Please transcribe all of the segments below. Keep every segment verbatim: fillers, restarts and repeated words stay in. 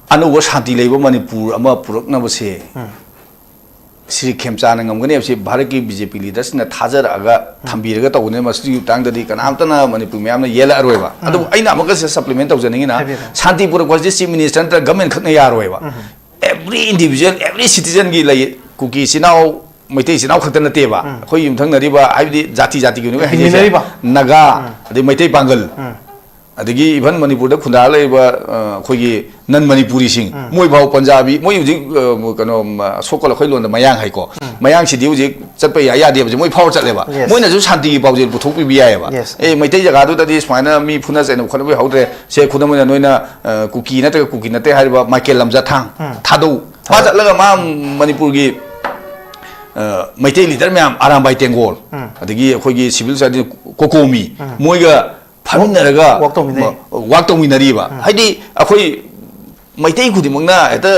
ꯑꯅꯧꯕ ꯁꯥꯟꯇꯤ ꯂꯩꯕ ꯃꯅꯤꯄꯨꯔ ꯑꯃ ꯄꯨꯔꯛꯅꯕꯁꯦ ꯁ꯭ꯔꯤ ꯈꯦꯝꯆꯥꯟꯅ ꯉꯝꯒꯅꯤ ꯍꯥꯏꯕꯁꯤ ꯚꯥꯔꯠꯀꯤ ꯕꯤ ꯖꯦ ꯄꯤ ꯂꯤꯗꯔꯁꯤꯡꯅ ꯊꯥꯖꯔꯛꯑꯒ ꯊꯝꯕꯤꯔꯒ ꯇꯧꯕꯅꯤꯅ, ꯃꯁꯤꯒꯤ ꯃꯇꯥꯡꯗꯗꯤ ꯀꯅꯥꯝꯇꯅ ꯃꯅꯤꯄꯨꯔ ꯃꯌꯥꯝꯅ ꯌꯦꯜꯂꯛꯑꯔꯣꯏꯕ꯫ ꯑꯗꯨꯕꯨ ꯑꯩꯅ ꯑꯃꯨꯛꯀ ꯁꯤꯗ ꯁꯄ꯭ꯂꯤꯃꯦꯟ ꯇꯧꯖꯅꯤꯡꯉꯤꯅ, ꯍꯥꯏꯕꯤꯔꯣ꯫ ꯁꯥꯟꯇꯤ ꯄꯨꯔꯛꯄ ꯍꯥꯏꯁꯦ ꯆꯤꯐ ꯃꯤꯅꯤꯁꯇꯔ ꯅꯠꯇ꯭ꯔꯒ ꯒꯃꯦꯟ ꯈꯛꯅ ꯌꯥꯔꯣꯏꯕ꯫ ꯑꯦꯕ꯭ꯔꯤ ꯏꯟꯗꯤꯚꯤꯖꯨꯋꯦꯜ, ꯑꯦꯕ꯭ꯔꯤ ꯁꯤꯇꯤꯖꯟꯒꯤ ꯂꯩ, ꯀꯨꯀꯤ ꯏꯆꯤꯟ ꯏꯅꯥꯎ, ꯃꯩꯇꯩ ꯏꯆꯤꯟ ꯏꯅꯥꯎ ꯈꯛꯇ ꯅꯠꯇꯦꯕ, ꯑꯩꯈꯣꯏ ꯌꯨꯝꯊꯪꯅꯔꯤꯕ, ꯍꯥꯏꯕꯗꯤ ꯖꯥꯇꯤ ꯖꯥꯇꯤꯒꯤ ꯑꯣꯏꯅ ꯍꯥꯏꯖꯩꯁꯦ, ꯍꯤꯡꯃꯤꯟꯅꯔꯤꯕ꯫ ꯅꯥꯒꯥ, ꯑꯗꯩ ꯃꯩꯇꯩ ꯄꯥꯡꯒꯜ, ꯑꯗꯒꯤ ꯏꯚꯟ ꯃꯅꯤꯄꯨꯔꯗ ꯈꯨꯟꯗꯥ ꯂꯩꯔꯤꯕ, ꯑ, ꯑꯩꯈꯣꯏꯒꯤ ꯅꯟ ꯃꯅꯤꯄꯨꯔꯤꯁꯤꯡ, ꯃꯣꯏ ꯐꯥꯎ ꯄꯟꯖꯥꯕꯤ, ꯃꯣꯏ ꯍꯧꯖꯤꯛ, ꯑ, ꯀꯩꯅꯣ, ꯃ, ꯁꯣꯛꯀꯜ ꯑꯩꯈꯣꯏ ꯂꯣꯟꯗ ꯃꯌꯥꯡ ꯍꯥꯏꯀꯣ, ꯃꯌꯥꯡꯁꯤꯗꯤ ꯍꯧꯖꯤꯛ ꯆꯠꯄ ꯌꯥ ꯌꯥꯗꯦꯕꯁꯦ ꯃꯣꯏ ꯐꯥꯎꯔ ꯆꯠꯂꯦꯕ꯫ Yes. ꯃꯣꯏꯅꯁꯨ ꯁꯥꯟꯇꯤꯒꯤ ꯄꯥꯎꯖꯦꯜ ꯄꯨꯊꯣꯛꯄꯤꯕ ꯌꯥꯏꯑꯕ꯫ Yes. ꯑꯦ, ꯃꯩꯇꯩ ꯖꯒꯥꯗꯨꯗꯗꯤ ꯁꯨꯃꯥꯏꯅ ꯃꯤ ꯐꯨꯅ ꯆꯩꯅꯕ ꯈꯣꯠꯅꯕ ꯍꯧꯗ꯭ꯔꯦ, ꯁꯦ, ꯈꯨꯗꯝ ꯑꯣꯏꯅ ꯅꯣꯏꯅ, ꯑ, ꯀꯨꯀꯤ ꯅꯠꯇ꯭ꯔꯒ ꯀꯨꯀꯤ ꯅꯠꯇꯦ ꯍꯥꯏꯔꯤꯕ ꯃꯥꯏꯀꯦꯜ ꯂꯝꯖꯥꯊꯥꯡ ꯊꯥꯗꯧ, ꯃꯥ ꯆꯠꯂꯒ ꯃꯥ ꯃꯅꯤꯄꯨꯔꯒꯤ, ꯑ, ꯃꯩꯇꯩ ꯂꯤꯗꯔ ꯃꯌꯥꯝ, ꯑꯔꯥꯝꯕꯥꯏ ꯇꯦꯡꯒꯣꯜ, ꯑꯗꯒꯤ ꯑꯩꯈꯣꯏꯒꯤ ꯁꯤꯚꯤꯜ ꯁꯣꯁꯥꯏꯇꯤ ꯀꯣꯀꯣꯃꯤ, ꯃꯣꯏꯒ ꯐꯝꯃꯤꯟꯅꯔꯒ ꯋꯥꯛ ꯇꯧꯃꯤꯟꯅꯩ꯫ ꯃ-, ꯋꯥꯛ ꯇꯧꯃꯤꯟꯅꯔꯤꯕ꯫ ꯍꯥꯏꯗꯤ ꯑꯩꯈꯣꯏ ꯃꯩꯇꯩ ꯈꯨꯗꯤꯡꯃꯛꯅ ꯍꯦꯛꯇ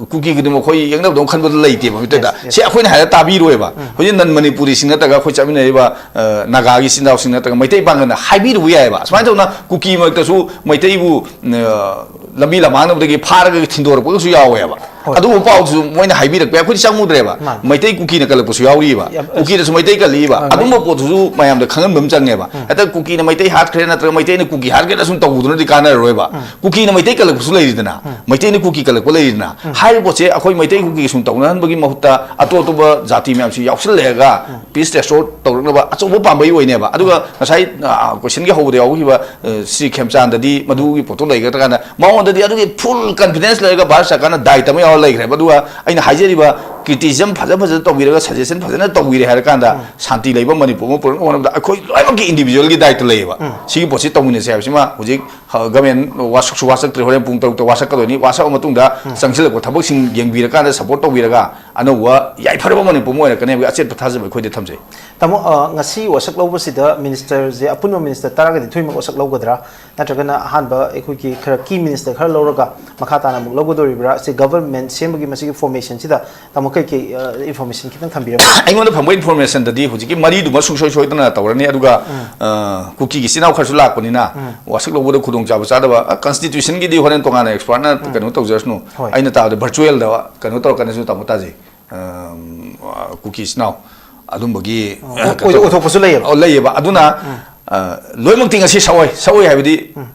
ꯀꯨꯀꯤ ꯈꯨꯗꯤꯡꯃꯛ ꯑꯩꯈꯣꯏ ꯌꯦꯛꯅꯕꯗꯧꯅ ꯈꯟꯕꯗꯣ ꯂꯩꯇꯦꯕ ꯃꯤꯇꯩꯗ꯫ Yes, yes. ꯁꯤ ꯑꯩꯈꯣꯏꯅ ꯍꯥꯏꯔ ꯇꯥꯕꯤꯔꯣꯏꯕ꯫ ꯍꯧꯖꯤꯛ ꯅꯟ ꯃꯅꯤꯄꯨꯔꯤꯁꯤꯡ ꯅꯠꯇ꯭ꯔꯒ ꯑꯩꯈꯣꯏ ꯆꯠꯃꯤꯟꯅꯔꯤꯕ, ꯑ, ꯅꯥꯒꯥꯒꯤ ꯏꯆꯤꯟ ꯏꯅꯥꯎꯁꯤꯡ ꯅꯠꯇ꯭ꯔꯒ ꯃꯩꯇꯩ ꯄꯥꯡꯒꯜꯅ ꯍꯥꯏꯕꯤꯔꯨꯕ ꯌꯥꯏꯑꯕ꯫ ꯁꯨꯃꯥꯏꯅ ꯇꯧꯗꯅ ꯀꯨꯀꯤ ꯃꯔꯛꯇꯁꯨ ꯃꯩꯇꯩꯕꯨ, ꯑ, ꯂꯝꯕꯤ ꯂꯃꯥꯡꯅꯕꯗꯒꯤ ꯐꯥꯔꯒ ꯊꯤꯟꯗꯣꯔꯛꯄꯒꯁꯨ ꯌꯥꯎꯋꯦꯕ꯫ ꯍꯣꯏ꯫ ꯑꯗꯨꯒꯨꯝꯕ ꯄꯥꯎꯁꯨ ꯃꯣꯏꯅ ꯍꯥꯏꯕꯤꯔꯛꯄ ꯌꯥꯏ, ꯑꯩꯈꯣꯏꯗꯤ ꯆꯪꯉꯨꯗ꯭ꯔꯦꯕ꯫ ꯃꯥꯅꯤ꯫ ꯃꯩꯇꯩ ꯀꯨꯀꯤꯅ ꯀꯜꯂꯛꯄꯁꯨ ꯌꯥꯎꯔꯤꯕ꯫ ꯌꯥꯝ, ꯑꯁ-, ꯀꯨꯀꯤꯅꯁꯨ ꯃꯩꯇꯩ ꯀꯜꯂꯤꯕ꯫ ꯃꯥꯅꯤ, ꯃꯥꯅꯤ꯫ ꯑꯗꯨꯝꯕ ꯄꯣꯠꯇꯨꯁꯨ ꯃꯌꯥꯝꯗ ꯈꯪꯍꯟꯕ ꯑꯃ ꯆꯪꯉꯦꯕ꯫ ꯎꯝ꯫ ꯍꯦꯛꯇ ꯀꯨꯀꯤꯅ ꯃꯩꯇꯩ ꯍꯥꯠꯈ꯭ꯔꯦ ꯅꯠꯇ꯭ꯔꯒ ꯃꯩꯇꯩꯅ ꯀꯨꯀꯤ ꯍꯥꯠꯈ꯭ꯔꯦꯅ ꯁꯨꯝ ꯇꯧꯕꯗꯨꯅꯗꯤ ꯀꯥꯟꯅꯔꯔꯣꯏꯕ꯫ ꯎꯝ꯫ ꯀꯨꯀꯤꯅ ꯃꯩꯇꯩ ꯀꯜꯂꯛꯄꯁꯨ ꯂꯩꯔꯤꯗꯅ, ꯎꯝ꯫ ꯃꯩꯇꯩꯅ ꯀꯨꯀꯤ ꯀꯜꯂꯛꯄ ꯂꯩꯔꯤꯗꯅ꯫ ꯎꯝ꯫ ꯍꯥꯏꯔꯤꯕ ꯄꯣꯠꯁꯦ ꯑꯩꯈꯣꯏ ꯃꯩꯇꯩ ꯀꯨꯀꯤ ꯁꯨꯝ ꯇꯧꯅꯍꯟꯕꯒꯤ ꯃꯍꯨꯠꯇ ꯑꯇꯣꯞ ꯑꯇꯣꯞꯄ ꯖꯥꯇꯤ ꯃꯌꯥꯝꯁꯤ ꯌꯥꯎꯁꯜꯂꯛꯑꯒ ꯎꯝ꯫ Peace restore ꯇꯧꯔꯛꯅꯕ ꯑꯆꯧꯕ ꯄꯥꯝꯕꯩ ꯑꯣꯏꯅꯦꯕ꯫ ꯑꯗꯨꯒ ꯉꯁꯥꯏ, ꯑ, question ꯒꯤ ꯍꯧꯕꯗ ꯌꯥꯎꯈꯤꯕ, ꯑ, ꯁ꯭ꯔꯤ ꯈꯦꯝꯆꯥꯟꯗꯗꯤ ꯃꯗꯨꯒꯤ ꯄꯣꯠꯇꯣ ꯂꯩꯒꯗ꯭ꯔꯥ ꯀꯥꯟꯗ ꯃꯉꯣꯟꯗꯗꯤ ꯑꯗꯨꯒꯤ full confidence ꯂꯩꯔꯒ ꯚꯥꯔꯠ ꯁꯔꯀꯥꯔꯅ ꯗꯥꯏꯇ ꯑꯃ ꯌꯥꯎꯔ ꯂꯩꯈ꯭ꯔꯦꯕ꯫ ꯑꯗꯨꯒ ꯑꯩꯅ ꯍꯥꯏꯖꯔꯤꯕ criticism ꯐꯖ ꯐꯖꯅ ꯇꯧꯕꯤꯔꯒ, suggestion ꯐꯖꯅ ꯇꯧꯕꯤꯔꯦ ꯍꯥꯏꯔ ꯀꯥꯟꯗ ꯎꯝ꯫ ꯁꯥꯟꯇꯤ ꯂꯩꯕ ꯃꯅꯤꯄꯨꯔ ꯑꯃ ꯄꯨꯔꯛꯅꯕ ꯍꯣꯠꯅꯕꯗ ꯑꯩꯈꯣꯏ ꯂꯣꯏꯅꯃꯛꯀꯤ individual ꯒꯤ ꯗꯥꯏꯇ ꯂꯩꯌꯦꯕ꯫ ꯎꯝ꯫ ꯁꯤꯒꯤ ꯄꯣꯠꯁꯤ ꯇꯧꯃꯤꯟꯅꯁꯦ ꯍꯥꯏꯕꯁꯤꯃ ꯍꯧꯖꯤꯛ ꯍ-, ꯒꯃꯦꯟ ꯋꯥꯁꯛꯁꯨ ꯋꯥꯁꯛꯇ꯭ꯔꯤ, ꯍꯣꯔꯦꯟ ꯄꯨꯡ ꯇꯔꯨꯛꯇ ꯋꯥꯁꯛꯀꯗꯣꯏꯅꯤ꯫ ꯋꯥꯁꯛꯑ ꯃꯇꯨꯡꯗ ꯎꯝ꯫ ꯆꯪꯁꯤꯜꯂꯛꯄ ꯊꯕꯛꯁꯤꯡ ꯌꯦꯡꯕꯤꯔꯀꯥꯟꯗ support ꯇꯧꯕꯤꯔꯒ ꯑꯅꯧꯕ ꯌꯥꯏꯐꯔꯕ ꯃꯅꯤꯄꯨꯔ ꯑꯃ ꯑꯣꯏꯔꯛꯀꯅꯤ ꯍꯥꯏꯕꯒꯤ ꯑꯆꯦꯠꯄ ꯊꯥꯖꯕ ꯑꯩꯈꯣꯏꯗ ꯊꯝꯖꯩ꯫ ꯇꯥꯃꯣ, ꯑ, ꯉꯁꯤ ꯋꯥꯁꯛ ꯂꯧꯕꯁꯤꯗ ꯃꯤꯅꯤꯁꯇꯔꯁꯦ ꯑꯄꯨꯟꯕ ꯃꯤꯅꯤꯁꯇꯔ ꯇꯔꯥꯒ ꯅꯤꯊꯣꯏꯃꯛ ꯋꯥꯁꯛ ꯂꯧꯒꯗ꯭ꯔꯥ? ꯅꯠꯇ꯭ꯔꯒꯅ ꯑꯍꯥꯟꯕ ꯑꯩꯈꯣꯏꯒꯤ ꯈꯔ ꯀꯤ ꯃꯤꯅꯤꯁꯇꯔ ꯈꯔ ꯂꯧꯔꯒ ꯃꯈꯥ ꯇꯥꯅ ꯑꯃꯨꯛ ꯂꯧꯒꯗꯣꯔꯤꯕ꯭ꯔꯥ? ꯁꯤ ꯒꯕꯔꯟꯃꯦꯟ ꯁꯦꯝꯕꯒꯤ ꯃꯁꯤꯒꯤ ꯐꯣꯔꯃꯦꯁꯟꯁꯤꯗ ꯇꯥꯃꯣ ꯀꯩꯀꯩ, ꯑ, ꯏꯟꯐꯣꯔꯃꯦꯁꯟ ꯈꯤꯇꯪ ꯊꯝꯕꯤꯔꯝꯃꯨ꯫ ꯑꯩꯉꯣꯟꯗ ꯐꯪꯕ ꯏꯟꯐꯣꯔꯃꯦꯁꯟꯗꯗꯤ ꯍꯧꯖꯤꯛꯀꯤ ꯃꯔꯤꯗꯨꯃ ꯁꯨꯡꯁꯣꯏ ꯁꯣꯏꯗꯅ ꯇꯧꯔꯅꯤ꯫ ꯑꯗꯨꯒ, ꯎꯝ꯫ ꯑ, ꯀꯨꯀꯤꯒꯤ ꯏꯆꯤꯟ ꯏꯅꯥꯎ ꯈꯔꯁꯨ ꯂꯥꯛꯄꯅꯤꯅ, ꯎꯝ꯫ ꯋꯥꯁꯛ ꯂꯧꯕꯗ ꯈꯨꯗꯣꯡꯆꯥꯕ ꯆꯥꯗꯕ, ꯑ, ꯀꯟꯁꯇꯤꯇ꯭ꯌꯨꯁꯟꯒꯤꯗꯤ ꯍꯣꯔꯦꯟ ꯇꯣꯉꯥꯟꯅ ꯑꯦꯛꯁꯄꯔꯠꯅ, ꯎꯝ꯫ ꯀꯩꯅꯣ ꯇꯧꯖꯔꯁꯅꯨ꯫ ꯍꯣꯏ꯫ ꯑꯩꯅ ꯇꯥꯕꯗ ꯚꯔꯆꯨꯋꯦꯜꯗ ꯀꯩꯅꯣ ꯇꯧꯔꯛꯀꯅꯤꯁꯨ ꯇꯥꯃꯣ ꯇꯥꯖꯩ꯫ ꯑꯝ, ꯑ, ꯀꯨꯀꯤ ꯏꯆꯤꯟ ꯏꯅꯥꯎ ꯑꯗꯨꯝꯕꯒꯤ, ꯑꯣ, ꯑ, ꯑꯣꯏ-, ꯑꯣꯏꯊꯣꯛꯄꯁꯨ ꯂꯩꯌꯦꯕ? ꯑꯣ, ꯂꯩꯌꯦꯕ꯫ ꯑꯗꯨꯅ, ꯎꯝ꯫ ꯑ, ꯂꯣꯏꯅꯃꯛꯇꯤ ꯉꯁꯤ ꯁꯛꯑꯣꯏ, ꯁꯛꯑꯣꯏ ꯍꯥꯏꯕꯗꯤ, ꯎꯝ꯫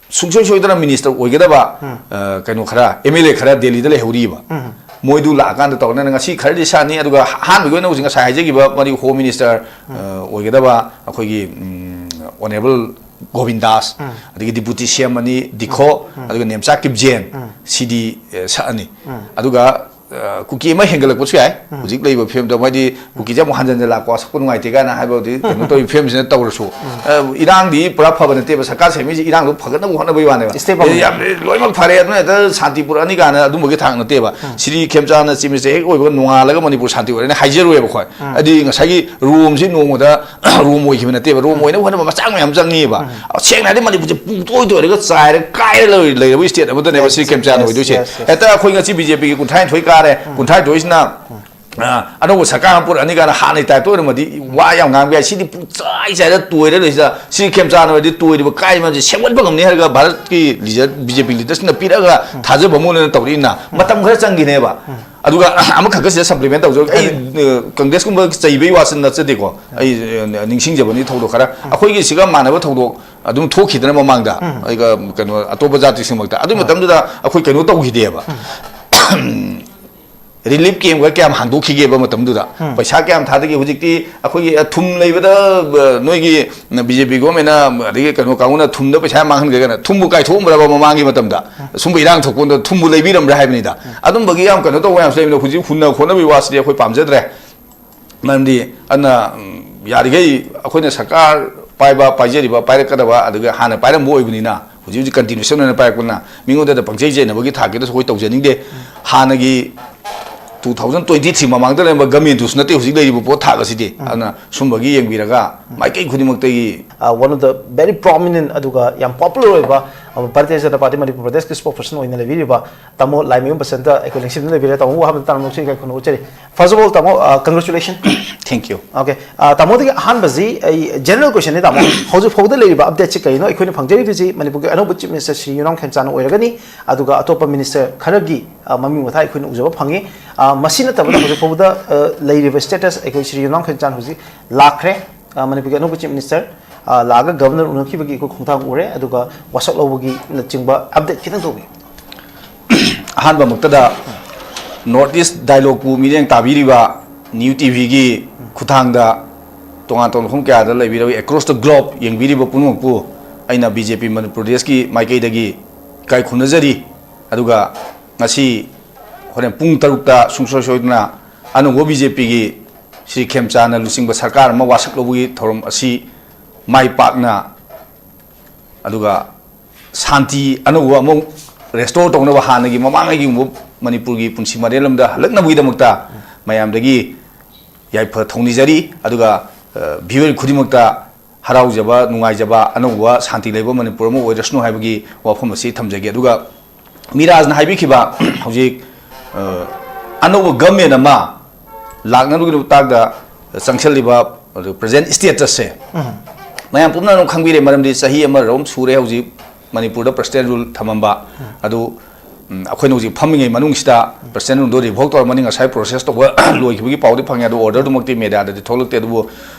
ꯁꯨꯡꯁꯣꯏ ꯁꯣꯏꯗꯅ ꯃꯤꯅꯤꯁꯇꯔ ꯑꯣꯏꯒꯗꯕ, ꯎꯝ꯫ ꯑ, ꯀꯩꯅꯣ ꯈꯔ, ꯑꯦꯝ ꯑꯦꯜ ꯑꯦ ꯈꯔ ꯗꯦꯜꯂꯤꯗ ꯂꯩꯍꯧꯔꯤꯕ꯫ ꯎꯝ꯫ ꯃꯣꯏꯗꯨ ꯂꯥꯛꯑꯀꯥꯟꯗ ꯇꯧꯔꯅꯤ꯫ ꯉꯁꯤ ꯈꯔꯗꯤ ꯁꯛꯑꯅꯤ, ꯑꯗꯨꯒ ꯑꯍꯥꯟꯕꯒꯤ ꯑꯣꯏꯅ ꯍꯧꯖꯤꯛ ꯉꯁꯥꯏ ꯍꯥꯏꯖꯈꯤꯕ ꯃꯔꯤ ꯍꯣꯝ ꯃꯤꯅꯤꯁꯇꯔ, ꯎꯝ꯫ ꯑ, ꯑꯣꯏꯒꯗꯕ ꯑꯩꯈꯣꯏꯒꯤ, ꯎꯝ, ꯑꯣꯅꯔꯦꯕꯜ ꯒꯣꯕꯤꯟꯗꯥꯁ, ꯎꯝ꯫ ꯑꯗꯒꯤ ꯗꯤꯄꯨꯇꯤ ꯁꯤ ꯑꯦꯝ ꯑꯅꯤ, ꯗꯤꯈꯣ, ꯎꯝ꯫ ꯑꯗꯨꯒ ꯅꯦꯝꯆꯥ ꯀꯤꯞꯖꯦꯟ, ꯎꯝ꯫ ꯁꯤꯗꯤ, ꯑ, ꯁꯛꯑꯅꯤ꯫ ꯎꯝ꯫ ꯑꯗꯨꯒ, ꯑ, ꯀꯨꯀꯤ ꯑꯃ ꯍꯦꯟꯒꯠꯂꯛꯄꯁꯨ ꯌꯥꯏ꯫ ꯎꯝ꯫ ꯍꯧꯖꯤꯛ ꯂꯩꯔꯤꯕ ꯐꯤꯕꯝꯗ ꯃꯣꯏꯗꯤ ꯀꯨꯀꯤꯁꯦ ꯑꯃꯨꯛ ꯍꯟꯖꯟ ꯍꯟꯖꯟ ꯂꯥꯛꯄ, ꯁꯛꯄ ꯅꯨꯡꯉꯥꯏꯇꯦ ꯀꯥꯏꯅ ꯍꯥꯏꯕꯕꯨꯗꯤ ꯀꯩꯅꯣ ꯇꯧꯔꯤ ꯐꯤꯕꯝꯁꯤꯅ ꯇꯧꯔꯁꯨ, ꯎꯝ꯫ ꯑ, ꯏꯔꯥꯡꯗꯤ ꯄꯨꯔꯥ ꯐꯕ ꯅꯠꯇꯦꯕ꯫ ꯁꯔꯀꯥꯔ ꯁꯦꯝꯃꯤꯁꯦ ꯏꯔꯥꯡꯗꯣ ꯐꯒꯠꯅꯕ ꯍꯣꯠꯅꯕꯒꯤ ꯋꯥꯅꯦꯕ꯫ ꯁ꯭ꯇꯦꯞ ꯑꯃꯅꯤ꯫ ꯑꯦ, ꯌꯥꯝ ꯂꯣꯏꯅꯃꯛ ꯐꯔꯦ, ꯑꯗꯨꯅ ꯍꯦꯛꯇ ꯁꯥꯟꯇꯤ ꯄꯨꯔꯛꯑꯅꯤ ꯀꯥꯏꯅ ꯑꯗꯨꯝꯕꯒꯤ ꯊꯥꯛ ꯅꯠꯇꯦꯕ꯫ ꯎꯝ꯫ ꯁꯤꯔꯤ ꯈꯦꯝꯆꯥꯟꯅ ꯆꯤꯞ ꯃꯤꯅꯤꯁꯇꯔ ꯍꯦꯛ ꯑꯣꯏꯕꯒ ꯅꯣꯡꯉꯥꯜꯂꯒ ꯃꯅꯤꯄꯨꯔ ꯁꯥꯟꯇꯤ ꯑꯣꯏꯔꯦꯅ ꯍꯥꯏꯖꯔꯣꯏꯕ ꯑꯩꯈꯣꯏ꯫ ꯎꯝ꯫ ꯑꯗꯨꯗꯤ ꯉꯁꯥꯏꯒꯤ ꯔꯣꯝꯁꯤ ꯅꯣꯡꯃꯗ ꯔꯣꯝ ꯑꯣꯏꯈꯤꯕ ꯅꯠꯇꯦꯕ꯫ ꯔꯣꯝ ꯑꯣꯏꯅꯕ ꯍꯣꯠꯅꯕ ꯃꯆꯥꯛ ꯃꯌꯥꯝ ꯆꯪꯉꯤꯕ꯫ ꯎꯝ꯫ ꯁꯦꯡꯅ ꯍꯥꯏꯔꯗꯤ ꯃꯅꯤꯄꯨꯔꯁꯦ ꯄꯨꯡꯇꯣꯏ ꯇꯣꯏꯔꯒ ꯆꯥꯏꯔꯒ ꯀꯥꯏꯔ ꯂꯩ-, ꯂꯩꯔꯕ ꯁ꯭ꯇꯦꯠ ꯑꯃꯗꯅꯦꯕ ꯁꯤꯔꯤ ꯈꯦꯝꯆꯥꯟ ꯑꯣꯏꯗꯣꯏꯁꯦ꯫ Yes, yes, yes. ꯍꯦꯛꯇ ꯑꯩꯈꯣꯏ ꯉꯁꯤ ꯕꯤ ꯖꯦ ꯄꯤꯒꯤ ꯀꯨꯟꯊ꯭ꯔꯥ ꯅꯤꯊꯣꯏ ꯀꯥꯔꯦ, ꯎꯝ꯫ ꯀꯨꯟꯊ꯭ꯔꯥ ꯅꯤꯊꯣꯏꯁꯤꯅ, ꯎꯝ꯫ ꯑ, ꯑꯅꯧꯕ ꯁꯔꯀꯥꯔ ꯑꯃ ꯄꯨꯔꯛꯑꯅꯤ ꯀꯥꯏꯅ ꯍꯥꯟꯅꯒꯤ ꯇꯥꯏꯞꯇ ꯑꯣꯏꯔꯝꯃꯗꯤ ꯋꯥ ꯌꯥꯝ ꯉꯥꯡꯕ ꯌꯥꯏ꯫ ꯁꯤꯗꯤ ꯄꯨꯡꯆꯥꯏ ꯆꯥꯏꯔ ꯇꯣꯏꯔ ꯂꯩꯁꯤꯗ ꯁꯤꯔꯤ ꯈꯦꯝꯆꯥꯟ ꯑꯣꯏꯔꯗꯤ ꯇꯣꯏꯔꯤꯕ ꯀꯥꯏ ꯃꯌꯥꯝꯁꯦ ꯁꯦꯝꯒꯠꯄ ꯉꯝꯅꯤ ꯍꯥꯏꯔꯒ ꯚꯥꯔꯠꯀꯤ ꯂꯤꯗꯔ, ꯕꯤ ꯖꯦ ꯄꯤ ꯂꯤꯗꯔꯁꯤꯡꯅ ꯄꯤꯔꯛꯑꯒ ꯊꯥꯖꯕ ꯑꯃ ꯑꯣꯏꯅ ꯇꯧꯔꯛꯏꯅ ꯃꯇꯝ ꯈꯔ ꯆꯪꯈꯤꯅꯦꯕ꯫ ꯎꯝ꯫ ꯑꯗꯨꯒ ꯑꯃꯈꯛꯀ ꯁꯤꯗ ꯁꯄ꯭ꯂꯤꯃꯦꯟ ꯇꯧꯖꯔꯒꯦ꯫ ꯑꯩ, ꯍꯥꯏꯕꯤꯌꯨ꯫ ꯑ, ꯀꯪꯒ꯭ꯔꯦꯁꯀꯨꯝꯕ ꯆꯩꯕꯩ ꯋꯥꯁꯤ ꯅꯠꯆꯗꯦꯀꯣ꯫ ꯑꯩ, ꯑ, ꯅꯤꯡꯁꯤꯡꯖꯕꯅꯤ ꯊꯧꯗꯣꯛ ꯈꯔ꯫ ꯎꯝ꯫ ꯑꯩꯈꯣꯏꯒꯤ ꯁꯤꯒ ꯃꯥꯟꯅꯕ ꯊꯧꯗꯣꯛ ꯑꯗꯨꯝ ꯊꯣꯛꯈꯤꯗꯅ ꯃꯃꯥꯡꯗ, ꯎꯝ꯫ ꯑꯩꯒ ꯀꯩꯅꯣ ꯑꯇꯣꯞꯄ ꯖꯥꯇꯤꯁꯤꯡꯃꯛꯇ꯫ ꯑꯗꯨꯒꯤ ꯎꯝ꯫ ꯃꯇꯝꯗꯨꯗ ꯑꯩꯈꯣꯏ ꯀꯩꯅꯣ ꯇꯧꯈꯤꯗꯦꯕ꯫ ꯎꯝ꯫ ꯔꯤꯂꯤꯐ ꯀꯦꯝꯒ ꯀꯌꯥꯝ ꯍꯥꯡꯗꯣꯛꯈꯤꯒꯦꯕ ꯃꯇꯝꯗꯨꯗ? ꯎꯝ꯫ ꯄꯩꯁꯥ ꯀꯌꯥꯝ ꯊꯥꯗꯒꯦ? ꯍꯧꯖꯤꯛꯇꯤ ꯑꯩꯈꯣꯏꯒꯤ, ꯑ, ꯊꯨꯝ ꯂꯩꯕꯗ, ꯑ, ꯅꯣꯏꯒꯤ ꯕꯤ ꯖꯦ ꯄꯤ ꯒꯣꯔꯃꯦꯟꯅ, ꯑꯗꯒꯤ ꯀꯩꯅꯣ ꯀꯥꯡꯕꯨꯅ ꯊꯨꯝꯗ ꯄꯩꯁꯥ ꯌꯥꯝ ꯃꯥꯡꯍꯟꯈ꯭ꯔꯦ ꯀꯥꯏꯅ ꯊꯨꯝꯕꯨ ꯀꯥꯏꯊꯣꯛꯑꯝꯕ꯭ꯔꯕ ꯃꯃꯥꯡꯒꯤ ꯃꯇꯝꯗ? ꯎꯝ꯫ ꯁꯨꯝꯕ ꯏꯔꯥꯡ ꯊꯣꯛꯄꯗ ꯊꯨꯝꯕꯨ ꯂꯩꯕꯤꯔꯝꯕ꯭ꯔꯥ ꯍꯥꯏꯕꯅꯤꯗ꯫ ꯎꯝ꯫ ꯑꯗꯨꯝꯕꯒꯤ ꯌꯥꯝ ꯀꯩꯅꯣ ꯇꯧꯕ ꯌꯥꯝꯁꯨ ꯂꯩꯕꯅꯤ꯫ ꯍꯧꯖꯤꯛ ꯍꯨꯟꯅ ꯈꯣꯠꯅꯕꯒꯤ ꯋꯥꯁꯤꯗꯤ ꯑꯩꯈꯣꯏ ꯄꯥꯝꯖꯗ꯭ꯔꯦ꯫ ꯃꯔꯝꯗꯤ ꯑꯗꯨꯅ, ꯎꯝ, ꯌꯥꯔꯤꯈꯩ ꯑꯩꯈꯣꯏꯅ ꯁꯔꯀꯥꯔ ꯄꯥꯏꯕ, ꯄꯥꯏꯖꯔꯤꯕ, ꯄꯥꯏꯔꯛꯀꯗꯕ, ꯑꯗꯨꯒ ꯍꯥꯟꯅ ꯄꯥꯏꯔꯝꯕ ꯑꯣꯏꯕꯅꯤꯅ ꯍꯧꯖꯤꯛ ꯍꯧꯖꯤꯛ ꯀꯟꯇꯤꯅ꯭ꯌꯨꯁꯟ ꯑꯣꯏꯅ ꯄꯥꯏꯔꯛꯄꯅ ꯃꯤꯉꯣꯟꯗ ꯄꯪꯆꯩ ꯆꯩꯅꯕꯒꯤ ꯊꯥꯛꯀꯤꯗꯁꯨ ꯑꯩꯈꯣꯏ ꯇꯧꯖꯅꯤꯡꯗꯦ꯫ ꯍꯥꯟꯅꯒꯤ ꯇꯨ ꯊꯥꯎꯖꯟ ꯇ꯭ꯋꯦꯟꯇꯤ ꯊ꯭ꯔꯤ ꯃꯃꯥꯡꯗ ꯂꯩꯔꯝꯕ ꯒꯃꯦꯟꯗꯨꯁꯨ ꯅꯠꯇꯦ ꯍꯧꯖꯤꯛ ꯂꯩꯔꯤꯕ ꯄꯣꯠ ꯊꯥꯛ ꯑꯁꯤꯗꯤ꯫ ꯑꯗꯨꯅ ꯁꯨꯝꯕꯒꯤ ꯌꯦꯡꯕꯤꯔꯒ ꯃꯥꯏꯀꯩ ꯈꯨꯗꯤꯡꯃꯛꯇꯒꯤ Uh, one of the very prominent ꯑꯗꯨꯒ ꯌꯥꯝ popular ꯑꯣꯏꯕ ꯑ, ꯚꯥꯔꯇꯤꯌ ꯖꯅꯇꯥ ꯄꯥꯔꯇꯤ ꯃꯅꯤꯄꯨꯔ ꯄ꯭ꯔꯗꯦꯁꯀꯤ spokesperson ꯑꯣꯏꯅ ꯂꯩꯕꯤꯔꯤꯕ ꯇꯥꯃꯣ ꯂꯥꯏꯃꯌꯨꯝ ꯕꯁꯟꯇ ꯑꯩꯈꯣꯏ ꯂꯦꯡꯁꯤꯟꯗꯨꯅ ꯂꯩꯕꯤꯔꯦ꯫ ꯇꯥꯃꯣꯕꯨ ꯑꯍꯥꯟꯕꯗ ꯇꯔꯥꯝꯅ ꯑꯣꯛꯆꯔꯤ, ꯀꯥꯏ ꯈꯨꯝꯅ ꯎꯠꯆꯔꯤ꯫ First of all, ꯇꯥꯃꯣ, uh, congratulations. Thank you. Okay. Uh, ꯇꯥꯃꯣꯗꯒꯤ ꯑꯍꯥꯟꯕꯁꯤ ꯑꯩ general questionꯅꯤ ꯇꯥꯃꯣ꯫ ꯍꯧꯖꯤꯛ ꯐꯥꯎꯕꯗ ꯂꯩꯔꯤꯕ updateꯁꯤ ꯀꯔꯤꯅꯣ? ꯑꯩꯈꯣꯏꯅ ꯐꯪꯖꯔꯤꯕꯁꯤ ꯃꯅꯤꯄꯨꯔꯒꯤ ꯑꯅꯧꯕ Chief Minister ꯁ꯭ꯔꯤ ꯌꯨꯝꯅꯥꯝ ꯈꯦꯝꯆꯥꯟ ꯑꯣꯏꯔꯒꯅꯤ, ꯑꯗꯨꯒ ꯑꯇꯣꯞꯄ minister ꯈꯔꯒꯤ, ꯑ, ꯃꯃꯤꯡ ꯃꯊꯥ ꯑꯩꯈꯣꯏꯅ ꯎꯖꯕ ꯐꯪꯉꯤ꯫ ꯑ, ꯃꯁꯤ ꯅꯠꯇꯕꯗ ꯍꯧꯖꯤꯛ ꯐꯥꯎꯕꯗ, ꯑ, ꯂꯩꯔꯤꯕ status ꯑꯩꯈꯣꯏ ꯁ꯭ꯔꯤ ꯌꯨꯝꯅꯥꯝ ꯈꯦꯝꯆꯥꯟ ꯍꯧꯖꯤꯛ ꯂꯥꯛꯈ꯭ꯔꯦ꯫ ꯑ, ꯃꯅꯤꯄꯨꯔꯒꯤ ꯑꯅꯧꯕ Chief Minister, ꯑ, ꯂꯥꯛꯑꯒ Governor ꯎꯅꯈꯤꯕꯒꯤ ꯑꯩꯈꯣꯏ ꯈꯣꯡꯊꯥꯡ ꯎꯔꯦ, ꯑꯗꯨꯒ ꯋꯥꯁꯛ ꯂꯧꯕꯒꯤꯅꯆꯤꯡꯕ update ꯈꯤꯇꯪ ꯇꯧꯕꯤꯌꯨ꯫ ꯑꯍꯥꯟꯕꯃꯛꯇꯗ North East Dialogueꯄꯨ ꯃꯤꯠꯌꯦꯡ ꯇꯥꯕꯤꯔꯤꯕ New TVꯒꯤ ꯈꯨꯠꯊꯥꯡꯗ ꯇꯣꯉꯥꯟ ꯇꯣꯉꯥꯟꯕ ꯃꯐꯝ ꯀꯌꯥꯗ ꯂꯩꯕꯤꯔꯕ across the globe ꯌꯦꯡꯕꯤꯔꯤꯕ ꯄꯨꯝꯅꯃꯛꯄꯨ ꯑꯩꯅ BJP ꯃꯅꯤꯄꯨꯔ ꯗꯦꯁꯀꯤ ꯃꯥꯏꯀꯩꯗꯒꯤ ꯏꯀꯥꯏ ꯈꯨꯝꯅꯖꯔꯤ꯫ ꯑꯗꯨꯒ ꯉꯁꯤ ꯍꯣꯔꯦꯟ ꯄꯨꯡ ꯇꯔꯨꯛꯇ ꯁꯨꯡꯁꯣꯏ ꯁꯣꯏꯗꯅ ꯑꯅꯧꯕ BJPꯒꯤ ꯁ꯭ꯔꯤ ꯈꯦꯝꯆꯥꯟꯅ ꯂꯨꯆꯤꯡꯕ ꯁꯔꯀꯥꯔ ꯑꯃ ꯋꯥꯁꯛ ꯂꯧꯕꯒꯤ ꯊꯧꯔꯝ ꯑꯁꯤ ꯃꯥꯏ ꯄꯥꯛꯅ, ꯑꯗꯨꯒ ꯁꯥꯟꯇꯤ ꯑꯅꯧꯕ ꯑꯃꯨꯛ restore ꯇꯧꯅꯕ, ꯍꯥꯟꯅꯒꯤ ꯃꯃꯥꯡꯉꯩꯒꯤꯒꯨꯝꯕ ꯃꯅꯤꯄꯨꯔꯒꯤ ꯄꯨꯟꯁꯤ ꯃꯔꯦꯜ ꯑꯃꯗ ꯍꯜꯂꯛꯅꯕꯒꯤꯗꯃꯛꯇ ꯃꯌꯥꯝꯗꯒꯤ ꯌꯥꯏꯐ ꯊꯧꯅꯤꯖꯔꯤ꯫ ꯑꯗꯨꯒ, ꯑ, viewer ꯈꯨꯗꯤꯡꯃꯛꯇ ꯍꯔꯥꯎꯖꯕ, ꯅꯨꯡꯉꯥꯏꯖꯕ, ꯑꯅꯧꯕ ꯁꯥꯟꯇꯤ ꯂꯩꯕ ꯃꯅꯤꯄꯨꯔ ꯑꯃ ꯑꯣꯏꯔꯁꯅꯨ ꯍꯥꯏꯕꯒꯤ ꯋꯥꯐꯝ ꯑꯁꯤ ꯊꯝꯖꯒꯦ꯫ ꯑꯗꯨꯒ ꯃꯤꯔꯥꯖꯅ ꯍꯥꯏꯕꯤꯈꯤꯕ ꯍꯧꯖꯤꯛ, ꯑ, ꯑꯅꯧꯕ government ꯑꯃ ꯂꯥꯛꯅꯕꯒꯤ ꯃꯇꯥꯡꯗ ꯆꯪꯁꯤꯜꯂꯤꯕ ꯑꯗꯨ present statusꯁꯦ ꯃꯌꯥꯝ ꯄꯨꯝꯅꯃꯛ ꯈꯪꯕꯤꯔꯦ, ꯃꯔꯝꯗꯤ ꯆꯍꯤ ꯑꯃꯔꯣꯝ ꯁꯨꯔꯦ ꯍꯧꯖꯤꯛ ꯃꯅꯤꯄꯨꯔꯗ president rule ꯊꯝꯃꯝꯕ꯫ ꯑꯗꯨ, ꯎꯝ, ꯑꯩꯈꯣꯏꯅ ꯍꯧꯖꯤꯛ ꯐꯝꯃꯤꯉꯩ ꯃꯅꯨꯡꯁꯤꯗ president ruleꯗꯣ revoke ꯇꯧꯔꯝꯃꯅꯤ꯫ ꯉꯁꯥꯏ process ꯇꯧꯕ ꯂꯣꯏꯈꯤꯕꯒꯤ ꯄꯥꯎꯗꯤ ꯐꯪꯉꯦ, ꯑꯗꯨ orderꯗꯨꯃꯛꯇꯤ mediaꯗꯗꯤ ꯊꯣꯛꯂꯛꯇꯦ꯫ ꯑꯗꯨꯕꯨ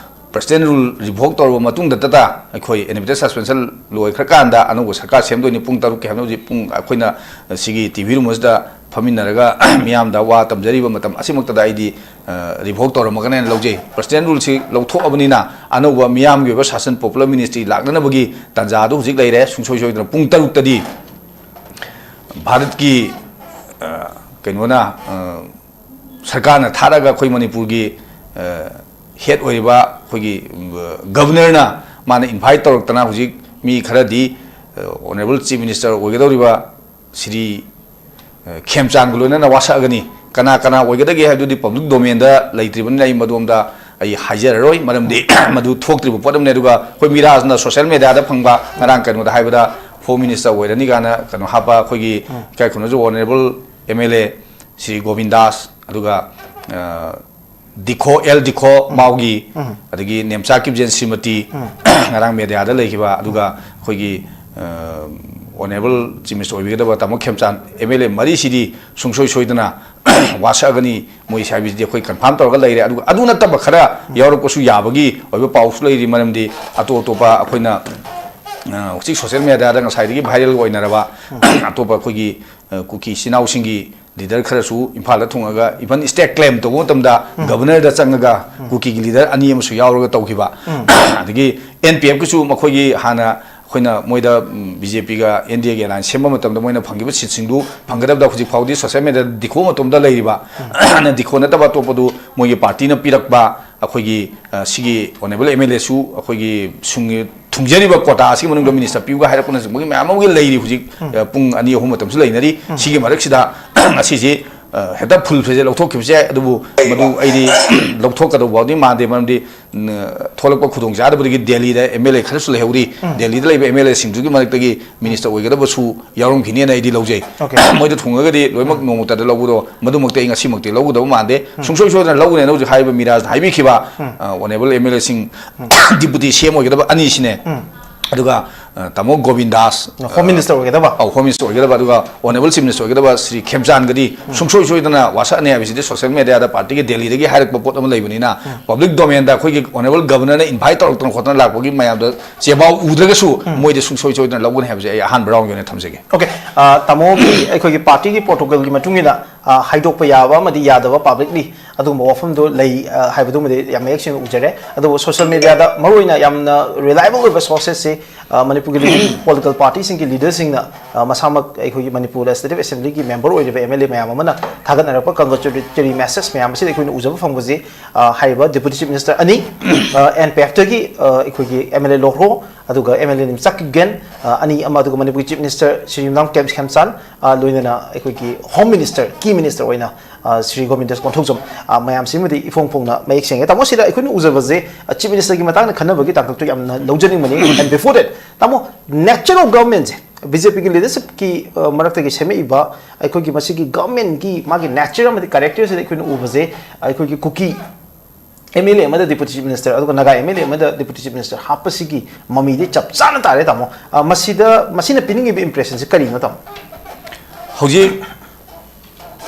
president rule revoke ꯇꯧꯔꯕ ꯃꯇꯨꯡꯗꯇ ꯑꯩꯈꯣꯏ inevitable suspension ꯂꯣꯏꯈ꯭ꯔꯀꯥꯟꯗ ꯑꯅꯧꯕ ꯁꯔꯀꯥꯔ ꯁꯦꯝꯗꯣꯏꯅꯤ꯫ ꯄꯨꯡ ꯇꯔꯨꯛꯀꯤ ꯍꯥꯏꯕꯅ ꯍꯧꯖꯤꯛ ꯄꯨꯡ ꯑꯩꯈꯣꯏꯅ ꯁꯤꯒꯤ TV roomꯁꯤꯗ ꯐꯝꯃꯤꯟꯅꯔꯒ ꯃꯤꯌꯥꯝꯗ ꯋꯥ ꯇꯝꯖꯔꯤꯕ ꯃꯇꯝ ꯑꯁꯤꯃꯛꯇꯗ ꯑꯩꯗꯤ, ꯑ, revoke ꯇꯧꯔꯝꯃꯒꯅꯦꯅ ꯂꯧꯖꯩ꯫ President ruleꯁꯤ ꯂꯧꯊꯣꯛꯑꯕꯅꯤꯅ ꯑꯅꯧꯕ ꯃꯤꯌꯥꯝꯒꯤ ꯑꯣꯏꯕ ꯁꯥꯁꯟ, popular ministry ꯂꯥꯛꯅꯅꯕꯒꯤ ꯇꯥꯟꯖꯥꯗꯨ ꯍꯧꯖꯤꯛ ꯂꯩꯔꯦ꯫ ꯁꯨꯡꯁꯣꯏ ꯁꯣꯏꯗꯅ ꯄꯨꯡ ꯇꯔꯨꯛꯇꯗꯤ ꯚꯥꯔꯠꯀꯤ, ꯑ, ꯀꯩꯅꯣꯅ, ꯑ, ꯁꯔꯀꯥꯔꯅ ꯊꯥꯔꯒ ꯑꯩꯈꯣꯏ ꯃꯅꯤꯄꯨꯔꯒꯤ, ꯑ, head ꯑꯣꯏꯔꯤꯕ ꯑꯩꯈꯣꯏꯒꯤ, ꯑ, governorꯅ ꯃꯥꯅ invite ꯇꯧꯔꯛꯇꯅ ꯍꯧꯖꯤꯛ ꯃꯤ ꯈꯔꯗꯤ, ꯑ, honourable chief minister ꯑꯣꯏꯒꯗꯧꯔꯤꯕ ꯁ꯭ꯔꯤ, ꯑ, ꯈꯦꯝꯆꯥꯟꯒ ꯂꯣꯏꯅꯅ ꯋꯥꯁꯛꯑꯒꯅꯤ꯫ ꯀꯅꯥ ꯀꯅꯥ ꯑꯣꯏꯒꯗꯒꯦ ꯍꯥꯏꯕꯗꯨꯗꯤ ꯄꯕ꯭ꯂꯤꯛ ꯗꯣꯃꯦꯟꯗ ꯂꯩꯇ꯭ꯔꯤꯕꯅꯤꯅ ꯑꯩ ꯃꯗꯣꯝꯗ ꯑꯩ ꯍꯥꯏꯖꯔꯔꯣꯏ, ꯃꯔꯝꯗꯤ ꯃꯗꯨ ꯊꯣꯛꯇ꯭ꯔꯤꯕ ꯄꯣꯠ ꯑꯃꯅꯤ꯫ ꯑꯗꯨꯒ ꯑꯩꯈꯣꯏ ꯃꯤꯔꯥꯖꯅ ꯁꯣꯁꯤꯌꯦꯜ ꯃꯦꯗꯤꯌꯥꯗ ꯐꯪꯕ ꯉꯔꯥꯡ ꯀꯩꯅꯣꯗ ꯍꯥꯏꯕꯗ ꯍꯣꯝ ꯃꯤꯅꯤꯁꯇꯔ ꯑꯣꯏꯔꯅꯤ ꯀꯥꯏꯅ ꯀꯩꯅꯣ ꯍꯥꯞꯄ ꯑꯩꯈꯣꯏꯒꯤ ꯏꯀꯥꯏ ꯈꯨꯝꯅꯖꯕ honourable M L A Sri Gobindas, ꯑꯗꯨꯒ ꯗꯤꯈꯣ ꯑꯦꯜ ꯗꯤꯈꯣ ꯃꯥꯎꯒꯤ, ꯑꯗꯒꯤ ꯅꯦꯝꯆꯥ ꯀꯤꯞꯖꯦꯟ ꯁ꯭ꯔꯤꯃꯇꯤ, ꯉꯔꯥꯡ ꯃꯦꯗꯤꯌꯥꯗ ꯂꯩꯈꯤꯕ, ꯑꯗꯨꯒ ꯑꯩꯈꯣꯏꯒꯤ ꯑꯣꯅꯔꯦꯕꯜ ꯆꯤꯐ ꯃꯤꯅꯤꯁꯇꯔ ꯑꯣꯏꯕꯤꯒꯗꯕ ꯇꯥꯃꯣ ꯈꯦꯝꯆꯥꯟ, ꯑꯦꯝ ꯑꯦꯜ ꯑꯦ ꯃꯔꯤꯁꯤꯗꯤ ꯁꯨꯡꯁꯣꯏ ꯁꯣꯏꯗꯅ ꯋꯥꯁꯛꯑꯒꯅꯤ ꯃꯣꯏꯁꯦ ꯍꯥꯏꯕꯁꯤꯗꯤ ꯑꯩꯈꯣꯏ ꯀꯟꯐꯥꯔꯝ ꯇꯧꯔꯒ ꯂꯩꯔꯦ꯫ ꯑꯗꯨꯒ ꯑꯗꯨ ꯅꯠꯇꯕ ꯈꯔ ꯌꯥꯎꯔꯛꯄꯁꯨ ꯌꯥꯕꯒꯤ ꯑꯣꯏꯕ ꯄꯥꯎꯁꯨ ꯂꯩꯔꯤ, ꯃꯔꯝꯗꯤ ꯑꯇꯣꯞ ꯑꯇꯣꯞꯄ ꯑꯩꯈꯣꯏꯅ ꯍꯧꯖꯤꯛ ꯁꯣꯁꯤꯌꯦꯜ ꯃꯦꯗꯤꯌꯥꯗ ꯉꯁꯥꯏꯗꯒꯤ ꯚꯥꯏꯔꯦꯜ ꯑꯣꯏꯅꯔꯕ ꯑꯇꯣꯞꯄ ꯑꯩꯈꯣꯏꯒꯤ ꯀꯨꯀꯤ ꯏꯆꯤꯟ ꯏꯅꯥꯎꯁꯤꯡꯒꯤ ꯂꯤꯗꯔ ꯈꯔꯁꯨ ꯏꯝꯐꯥꯜꯗ ꯊꯨꯡꯉꯒ ꯏꯚꯟ ꯁ꯭ꯇꯦꯠ ꯀ꯭ꯂꯦꯝ ꯇꯧꯕ ꯃꯇꯝꯗ ꯒꯕꯔꯅꯔꯗ ꯆꯪꯉꯒ ꯀꯨꯀꯤꯒꯤ ꯂꯤꯗꯔ ꯑꯅꯤ ꯑꯃꯁꯨ ꯌꯥꯎꯔꯒ ꯇꯧꯈꯤꯕ꯫ ꯑꯗꯒꯤ ꯑꯦꯟ ꯄꯤ ꯑꯦꯐꯀꯤꯁꯨ ꯃꯈꯣꯏꯒꯤ ꯍꯥꯟꯅ ꯑꯩꯈꯣꯏꯅ ꯃꯣꯏꯗ ꯕꯤ ꯖꯦ ꯄꯤꯒ ꯑꯦꯟ ꯗꯤ ꯑꯦꯒ ꯑꯦꯂꯥꯏꯟꯁ ꯁꯦꯝꯕ ꯃꯇꯝꯗ ꯃꯣꯏꯅ ꯐꯪꯈꯤꯕ ꯁꯤꯠꯁꯤꯡꯗꯨ ꯐꯪꯒꯗꯕꯗ ꯍꯧꯖꯤꯛ ꯐꯥꯎꯗꯤ ꯁꯣꯁꯤꯌꯦꯜ ꯃꯦꯗꯤꯌꯥꯗ ꯗꯤꯈꯣ ꯃꯇꯣꯝꯗ ꯂꯩꯔꯤꯕ, ꯗꯤꯈꯣ ꯅꯠꯇꯕ ꯑꯇꯣꯞꯄꯗꯨ ꯃꯣꯏꯒꯤ ꯄꯥꯔꯇꯤꯅ ꯄꯤꯔꯛꯄ, ꯑꯩꯈꯣꯏꯒꯤ ꯁꯤꯒꯤ ꯑꯣꯅꯔꯦꯕꯜ ꯑꯦꯝ ꯑꯦꯜ ꯑꯦꯁꯨ ꯑꯩꯈꯣꯏꯒꯤ ꯁꯨꯡ ꯊꯨꯡꯖꯔꯤꯕ ꯀꯣꯇꯥ ꯑꯁꯤꯒꯤ ꯃꯅꯨꯡꯗ ꯃꯤꯅꯤꯁꯇꯔ ꯄꯤꯌꯨꯒ ꯍꯥꯏꯔꯛꯄꯅꯆꯤꯡꯕꯒꯤ ꯃꯌꯥꯝ ꯑꯃꯒ ꯂꯩꯔꯤ꯫ ꯍꯧꯖꯤꯛ ꯄꯨꯡ ꯑꯅꯤ ꯑꯍꯨꯝ ꯃꯇꯝꯁꯨ ꯂꯩꯅꯔꯤ꯫ ꯁꯤꯒꯤ ꯃꯔꯛꯁꯤꯗ ꯉꯁꯤꯁꯦ ꯍꯦꯛꯇ ꯐꯨꯜ ꯐ꯭ꯂꯦꯖꯦꯗ ꯂꯧꯊꯣꯛꯈꯤꯕꯁꯨ ꯌꯥꯏ, ꯑꯗꯨꯕꯨ ꯃꯗꯨ ꯑꯩꯗꯤ ꯂꯧꯊꯣꯛꯀꯗꯧꯕ ꯐꯥꯎꯗꯤ ꯃꯥꯟꯗꯦ, ꯃꯔꯝꯗꯤ ꯊꯣꯛꯂꯛꯄ ꯈꯨꯗꯣꯡꯆꯥꯗꯕꯗꯒꯤ ꯗꯦꯜꯂꯤꯗ ꯑꯦꯝ ꯑꯦꯜ ꯑꯦ ꯈꯔꯁꯨ ꯂꯩꯍꯧꯔꯤ꯫ ꯗꯦꯜꯂꯤꯗ ꯂꯩꯕ ꯑꯦꯝ ꯑꯦꯜ ꯑꯦꯁꯤꯡꯗꯨꯒꯤ ꯃꯔꯛꯇꯒꯤ ꯃꯤꯅꯤꯁꯇꯔ ꯑꯣꯏꯒꯗꯕꯁꯨ ꯌꯥꯎꯔꯝꯈꯤꯅꯦꯅ ꯑꯩꯗꯤ ꯂꯧꯖꯩ꯫ ꯃꯣꯏꯗ ꯊꯨꯡꯉꯒꯗꯤ ꯂꯣꯏꯅꯃꯛ ꯅꯣꯡꯃꯇꯗ ꯂꯧꯕꯗꯣ ꯃꯗꯨꯃꯛꯇꯤ ꯑꯩ ꯉꯁꯤꯃꯛꯇꯤ ꯂꯧꯒꯗꯕ ꯃꯥꯟꯗꯦ꯫ ꯁꯨꯡꯁꯣꯏ ꯁꯣꯏꯗꯅ ꯂꯧꯒꯅꯦꯅ ꯍꯧꯖꯤꯛ ꯍꯥꯏꯔꯤꯕ ꯃꯤꯔꯥꯖꯅ ꯍꯥꯏꯕꯤꯈꯤꯕ ꯑꯣꯅꯔꯦꯕꯜ ꯑꯦꯝ ꯑꯦꯜ ꯑꯦꯁꯤꯡ ꯗꯤꯄꯨꯇꯤ ꯁꯤ ꯑꯦꯝ ꯑꯣꯏꯒꯗꯕ ꯑꯅꯤꯁꯤꯅꯦ꯫ ꯑꯗꯨꯒ ꯇꯥꯃꯣ ꯒꯣꯕꯤꯟꯗꯥꯁ, ꯍꯣꯝ ꯃꯤꯅꯤꯁꯇꯔ ꯑꯣꯏꯒꯗꯕ꯫ ꯑꯧ, ꯍꯣꯝ ꯃꯤꯅꯤꯁꯇꯔ ꯑꯣꯏꯒꯗꯕ, ꯑꯗꯨꯒ ꯑꯣꯅꯔꯦꯕꯜ ꯆꯤꯐ ꯃꯤꯅꯤꯁꯇꯔ ꯑꯣꯏꯒꯗꯕ ꯁ꯭ꯔꯤ ꯈꯦꯝꯆꯥꯟꯒꯗꯤ ꯁꯨꯡꯁꯣꯏ ꯁꯣꯏꯗꯅ ꯋꯥꯁꯛꯑꯅꯤ ꯍꯥꯏꯕꯁꯤꯗꯤ ꯁꯣꯁꯤꯌꯦꯜ ꯃꯦꯗꯤꯌꯥꯗ ꯄꯥꯔꯇꯤꯒꯤ ꯗꯦꯜꯂꯤꯗꯒꯤ ꯍꯥꯏꯔꯛꯄ ꯄꯣꯠ ꯑꯃ ꯂꯩꯕꯅꯤꯅ ꯄꯕ꯭ꯂꯤꯛ ꯗꯣꯃꯦꯟꯗ ꯑꯩꯈꯣꯏꯒꯤ ꯑꯣꯅꯔꯦꯕꯜ ꯒꯕꯔꯅꯔꯅ ꯏꯟꯚꯥꯏꯠ ꯇꯧꯔꯛꯇꯅ ꯈꯣꯠꯇꯅ ꯂꯥꯛꯄꯒꯤ ꯃꯌꯥꯝꯗ ꯆꯦꯕꯥꯎ ꯎꯗ꯭ꯔꯒꯁꯨ ꯃꯣꯏꯗꯤ ꯁꯨꯡꯁꯣꯏ ꯁꯣꯏꯗꯅ ꯂꯧꯒꯅꯤ ꯍꯥꯏꯕꯁꯦ ꯑꯩ ꯑꯍꯥꯟꯕ ꯔꯥꯎꯟꯒꯤ ꯑꯣꯏꯅ ꯊꯝꯖꯒꯦ꯫ ꯑꯣꯀꯦ, ꯇꯥꯃꯣꯒꯤ ꯑꯩꯈꯣꯏꯒꯤ ꯄꯥꯔꯇꯤꯒꯤ ꯄ꯭ꯔꯣꯇꯣꯀꯣꯜꯒꯤ ꯃꯇꯨꯡ ꯏꯟꯅ ꯍꯥꯏꯗꯣꯛꯄ ꯌꯥꯕ ꯑꯃꯗꯤ ꯌꯥꯗꯕ ꯄꯕ꯭ꯂꯤꯛꯂꯤ ꯑꯗꯨꯒꯨꯝꯕ ꯋꯥꯐꯝꯗꯣ ꯂꯩ, ꯑ, ꯍꯥꯏꯕꯗꯨꯃꯗꯤ ꯌꯥꯝ ꯃꯌꯦꯛ ꯁꯦꯡꯅ ꯎꯖꯔꯦ꯫ ꯑꯗꯨꯕꯨ social media ꯗ ꯃꯔꯨꯑꯣꯏꯅ ꯌꯥꯝꯅ reliable ꯑꯣꯏꯕ sources ꯁꯤ, ꯑ, ꯃꯅꯤꯄꯨꯔꯒꯤ leading political party ꯁꯤꯡꯒꯤ leader ꯁꯤꯡꯅ, ꯑ, ꯃꯁꯥꯃꯛ ꯑꯩꯈꯣꯏꯒꯤ ꯃꯅꯤꯄꯨꯔ Legislative Assembly ꯒꯤ member ꯑꯣꯏꯔꯤꯕ M L A ꯃꯌꯥꯝ ꯑꯃꯅ ꯊꯥꯒꯠꯅꯔꯛꯄ congratulatory message ꯃꯌꯥꯝ ꯑꯁꯤꯗ ꯑꯩꯈꯣꯏꯅ ꯎꯖꯕ ꯐꯪꯕꯁꯤ, ꯑ, ꯍꯥꯏꯔꯤꯕ Deputy Chief Minister ꯑꯅꯤ, ꯑ, N P F ꯇꯒꯤ, ꯑ, ꯑꯩꯈꯣꯏꯒꯤ M L A ꯂꯣꯍ꯭ꯔꯣ, ꯑꯗꯨꯒ M L A ꯅꯤꯝꯆꯥꯛ ꯀꯤꯞꯒꯦꯟ, ꯑ, ꯑꯅꯤ ꯑꯃ, ꯑꯗꯨꯒ ꯃꯅꯤꯄꯨꯔꯒꯤ Chief Minister ꯁ꯭ꯔꯤ ꯌꯨꯝꯅꯥꯝ ꯈꯦꯝꯆꯥꯟ, ꯑ, ꯂꯣꯏꯅꯅ ꯑꯩꯈꯣꯏꯒꯤ Home Minister, key minister ꯑꯣꯏꯅ, ꯑ, ꯁ꯭ꯔꯤ ꯒꯣꯕꯤꯟꯗꯁ ꯀꯣꯟꯊꯧꯖꯝ, ꯑ, ꯃꯌꯥꯝꯁꯤꯃꯗꯤ ꯏꯐꯣꯡ ꯐꯣꯡꯅ ꯃꯌꯦꯛ ꯁꯦꯡꯉꯦ꯫ ꯇꯥꯃꯣ, ꯁꯤꯗ ꯑꯩꯈꯣꯏꯅ ꯎꯖꯕꯁꯦ, ꯑ, Chief Minister ꯒꯤ ꯃꯇꯥꯡꯗ ꯈꯟꯅꯕꯒꯤ ꯇꯥꯡꯀꯛꯇꯨ ꯌꯥꯝꯅ ꯂꯧꯖꯅꯤꯡꯕꯅꯤ꯫ And before that, ꯇꯥꯃꯣ, nature of government say, B J P ꯒꯤ leadership ꯀꯤ, ꯑ, ꯃꯔꯛꯇꯒꯤ ꯁꯦꯝꯃꯛꯏꯕ ꯑꯩꯈꯣꯏꯒꯤ ꯃꯁꯤꯒꯤ government ꯀꯤ ꯃꯥꯒꯤ nature ꯑꯃꯗꯤ character ꯁꯤꯗ ꯑꯩꯈꯣꯏꯅ ꯎꯕꯁꯦ, ꯑꯩꯈꯣꯏꯒꯤ ꯀꯨꯀꯤ M L A ꯑꯃꯗ Deputy Chief Minister, ꯑꯗꯨꯒ ꯅꯥꯒꯥ M L A ꯑꯃꯗ Deputy Chief Minister ꯍꯥꯞꯄꯁꯤꯒꯤ ꯃꯃꯤꯗꯤ ꯆꯞ ꯆꯥꯅ ꯇꯥꯔꯦ, ꯇꯥꯃꯣ꯫ ꯑ, ꯃꯁꯤꯗ, ꯃꯁꯤꯅ ꯄꯤꯅꯤꯡꯉꯤꯕ impression ꯁꯦ ꯀꯔꯤꯅꯣ, ꯇꯥꯃꯣ? ꯍꯧꯖꯤꯛ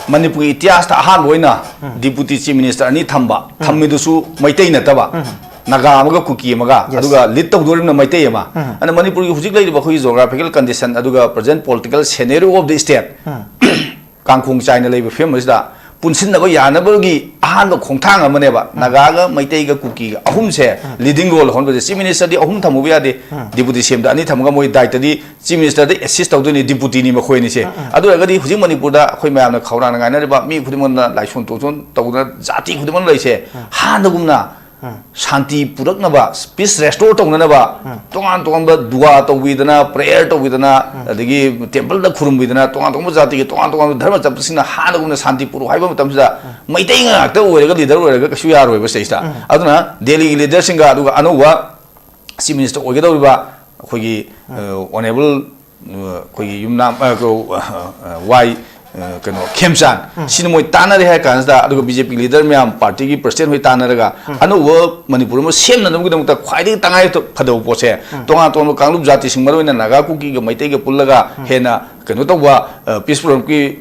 ꯃꯅꯤꯄꯨꯔꯒꯤ ꯏꯇꯤꯍꯥꯁꯇ ꯑꯍꯥꯟꯕ ꯑꯣꯏꯅ Deputy Chief Minister ꯑꯅꯤ ꯊꯝꯕ, ꯊꯝꯃꯤꯗꯨꯁꯨ ꯃꯩꯇꯩ ꯅꯠꯇꯕ, ꯅꯥꯒꯥ ꯑꯃꯒ ꯀꯨꯀꯤ ꯑꯃꯒ, Yes. ꯑꯗꯨꯒ lead ꯇꯧꯗꯣꯔꯤꯕꯅ ꯃꯩꯇꯩ ꯑꯃ꯫ ꯑꯗꯨꯅ ꯃꯅꯤꯄꯨꯔꯒꯤ ꯍꯧꯖꯤꯛ ꯂꯩꯔꯤꯕ ꯑꯩꯈꯣꯏꯒꯤ geographical condition, ꯑꯗꯨꯒ present political scenario of the state, ꯀꯥꯡꯈꯣꯡ ꯆꯥꯏꯅ ꯂꯩꯕ ꯐꯤꯕꯝ ꯑꯁꯤꯗ ꯄꯨꯟꯁꯤꯟꯅꯕ ꯌꯥꯅꯕꯒꯤ ꯑꯍꯥꯟꯕ ꯈꯣꯡꯊꯥꯡ ꯑꯃꯅꯦꯕ꯫ ꯅꯥꯒꯥꯒ, ꯃꯩꯇꯩꯒ, ꯀꯨꯀꯤꯒ ꯑꯍꯨꯝꯁꯦ leading role ꯂꯧꯍꯟꯕꯁꯦ꯫ Chief Minister ꯗꯤ ꯑꯍꯨꯝ ꯊꯝꯃꯨꯕ ꯌꯥꯗꯦ, Deputy C M ꯗ ꯑꯅꯤ ꯊꯝꯃꯒ ꯃꯣꯏ ꯗꯥꯏꯇꯗꯤ Chief Minister ꯗ assist ꯇꯧꯗꯣꯏꯅꯤ, Deputy ꯅꯤ ꯃꯈꯣꯏ ꯑꯅꯤꯁꯦ꯫ ꯑꯗꯨ ꯑꯣꯏꯔꯒꯗꯤ ꯍꯧꯖꯤꯛ ꯃꯅꯤꯄꯨꯔꯗ ꯑꯩꯈꯣꯏ ꯃꯌꯥꯝꯅ ꯈꯧꯔꯥꯡꯅ ꯉꯥꯏꯅꯔꯤꯕ, ꯃꯤ ꯈꯨꯗꯤꯡꯃꯛꯅ ꯂꯥꯏꯁꯣꯟ ꯇꯣꯛꯁꯣꯟ ꯇꯧꯗꯅ ꯖꯥꯇꯤ ꯈꯨꯗꯤꯡꯃꯛꯅ ꯂꯩꯁꯦ, ꯍꯥꯟꯅꯒꯨꯝꯅ ꯁꯥꯟꯇꯤ ꯄꯨꯔꯛꯅꯕ, peace restore ꯇꯧꯅꯅꯕ, ꯇꯣꯉꯥꯟ ꯇꯣꯉꯥꯟꯕ ꯗꯨꯋꯥ ꯇꯧꯕꯤꯗꯅ, prayer ꯇꯧꯕꯤꯗꯅ, ꯑꯗꯒꯤ temple ꯗ ꯈꯨꯔꯨꯝꯕꯤꯗꯅ, ꯇꯣꯉꯥꯟ ꯇꯣꯉꯥꯟꯕ ꯖꯥꯇꯤꯒꯤ ꯇꯣꯉꯥꯟ ꯇꯣꯉꯥꯟꯕ ꯙꯔꯃ ꯆꯠꯄꯁꯤꯡꯅ ꯍꯥꯟꯅꯒꯨꯝꯅ ꯁꯥꯟꯇꯤ ꯄꯨꯔꯛꯎ ꯍꯥꯏꯕ ꯃꯇꯝꯁꯤꯗ, ꯃꯩꯇꯩ ꯉꯥꯛꯇ ꯑꯣꯏꯔꯒ leader ꯑꯣꯏꯔꯒ ꯀꯩꯁꯨ ꯌꯥꯔꯣꯏꯕ ꯁꯤꯗꯩꯁꯤꯗ꯫ ꯑꯗꯨꯅ ꯗꯦꯜꯂꯤꯒꯤ leader ꯁꯤꯡꯒ ꯑꯗꯨꯒ ꯑꯅꯧꯕ Chief Minister ꯑꯣꯏꯒꯗꯧꯔꯤꯕ ꯑꯩꯈꯣꯏꯒꯤ, ꯑ, Honourable, ꯑ, ꯑꯩꯈꯣꯏꯒꯤ ꯌꯨꯝꯅꯥꯝ, ꯑ, ꯀ-, ꯑ, ꯑ, ꯋꯥꯏ, ꯑ, ꯀꯩꯅꯣ, ꯈꯦꯝꯆꯥꯟ, ꯁꯤꯅ ꯃꯣꯏ ꯇꯥꯟꯅꯔꯦ ꯍꯥꯏ ꯀꯥꯟꯁꯤꯗ, ꯑꯗꯨꯒ B J P leader ꯃꯌꯥꯝ, party ꯒꯤ president ꯍꯣꯏ ꯇꯥꯟꯅꯔꯒ ꯑꯅꯧꯕ ꯃꯅꯤꯄꯨꯔ ꯑꯃ ꯁꯦꯝꯅꯅꯕꯒꯤꯗꯃꯛꯇ ꯈ꯭ꯋꯥꯏꯗꯒꯤ ꯇꯉꯥꯏ ꯐꯗꯕ ꯄꯣꯠꯁꯦ, ꯇꯣꯉꯥꯟ ꯇꯣꯉꯥꯟꯕ ꯀꯥꯡꯂꯨꯞ ꯖꯥꯇꯤꯁꯤꯡ, ꯃꯔꯨꯑꯣꯏꯅ ꯅꯥꯒꯥ, ꯀꯨꯀꯤꯒ ꯃꯩꯇꯩꯒ ꯄꯨꯜꯂꯒ ꯍꯦꯟꯅ ꯀꯩꯅꯣ ꯇꯧꯕ, ꯑ, peace program ꯒꯤ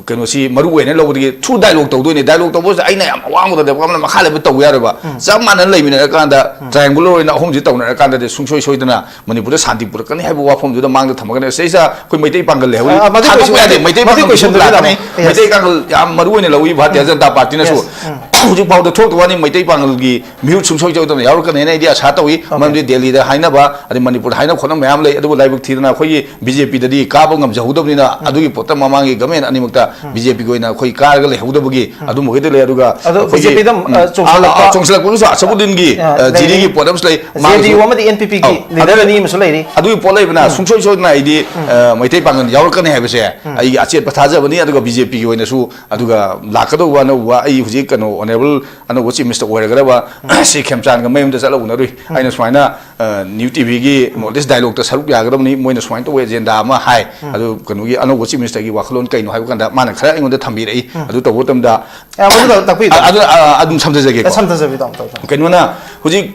ꯀꯩꯅꯣꯁꯤ ꯃꯔꯨ ꯑꯣꯏꯅ ꯂꯧꯕꯗꯒꯤ through dialogue ꯇꯧꯗꯣꯏꯅꯦ꯫ Dialogue ꯇꯧꯕꯁꯤꯗ ꯑꯩꯅ ꯌꯥꯝ ꯑꯋꯥꯡꯕꯗ ꯂꯦꯞꯄ ꯑꯃꯅ ꯃꯈꯥ ꯂꯩꯕ ꯇꯧꯕ ꯌꯥꯔꯣꯏꯕ꯫ ꯆꯞ ꯃꯥꯟꯅꯅ ꯂꯩꯃꯤꯟꯅꯔꯀꯥꯟꯗ triangular ꯑꯣꯏꯅ ꯑꯍꯨꯝꯁꯤ ꯇꯧꯅꯔꯀꯥꯟꯗꯗꯤ ꯁꯨꯡꯁꯣꯏ ꯁꯣꯏꯗꯅ ꯃꯅꯤꯄꯨꯔꯗ ꯁꯥꯟꯇꯤ ꯄꯨꯔꯛꯀꯅꯤ ꯍꯥꯏꯕ ꯋꯥꯐꯝꯗꯨꯗ ꯃꯥꯡꯗ ꯊꯝꯃꯒꯅꯦ꯫ ꯁꯤꯗꯩꯁꯤꯗ ꯑꯩꯈꯣꯏ ꯃꯩꯇꯩ ꯄꯥꯡꯒꯜ ꯂꯩꯍꯧꯔꯤ꯫ ꯑ, ꯃꯗꯨ ꯊꯥꯗꯣꯛꯄ question-, ꯌꯥꯗꯦ꯫ ꯃꯩꯇꯩ ꯃꯗꯨ ꯄꯥꯡꯒꯜ question-ꯗꯨꯗꯤ ꯂꯥꯛꯀꯅꯤ꯫ ꯇꯥꯃꯣ, yes꯫ ꯃꯩꯇꯩ ꯄꯥꯡꯒꯜ ꯌꯥꯝ ꯃꯔꯨ ꯑꯣꯏꯅ ꯂꯧꯏ ꯚꯥꯔꯇꯤꯌ ꯎꯝ꯫ ꯖꯅꯇꯥ ꯄꯥꯔꯇꯤꯅꯁꯨ꯫ Yes꯫ ꯎꯝ꯫ ꯍꯧꯖꯤꯛ ꯐꯥꯎꯗ ꯊꯣꯛꯇꯕ ꯋꯥꯅꯤ ꯃꯩꯇꯩ ꯄꯥꯡꯒꯜꯒꯤ ꯃꯤꯍꯨꯠ ꯁꯨꯡꯁꯣꯏ ꯁꯣꯏꯗꯅ ꯌꯥꯎꯔꯛꯀꯅꯤ ꯍꯥꯏꯅ ꯑꯩꯗꯤ ꯑꯁꯥ ꯇꯧꯏ꯫ Okay꯫ ꯃꯔꯝꯗꯤ ꯗꯦꯜꯂꯤꯗ ꯍꯥꯏꯅꯕ, ꯑꯗꯩ ꯃꯅꯤꯄꯨꯔꯗ ꯍꯥꯏꯅ ꯈꯣꯠꯅꯕ ꯃꯌꯥꯝ ꯂꯩ, ꯑꯗꯨꯕꯨ ꯂꯥꯏꯕꯛ ꯊꯤꯗꯅ ꯑꯩꯈꯣꯏꯒꯤ ꯕꯤ ꯖꯦ ꯄꯤꯗꯗꯤ ꯀꯥꯕ ꯉꯝꯖꯍꯧꯗꯕꯅꯤꯅ ꯎꯝ꯫ ꯑꯗꯨꯒꯤ ꯄꯣꯠꯇ ꯃꯃꯥꯡꯒꯤ government ꯑꯅꯤꯃꯛꯇ ꯎꯝ꯫ ꯕꯤ ꯖꯦ ꯄꯤꯒꯤ ꯑꯣꯏꯅ ꯑꯩꯈꯣꯏ ꯀꯥꯔꯒ ꯂꯩꯍꯧꯗꯕꯒꯤ ꯎꯝ꯫ ꯑꯗꯨꯝꯕꯒꯤꯗꯤ ꯂꯩ꯫ ꯑꯗꯨꯒ ꯑꯗꯣ ꯑꯩꯈꯣꯏꯒꯤ, ꯕꯤ ꯖꯦ ꯄꯤꯗ, ꯎꯝ, ꯑ, ꯆꯣꯡꯁꯤꯜꯂꯛꯄ, ꯑ, ꯑ, ꯆꯣꯡꯁꯤꯜꯂꯛꯄꯒꯤꯁꯨ ꯑꯁꯕꯨꯗꯤꯟꯒꯤ, ꯑ, ꯑ, ꯂꯩꯔꯤ꯫ ꯖꯤꯗꯤꯒꯤ ꯄꯣꯠ ꯑꯃꯁꯨ ꯂꯩ꯫ ꯖꯦ ꯗꯤ ꯌꯨ ꯃꯥꯒꯤꯁꯨ ꯑꯃꯗꯤ ꯑꯦꯟ ꯄꯤ ꯄꯤꯒꯤ ꯑꯧ, leader ꯑꯗꯨ ꯑꯅꯤ ꯑꯃꯁꯨ ꯂꯩꯔꯤ꯫ ꯑꯗꯨꯒꯤ ꯄꯣꯠ ꯂꯩꯕꯅ ꯎꯝ꯫ ꯁꯨꯡꯁꯣꯏ ꯁꯣꯏꯗꯅ ꯑꯩꯗꯤ, ꯎꯝ꯫ ꯑ, ꯃꯩꯇꯩ ꯄꯥꯡꯒꯜ ꯌꯥꯎꯔꯛꯀꯅꯤ ꯍꯥꯏꯕꯁꯦ ꯎꯝ꯫ ꯑꯩꯒꯤ ꯑꯆꯦꯠꯄ ꯊꯥꯖꯕꯅꯤ꯫ ꯑꯗꯨꯒ ꯕꯤ ꯖꯦ ꯄꯤꯒꯤ ꯑꯣꯏꯅꯁꯨ, ꯑꯗꯨꯒ ꯂꯥꯛꯀꯗꯧꯕ ꯑꯅꯧꯕ ꯑꯩ ꯍꯧꯖꯤꯛ ꯀꯩꯅꯣ honourable ꯑꯅꯧꯕ Chief Minister ꯑꯣꯏꯔꯒꯗꯕ ꯎꯝ꯫ ꯁꯤ ꯈꯦꯝꯆꯥꯟꯒ ꯃꯌꯨꯝꯗ ꯆꯠꯂ ꯎꯅꯔꯨꯏ꯫ ꯎꯝ꯫ ꯑꯩꯅ ꯁꯨꯃꯥꯏꯅ, ꯑ, New T V-ꯒꯤ North East Dialogue-ꯇ ꯁꯔꯨꯛ ꯌꯥꯒꯗꯕꯅꯤ, ꯃꯣꯏꯅ ꯁꯨꯃꯥꯏꯅ ꯇꯧꯕ agenda ꯑꯃ ꯍꯥꯏ꯫ ꯎꯝ꯫ ꯑꯗꯨ ꯀꯩꯅꯣꯒꯤ ꯑꯅꯧꯕ Chief Minister-ꯒꯤ ꯋꯥꯈꯜꯂꯣꯟ ꯀꯩꯅꯣ ꯍꯥꯏꯕ ꯀꯥꯟꯗ ꯃꯥꯅ ꯈꯔ ꯑꯩꯉꯣꯟꯗ ꯊꯝꯕꯤꯔꯛꯏ꯫ ꯎꯝ꯫ ꯑꯗꯨ ꯇꯧꯕ ꯃꯇꯝꯗ ꯑ, ꯃꯗꯨ ꯇꯥꯛꯄꯤꯌꯨ꯫ ꯑ, ꯑꯗꯨ, ꯑ, ꯑꯗꯨꯝ ꯁꯝꯖꯖꯒꯦꯀꯣ꯫ ꯑꯦ, ꯁꯝꯊꯖꯕꯤꯌꯨ, ꯇꯥꯃꯣ, ꯇꯥꯃꯣ, ꯇꯥꯃꯣ꯫ ꯀꯩꯅꯣꯅ ꯍꯧꯖꯤꯛ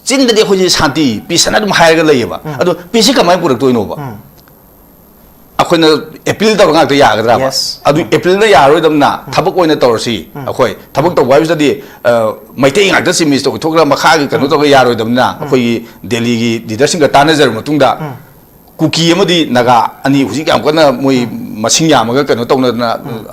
ꯆꯤꯟꯗꯗꯤ ꯑꯩꯈꯣꯏꯁꯦ ꯁꯥꯟꯇꯤ, peace ꯍꯥꯏꯅ ꯑꯗꯨꯝ ꯍꯥꯏꯔꯒ ꯂꯩꯌꯦꯕ꯫ ꯎꯝ꯫ ꯑꯗꯣ peace-ꯁꯤ ꯀꯃꯥꯏꯅ ꯄꯨꯔꯛꯇꯣꯏꯅꯣꯕ? ꯎꯝ꯫ ꯑꯩꯈꯣꯏꯅ appeal ꯇꯧꯔ ꯉꯥꯛꯇ ꯌꯥꯒꯗ꯭ꯔꯥꯕ? Yes. ꯑꯗꯨ ꯎꯝ꯫ Appeal-ꯗ ꯌꯥꯔꯣꯏꯗꯕꯅ ꯎꯝ꯫ ꯊꯕꯛ ꯑꯣꯏꯅ ꯇꯧꯔꯁꯤ꯫ ꯎꯝ꯫ ꯑꯩꯈꯣꯏ ꯊꯕꯛ ꯇꯧꯕ ꯍꯥꯏꯕꯁꯤꯗꯤ, ꯑ, ꯃꯩꯇꯩ ꯉꯥꯛꯇ Chief Minister ꯑꯣꯏꯊꯣꯛꯈ꯭ꯔ ꯃꯈꯥꯒꯤ ꯀꯩꯅꯣ ꯎꯝ꯫ ꯇꯧꯔꯒ ꯌꯥꯔꯣꯏꯗꯕꯅꯤꯅ ꯎꯝ꯫ ꯑꯩꯈꯣꯏꯒꯤ ꯗꯦꯜꯂꯤꯒꯤ leader-ꯁꯤꯡꯒ ꯇꯥꯟꯅꯖꯔꯕ ꯃꯇꯨꯡꯗ ꯎꯝ꯫ ꯀꯨꯀꯤ ꯑꯃꯗꯤ ꯅꯥꯒꯥ ꯑꯅꯤ ꯍꯧꯖꯤꯛ ꯌꯥꯝ ꯀꯟꯅ ꯃꯣꯏ ꯎꯝ꯫ ꯃꯁꯤꯡ ꯌꯥꯝꯃꯒ ꯀꯩꯅꯣ ꯇꯧꯅꯗꯅ, ꯎꯝ꯫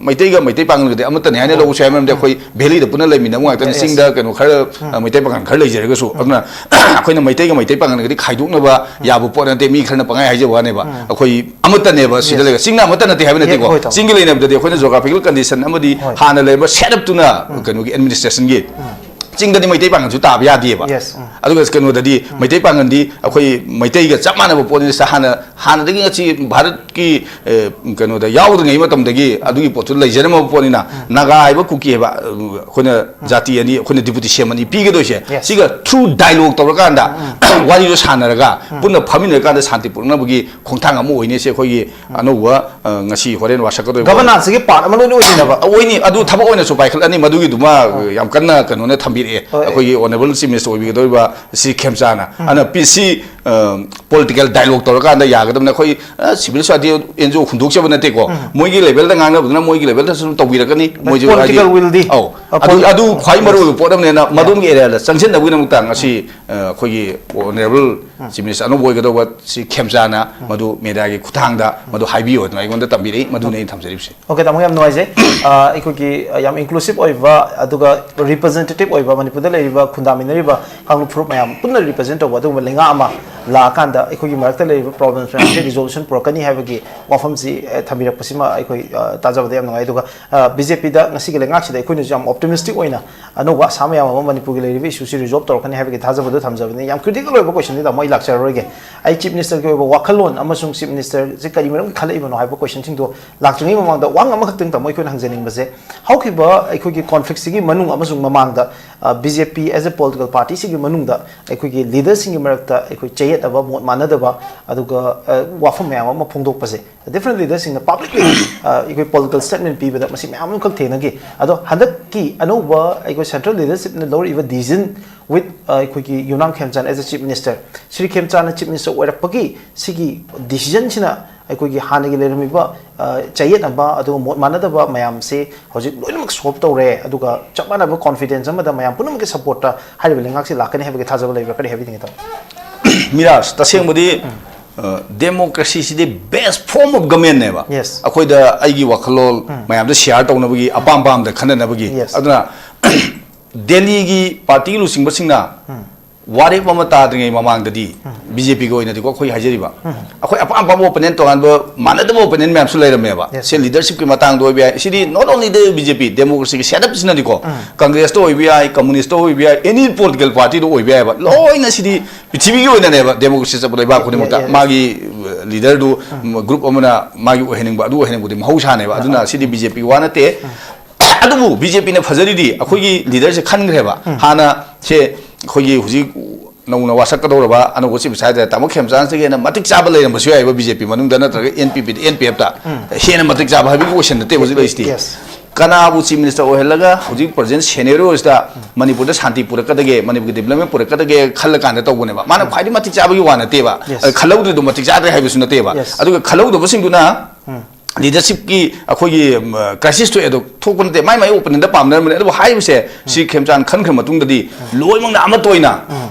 ꯃꯩꯇꯩꯒ ꯃꯩꯇꯩ ꯄꯥꯉꯜꯒꯗꯤ ꯑꯃꯠꯇꯅꯤ ꯍꯥꯏꯅ ꯎꯝ꯫ ꯂꯧꯕꯁꯨ ꯌꯥꯏ, ꯃꯔꯝꯗꯤ ꯎꯝ꯫ ꯑꯩꯈꯣꯏ valley-ꯗ ꯄꯨꯟꯅ ꯂꯩꯃꯤꯟꯅꯕ ꯉꯥꯛꯇꯅꯤ꯫ Yes꯫ ꯆꯤꯡꯗ ꯀꯩꯅꯣ ꯈꯔ, ꯎꯝ꯫ ꯑ, ꯃꯩꯇꯩ ꯄꯥꯉꯜ ꯈꯔ ꯂꯩꯖꯔꯒꯁꯨ꯫ ꯎꯝ꯫ ꯑꯗꯨꯅ ꯑꯩꯈꯣꯏꯅ ꯃꯩꯇꯩꯒ ꯃꯩꯇꯩ ꯄꯥꯉꯜꯒꯗꯤ ꯈꯥꯏꯗꯣꯛꯅꯕ ꯎꯝ꯫ ꯌꯥꯕ ꯄꯣꯠ ꯅꯠꯇꯦ, ꯃꯤ ꯈꯔꯅ ꯄꯪꯍꯥꯏ ꯍꯥꯏꯖꯕ ꯋꯥꯅꯦꯕ꯫ ꯎꯝ꯫ ꯑꯩꯈꯣꯏ ꯑꯃꯠꯇꯅꯦꯕ ꯁꯤꯗ Yes꯫ ꯂꯩꯔꯒ꯫ ꯆꯤꯡꯅ ꯑꯃꯠꯇ ꯅꯠꯇꯦ ꯍꯥꯏꯕ ꯅꯠꯇꯦꯀꯣ꯫ ꯍꯣꯏ, ꯇꯥꯃꯣ꯫ ꯆꯤꯡꯒꯤ ꯂꯩꯅꯕꯗꯗꯤ ꯑꯩꯈꯣꯏꯅ geographical condition ꯑꯃꯗꯤ ꯍꯣꯏ꯫ ꯍꯥꯟꯅ ꯂꯩꯔꯝꯕ setup-ꯇꯨꯅ ꯎꯝ꯫ ꯀꯩꯅꯣꯒꯤ administration-ꯒꯤ ꯎꯝ꯫ ꯆꯤꯡꯗꯗꯤ ꯃꯩꯇꯩ ꯄꯥꯉꯜꯁꯨ ꯇꯥꯕ ꯌꯥꯗꯦꯕ꯫ Yes, ꯎꯝ꯫ ꯑꯗꯨꯒ ꯀꯩꯅꯣꯗꯗꯤ ꯎꯝ꯫ ꯃꯩꯇꯩ ꯄꯥꯉꯜꯗꯤ ꯑꯩꯈꯣꯏ ꯃꯩꯇꯩꯒ ꯆꯞ ꯃꯥꯟꯅꯕ ꯄꯣꯠꯅꯤ꯫ ꯁꯤꯗ ꯍꯥꯟꯅ, ꯍꯥꯟꯅꯗꯒꯤ ꯉꯁꯤ ꯚꯥꯔꯠꯀꯤ, ꯑꯦ, ꯀꯩꯅꯣꯗ ꯌꯥꯎꯗ꯭ꯔꯤꯉꯩ ꯃꯇꯝꯗꯒꯤ ꯑꯗꯨꯒꯤ ꯄꯣꯠꯇꯨ ꯂꯩꯖꯔꯝꯃꯕ ꯄꯣꯠꯅꯤꯅ, ꯎꯝ꯫ ꯅꯥꯒꯥ ꯍꯥꯏꯕ ꯀꯨꯀꯤ ꯍꯥꯏꯕ, ꯑ, ꯑꯩꯈꯣꯏꯅ ꯎꯝ꯫ ꯖꯥꯇꯤ ꯑꯅꯤ, ꯑꯩꯈꯣꯏꯅ deputy C M ꯑꯅꯤ ꯄꯤꯒꯗꯣꯏꯁꯦ, Yes꯫ ꯁꯤꯒ through dialogue ꯇꯧꯔꯀꯥꯟꯗ ꯎꯝ, ꯎꯝ꯫ ꯋꯥꯔꯤꯗꯣ ꯁꯥꯟꯅꯔꯒ ꯎꯝ꯫ ꯄꯨꯟꯅ ꯐꯝꯃꯤꯟꯅꯔꯀꯥꯟꯗ ꯁꯥꯟꯇꯤ ꯄꯨꯔꯛꯅꯕꯒꯤ ꯈꯣꯡꯊꯥꯡ ꯑꯃ ꯑꯣꯏꯅꯤ꯫ ꯁꯤ ꯑꯩꯈꯣꯏꯒꯤ ꯑꯅꯧꯕ, ꯑ, ꯉꯁꯤ ꯍꯣꯔꯦꯟ ꯋꯥꯁꯛꯀꯗꯣꯏꯕ꯫ Governance-ꯀꯤ part ꯑꯃ ꯂꯣꯏꯅ ꯑꯣꯏꯁꯤꯟꯅꯕ꯫ ꯑꯣꯏꯅꯤ, ꯑꯗꯨ ꯊꯕꯛ ꯑꯣꯏꯅꯁꯨ ꯄꯥꯏꯈꯠꯂꯅꯤ, ꯃꯗꯨꯒꯤꯗꯨꯃ, ꯑ, ꯌꯥꯝ ꯀꯟꯅ ꯀꯩꯅꯣꯅ ꯊꯝꯕꯤꯔꯛꯑꯦ꯫ ꯍꯣꯏ꯫ ꯑꯩꯈꯣꯏꯒꯤ honourable Chief Minister ꯑꯣꯏꯕꯤꯒꯗꯧꯔꯤꯕ ꯁꯤ ꯈꯦꯝꯆꯥꯅ꯫ ꯎꯝ꯫ ꯑꯗꯨꯅ peace-ꯁꯤ ꯄꯣꯂꯤꯇꯤꯀꯦꯜ ꯗꯥꯏꯂꯣꯒ ꯇꯧꯔꯀꯥꯟꯗ ꯌꯥꯒꯗꯕꯅꯤ꯫ ꯑꯩꯈꯣꯏ civil society and G O ꯍꯨꯟꯗꯣꯛꯆꯕ ꯅꯠꯇꯦꯀꯣ, ꯃꯣꯏꯒꯤ ꯂꯦꯚꯦꯜꯗ ꯉꯥꯡꯅꯕꯗꯨꯅ ꯃꯣꯏꯒꯤ ꯂꯦꯚꯦꯜꯗꯁꯨ ꯑꯗꯨꯝ ꯇꯧꯕꯤꯔꯛꯀꯅꯤ꯫ ꯃꯣꯏꯁꯨ ꯍꯥꯏꯗꯤ, ꯄꯣꯂꯤꯇꯤꯀꯦꯜ ꯋꯤꯜꯗꯤ ꯑꯧ, ꯑꯗꯨ ꯑꯗꯨ ꯈ꯭ꯋꯥꯏ ꯃꯔꯨꯑꯣꯏꯕ ꯄꯣꯠ ꯑꯃꯅꯦꯅ ꯃꯗꯨꯝꯒꯤ ꯑꯦꯔꯤꯌꯥꯗ ꯆꯪꯁꯤꯟꯅꯕꯒꯤꯗꯃꯛꯇ ꯉꯁꯤ ꯑꯩꯈꯣꯏꯒꯤ ꯑꯣꯅꯔꯦꯕꯜ ꯆꯤꯐ ꯃꯤꯅꯤꯁꯇꯔ ꯑꯅꯧꯕ ꯑꯣꯏꯒꯗꯧꯕ ꯁꯤ ꯈꯦꯝꯆꯥꯅ ꯃꯗꯨ ꯃꯦꯗꯤꯌꯥꯒꯤ ꯈꯨꯠꯊꯥꯡꯗ ꯃꯗꯨ ꯍꯥꯏꯕꯤꯌꯨ ꯑꯗꯨꯅ ꯑꯩꯉꯣꯟꯗ ꯇꯝꯕꯤꯔꯛꯏ꯫ ꯃꯗꯨꯅꯤ ꯑꯩꯅ ꯊꯝꯖꯔꯤꯕꯁꯦ꯫ ꯑꯣꯀꯦ, ꯇꯥꯃꯣ, ꯌꯥꯝ ꯅꯨꯡꯉꯥꯏꯖꯩ꯫ ꯑ, ꯑꯩꯈꯣꯏꯒꯤ, ꯑ, ꯌꯥꯝ ꯏꯟꯀ꯭ꯂꯨꯁꯤꯞ ꯑꯣꯏꯕ, ꯑꯗꯨꯒ ꯔꯤꯄ꯭ꯔꯖꯦꯟꯇꯦꯇꯤꯞ ꯑꯣꯏꯕ, ꯃꯅꯤꯄꯨꯔꯗ ꯂꯩꯔꯤꯕ ꯈꯨꯟꯗꯥꯃꯤꯟꯅꯔꯤꯕ ꯀꯥꯡꯂꯨꯞ ꯐꯨꯔꯨꯞ ꯃꯌꯥꯝ ꯄꯨꯟꯅ ꯔꯤꯄ꯭ꯔꯖꯦꯟ ꯇꯧꯕ ꯑꯗꯨꯒꯨꯝꯕ ꯂꯩꯉꯥꯛ ꯑꯃ ꯂꯥꯛꯑꯀꯥꯟꯗ ꯑꯩꯈꯣꯏꯒꯤ ꯃꯔꯛꯇ ꯂꯩꯔꯤꯕ ꯄ꯭ꯔꯣꯕ꯭ꯂꯦꯝꯁ ꯃꯌꯥꯝꯁꯦ ꯔꯤꯖꯣꯂꯨꯁꯟ ꯄꯨꯔꯛꯀꯅꯤ ꯍꯥꯏꯕꯒꯤ ꯋꯥꯐꯝꯁꯤ, ꯑ, ꯊꯝꯕꯤꯔꯛꯄꯁꯤꯃ ꯑꯩꯈꯣꯏ, ꯑ, ꯇꯥꯖꯕꯗ ꯌꯥꯝ ꯅꯨꯡꯉꯥꯏ꯫ ꯑꯗꯨꯒ, ꯑ, ꯕꯤ ꯖꯦ ꯄꯤꯗ ꯉꯁꯤꯒꯤ ꯂꯩꯉꯥꯛꯁꯤꯗ ꯑꯩꯈꯣꯏꯅꯁꯨ ꯌꯥꯝ ꯑꯣꯞꯇꯤꯃꯤꯁꯇꯤꯛ ꯑꯣꯏꯅ ꯑꯅꯧꯕ ꯑꯁꯥ ꯃꯌꯥꯝ ꯑꯃ ꯃꯅꯤꯄꯨꯔꯒꯤ ꯂꯩꯔꯤꯕ ꯏꯁꯨꯁꯤ ꯔꯤꯖꯣꯜꯕ ꯇꯧꯔꯛꯀꯅꯤ ꯍꯥꯏꯕꯒꯤ ꯊꯥꯖꯕꯗꯨ ꯊꯝꯖꯕꯅꯤ꯫ ꯌꯥꯝ ꯀ꯭ꯔꯤꯇꯤꯀꯦꯜ ꯑꯣꯏꯕ ꯀꯣꯏꯁꯟꯗꯤ, ꯇꯥꯃꯣ, ꯑꯩ ꯂꯥꯛꯆꯔꯔꯣꯏꯒꯦ꯫ ꯑꯩ ꯆꯤꯐ ꯃꯤꯅꯤꯁꯇꯔꯒꯤ ꯑꯣꯏꯕ ꯋꯥꯈꯜꯂꯣꯟ ꯑꯃꯁꯨꯡ ꯆꯤꯐ ꯃꯤꯅꯤꯁꯇꯔꯁꯦ ꯀꯔꯤ ꯃꯔꯝꯒꯤ ꯈꯜꯂꯛꯏꯕꯅꯣ ꯍꯥꯏꯕ ꯀꯣꯏꯁꯟꯁꯤꯡꯗꯣ ꯂꯥꯛꯇ꯭ꯔꯤꯉꯩ ꯃꯃꯥꯡꯗ ꯋꯥꯍꯪ ꯑꯃꯈꯛꯇꯪ, ꯇꯥꯃꯣ, ꯑꯩꯈꯣꯏꯅ ꯍꯪꯖꯅꯤꯡꯕꯁꯦ, ꯍꯧꯈꯤꯕ ꯑꯩꯈꯣꯏꯒꯤ ꯀꯣꯟꯐ꯭ꯂꯤꯛꯁꯤꯒꯤ ꯃꯅꯨꯡ ꯑꯃꯁꯨꯡ ꯃꯃꯥꯡꯗ, ꯑ, B J P as a political party ꯁꯤꯒꯤ ꯃꯅꯨꯡꯗ ꯑꯩꯈꯣꯏꯒꯤ ꯂꯤꯗꯔꯁꯤꯡꯒꯤ ꯃꯔꯛꯇ ꯑꯩꯈꯣꯏ ꯆꯌꯦꯠꯅꯕ, ꯃꯣꯠ ꯃꯥꯟꯅꯗꯕ, ꯑꯗꯨꯒ, ꯑ, ꯋꯥꯐꯝ ꯃꯌꯥꯝ ꯑꯃ ꯐꯣꯡꯗꯣꯛꯄꯁꯦ, ꯗꯤꯐ꯭ꯔꯦꯟ ꯂꯤꯗꯔꯁꯤꯡꯅ ꯄꯕ꯭ꯂꯤꯛꯂꯤ, ꯑ, ꯑꯩꯈꯣꯏ ꯄꯣꯂꯤꯇꯤꯀꯦꯜ ꯁ꯭ꯇꯦꯠꯃꯦꯟ ꯄꯤꯕꯗ ꯃꯁꯤ ꯃꯌꯥꯝ ꯑꯃꯈꯛ ꯊꯦꯡꯅꯈꯤ꯫ ꯑꯗꯣ ꯍꯟꯗꯛꯀꯤ ꯑꯅꯧꯕ ꯑꯩꯈꯣꯏ ꯁꯦꯟꯇ꯭ꯔꯦꯜ ꯂꯤꯗꯔꯁꯤꯞꯅ ꯂꯧꯔꯛꯏꯕ ꯗꯤꯁꯤꯖꯟ with, ꯑ, ꯑꯩꯈꯣꯏꯒꯤ Yumnam Khemchand as a chief minister, Sri ꯈꯦꯝꯆꯥꯟꯅ ꯆꯤꯐ ꯃꯤꯅꯤꯁꯇꯔ ꯑꯣꯏꯔꯛꯄꯒꯤ ꯁꯤꯒꯤ ꯗꯤꯁꯤꯖꯟꯁꯤꯅ ꯑꯩꯈꯣꯏꯒꯤ ꯍꯥꯟꯅꯒꯤ ꯂꯩꯔꯝꯃꯤꯕ, ꯑ, ꯆꯌꯦꯠꯅꯕ ꯑꯗꯨꯒ ꯃꯣꯠ ꯃꯥꯟꯅꯗꯕ ꯃꯌꯥꯝꯁꯦ ꯍꯧꯖꯤꯛ ꯂꯣꯏꯅꯃꯛ ꯁꯣꯜꯕ ꯇꯧꯔꯦ, ꯑꯗꯨꯒ ꯆꯞ ꯃꯥꯟꯅꯕ ꯀꯣꯟꯐꯤꯗꯦꯟꯁ ꯑꯃꯗ ꯃꯌꯥꯝ ꯄꯨꯝꯅꯃꯛꯀꯤ ꯁꯞꯄꯣꯔꯠꯇ ꯍꯥꯏꯔꯤꯕ ꯂꯩꯉꯥꯛꯁꯤ ꯂꯥꯛꯀꯅꯤ ꯍꯥꯏꯕꯒꯤ ꯊꯥꯖꯕ ꯂꯩꯕ꯭ꯔꯥ? ꯀꯔꯤ ꯍꯥꯏꯕꯤꯅꯤꯡꯉꯤ, ꯇꯥꯃꯣ? ꯃꯤꯔꯥꯖ, ꯇꯁꯦꯡꯕꯗꯤ, ꯑ, ꯗꯦꯃꯣꯀ꯭ꯔꯦꯁꯤꯁꯤꯗꯤ best form of governmentꯅꯦꯕ꯫ Yes. ꯑꯩꯈꯣꯏꯗ ꯑꯩꯒꯤ ꯋꯥꯈꯜꯂꯣꯜ ꯃꯌꯥꯝꯗ ꯁꯤꯌꯥꯔ ꯇꯧꯅꯕꯒꯤ, ꯑꯄꯥꯝ ꯑꯄꯥꯝꯕꯗ ꯈꯟꯅꯅꯕꯒꯤ꯫ Yes. ꯑꯗꯨꯅ ꯗꯦꯜꯂꯤꯒꯤ ꯄꯥꯔꯇꯤ ꯂꯨꯆꯤꯡꯕꯁꯤꯡꯅ ꯋꯥꯔꯦꯞ ꯑꯃ ꯇꯥꯗ꯭ꯔꯤꯉꯩ ꯃꯃꯥꯡꯗꯗꯤ ꯕꯤ ꯖꯦ ꯄꯤꯒꯤ ꯑꯣꯏꯅꯗꯤꯀꯣ, ꯑꯩꯈꯣꯏ ꯍꯥꯏꯖꯔꯤꯕ, ꯑꯩꯈꯣꯏ ꯑꯄꯥꯝ ꯑꯄꯥꯝꯕ ꯑꯣꯄꯣꯅꯦꯟ, ꯇꯣꯉꯥꯟꯕ ꯃꯥꯟꯅꯗꯕ ꯑꯣꯄꯣꯅꯦꯟ ꯃꯌꯥꯝꯁꯨ ꯂꯩꯔꯝꯃꯦꯕ꯫ Yes. ꯁꯦ ꯂꯤꯗꯔꯁꯤꯞꯀꯤ ꯃꯇꯥꯡꯗ ꯑꯣꯏꯕ ꯌꯥꯏ꯫ ꯁꯤꯗꯤ not only the B J P, ꯗꯦꯃꯣꯀ꯭ꯔꯦꯁꯤꯒꯤ ꯁꯦꯠꯑꯞꯁꯤꯅꯗꯤꯀꯣ, ꯀꯪꯒ꯭ꯔꯦꯁꯇ ꯑꯣꯏꯕ ꯌꯥꯏ, ꯀꯝꯃꯨꯅꯤꯁꯇ ꯑꯣꯏꯕ ꯌꯥꯏ, ꯑꯦꯅꯤ ꯄꯣꯂꯤꯇꯤꯀꯦꯜ ꯄꯥꯔꯇꯤꯗ ꯑꯣꯏꯕ ꯌꯥꯏꯕ꯫ ꯂꯣꯏꯅ ꯁꯤꯗꯤ ꯄ꯭ꯔꯤꯊꯤꯕꯤꯒꯤ ꯑꯣꯏꯅꯅꯦꯕ ꯗꯦꯃꯣꯀ꯭ꯔꯦꯁꯤ ꯆꯠꯄ ꯂꯩꯕꯥꯛ ꯈꯨꯗꯤꯡꯃꯛꯇ꯫ Yeah, yeah. ꯃꯥꯒꯤ, ꯑ, ꯂꯤꯗꯔꯗꯨ, ꯒ꯭ꯔꯨꯞ ꯑꯃꯅ ꯃꯥꯒꯤ ꯑꯣꯏꯍꯟꯅꯤꯡꯕ, ꯑꯗꯨ ꯑꯣꯏꯍꯟꯅꯤꯡꯕꯗꯤ ꯃꯍꯧꯁꯥꯅꯦꯕ꯫ ꯑꯗꯨꯅ ꯁꯤꯗꯤ ꯕꯤ ꯖꯦ ꯄꯤꯒꯤ ꯋꯥ ꯅꯠꯇꯦ꯫ ꯑꯗꯨꯕꯨ ꯕꯤ ꯖꯦ ꯄꯤꯅ ꯐꯖꯔꯤꯗꯤ ꯑꯩꯈꯣꯏꯒꯤ ꯂꯤꯗꯔꯁꯦ ꯈꯟꯈ꯭ꯔꯦꯕ꯫ ꯍꯥꯟꯅ ꯁꯦ ꯑꯩꯈꯣꯏꯒꯤ ꯍꯧꯖꯤꯛ ꯅꯧꯅ ꯋꯥꯁꯛꯀꯗꯧꯔꯕ ꯑꯅꯧꯕ ꯆꯤꯐ ꯃꯤꯅꯤꯁꯇꯔ ꯍꯥꯏꯇꯥꯔꯦ, ꯇꯥꯃꯣ ꯈꯦꯝꯆꯥꯟꯁꯤꯒꯤ ꯍꯦꯟꯅ ꯃꯇꯤꯛ ꯆꯥꯕ ꯂꯩꯔꯝꯕꯁꯨ ꯌꯥꯏꯑꯕ ꯕꯤ ꯖꯦ ꯄꯤ ꯃꯅꯨꯡꯗ, ꯅꯠꯇ꯭ꯔꯒ ꯑꯦꯟ ꯄꯤ ꯄꯤꯗ, ꯑꯦꯟ ꯄꯤ ꯑꯦꯐꯇ ꯍꯦꯟꯅ ꯃꯇꯤꯛ ꯆꯥꯕ ꯍꯥꯏꯕꯒꯤ ꯀꯣꯏꯁꯟ ꯅꯠꯇꯦ ꯍꯧꯖꯤꯛ ꯂꯩꯔꯤꯁꯤꯗꯤ꯫ Yes. ꯀꯅꯥꯕꯨ ꯆꯤꯐ ꯃꯤꯅꯤꯁꯇꯔ ꯑꯣꯏꯍꯜꯂꯒ ꯍꯧꯖꯤꯛ ꯄ꯭ꯔꯖꯦꯟ ꯁꯦꯅꯦꯔꯤꯑꯣꯁꯤꯗ ꯃꯅꯤꯄꯨꯔꯗ ꯁꯥꯟꯇꯤ ꯄꯨꯔꯛꯀꯗꯒꯦ, ꯃꯅꯤꯄꯨꯔꯒꯤ ꯗꯤꯕꯂꯞꯃꯦꯟ ꯄꯨꯔꯛꯀꯗꯒꯦ ꯈꯜꯂ ꯀꯥꯟꯗ ꯇꯧꯕꯅꯦꯕ꯫ ꯃꯥꯅ ꯈ꯭ꯋꯥꯏꯗꯒꯤ ꯃꯇꯤꯛ ꯆꯥꯕꯒꯤ ꯋꯥ ꯅꯠꯇꯦꯕ꯫ Yes. ꯑ, ꯈꯜꯍꯧꯗ꯭ꯔꯤꯗꯣ ꯃꯇꯤꯛ ꯆꯥꯗ꯭ꯔꯦ ꯍꯥꯏꯕꯁꯨ ꯅꯠꯇꯦꯕ꯫ Yes. ꯑꯗꯨꯒ ꯈꯜꯍꯧꯗꯕꯁꯤꯡꯗꯨꯅ ꯂꯤꯗꯔꯁꯤꯞꯀꯤ ꯑꯩꯈꯣꯏꯒꯤ ꯀ꯭ꯔꯥꯏꯁꯤꯁ ꯊꯣꯛꯑꯦ ꯑꯗꯣ, ꯊꯣꯛꯄ ꯅꯠꯇꯦ, ꯃꯥꯏ ꯃꯥꯏ ꯑꯣꯄꯤꯅꯤꯌꯟꯗ ꯄꯥꯝꯅꯔꯝꯕꯅꯦ꯫ ꯑꯗꯨꯕꯨ ꯍꯥꯏꯔꯤꯕꯁꯦ ꯁꯤ ꯈꯦꯝꯆꯥꯟ ꯈꯟꯈ꯭ꯔ ꯃꯇꯨꯡꯗꯗꯤ ꯂꯣꯏꯅꯃꯛꯅ ꯑꯃꯠꯇ ꯑꯣꯏꯅ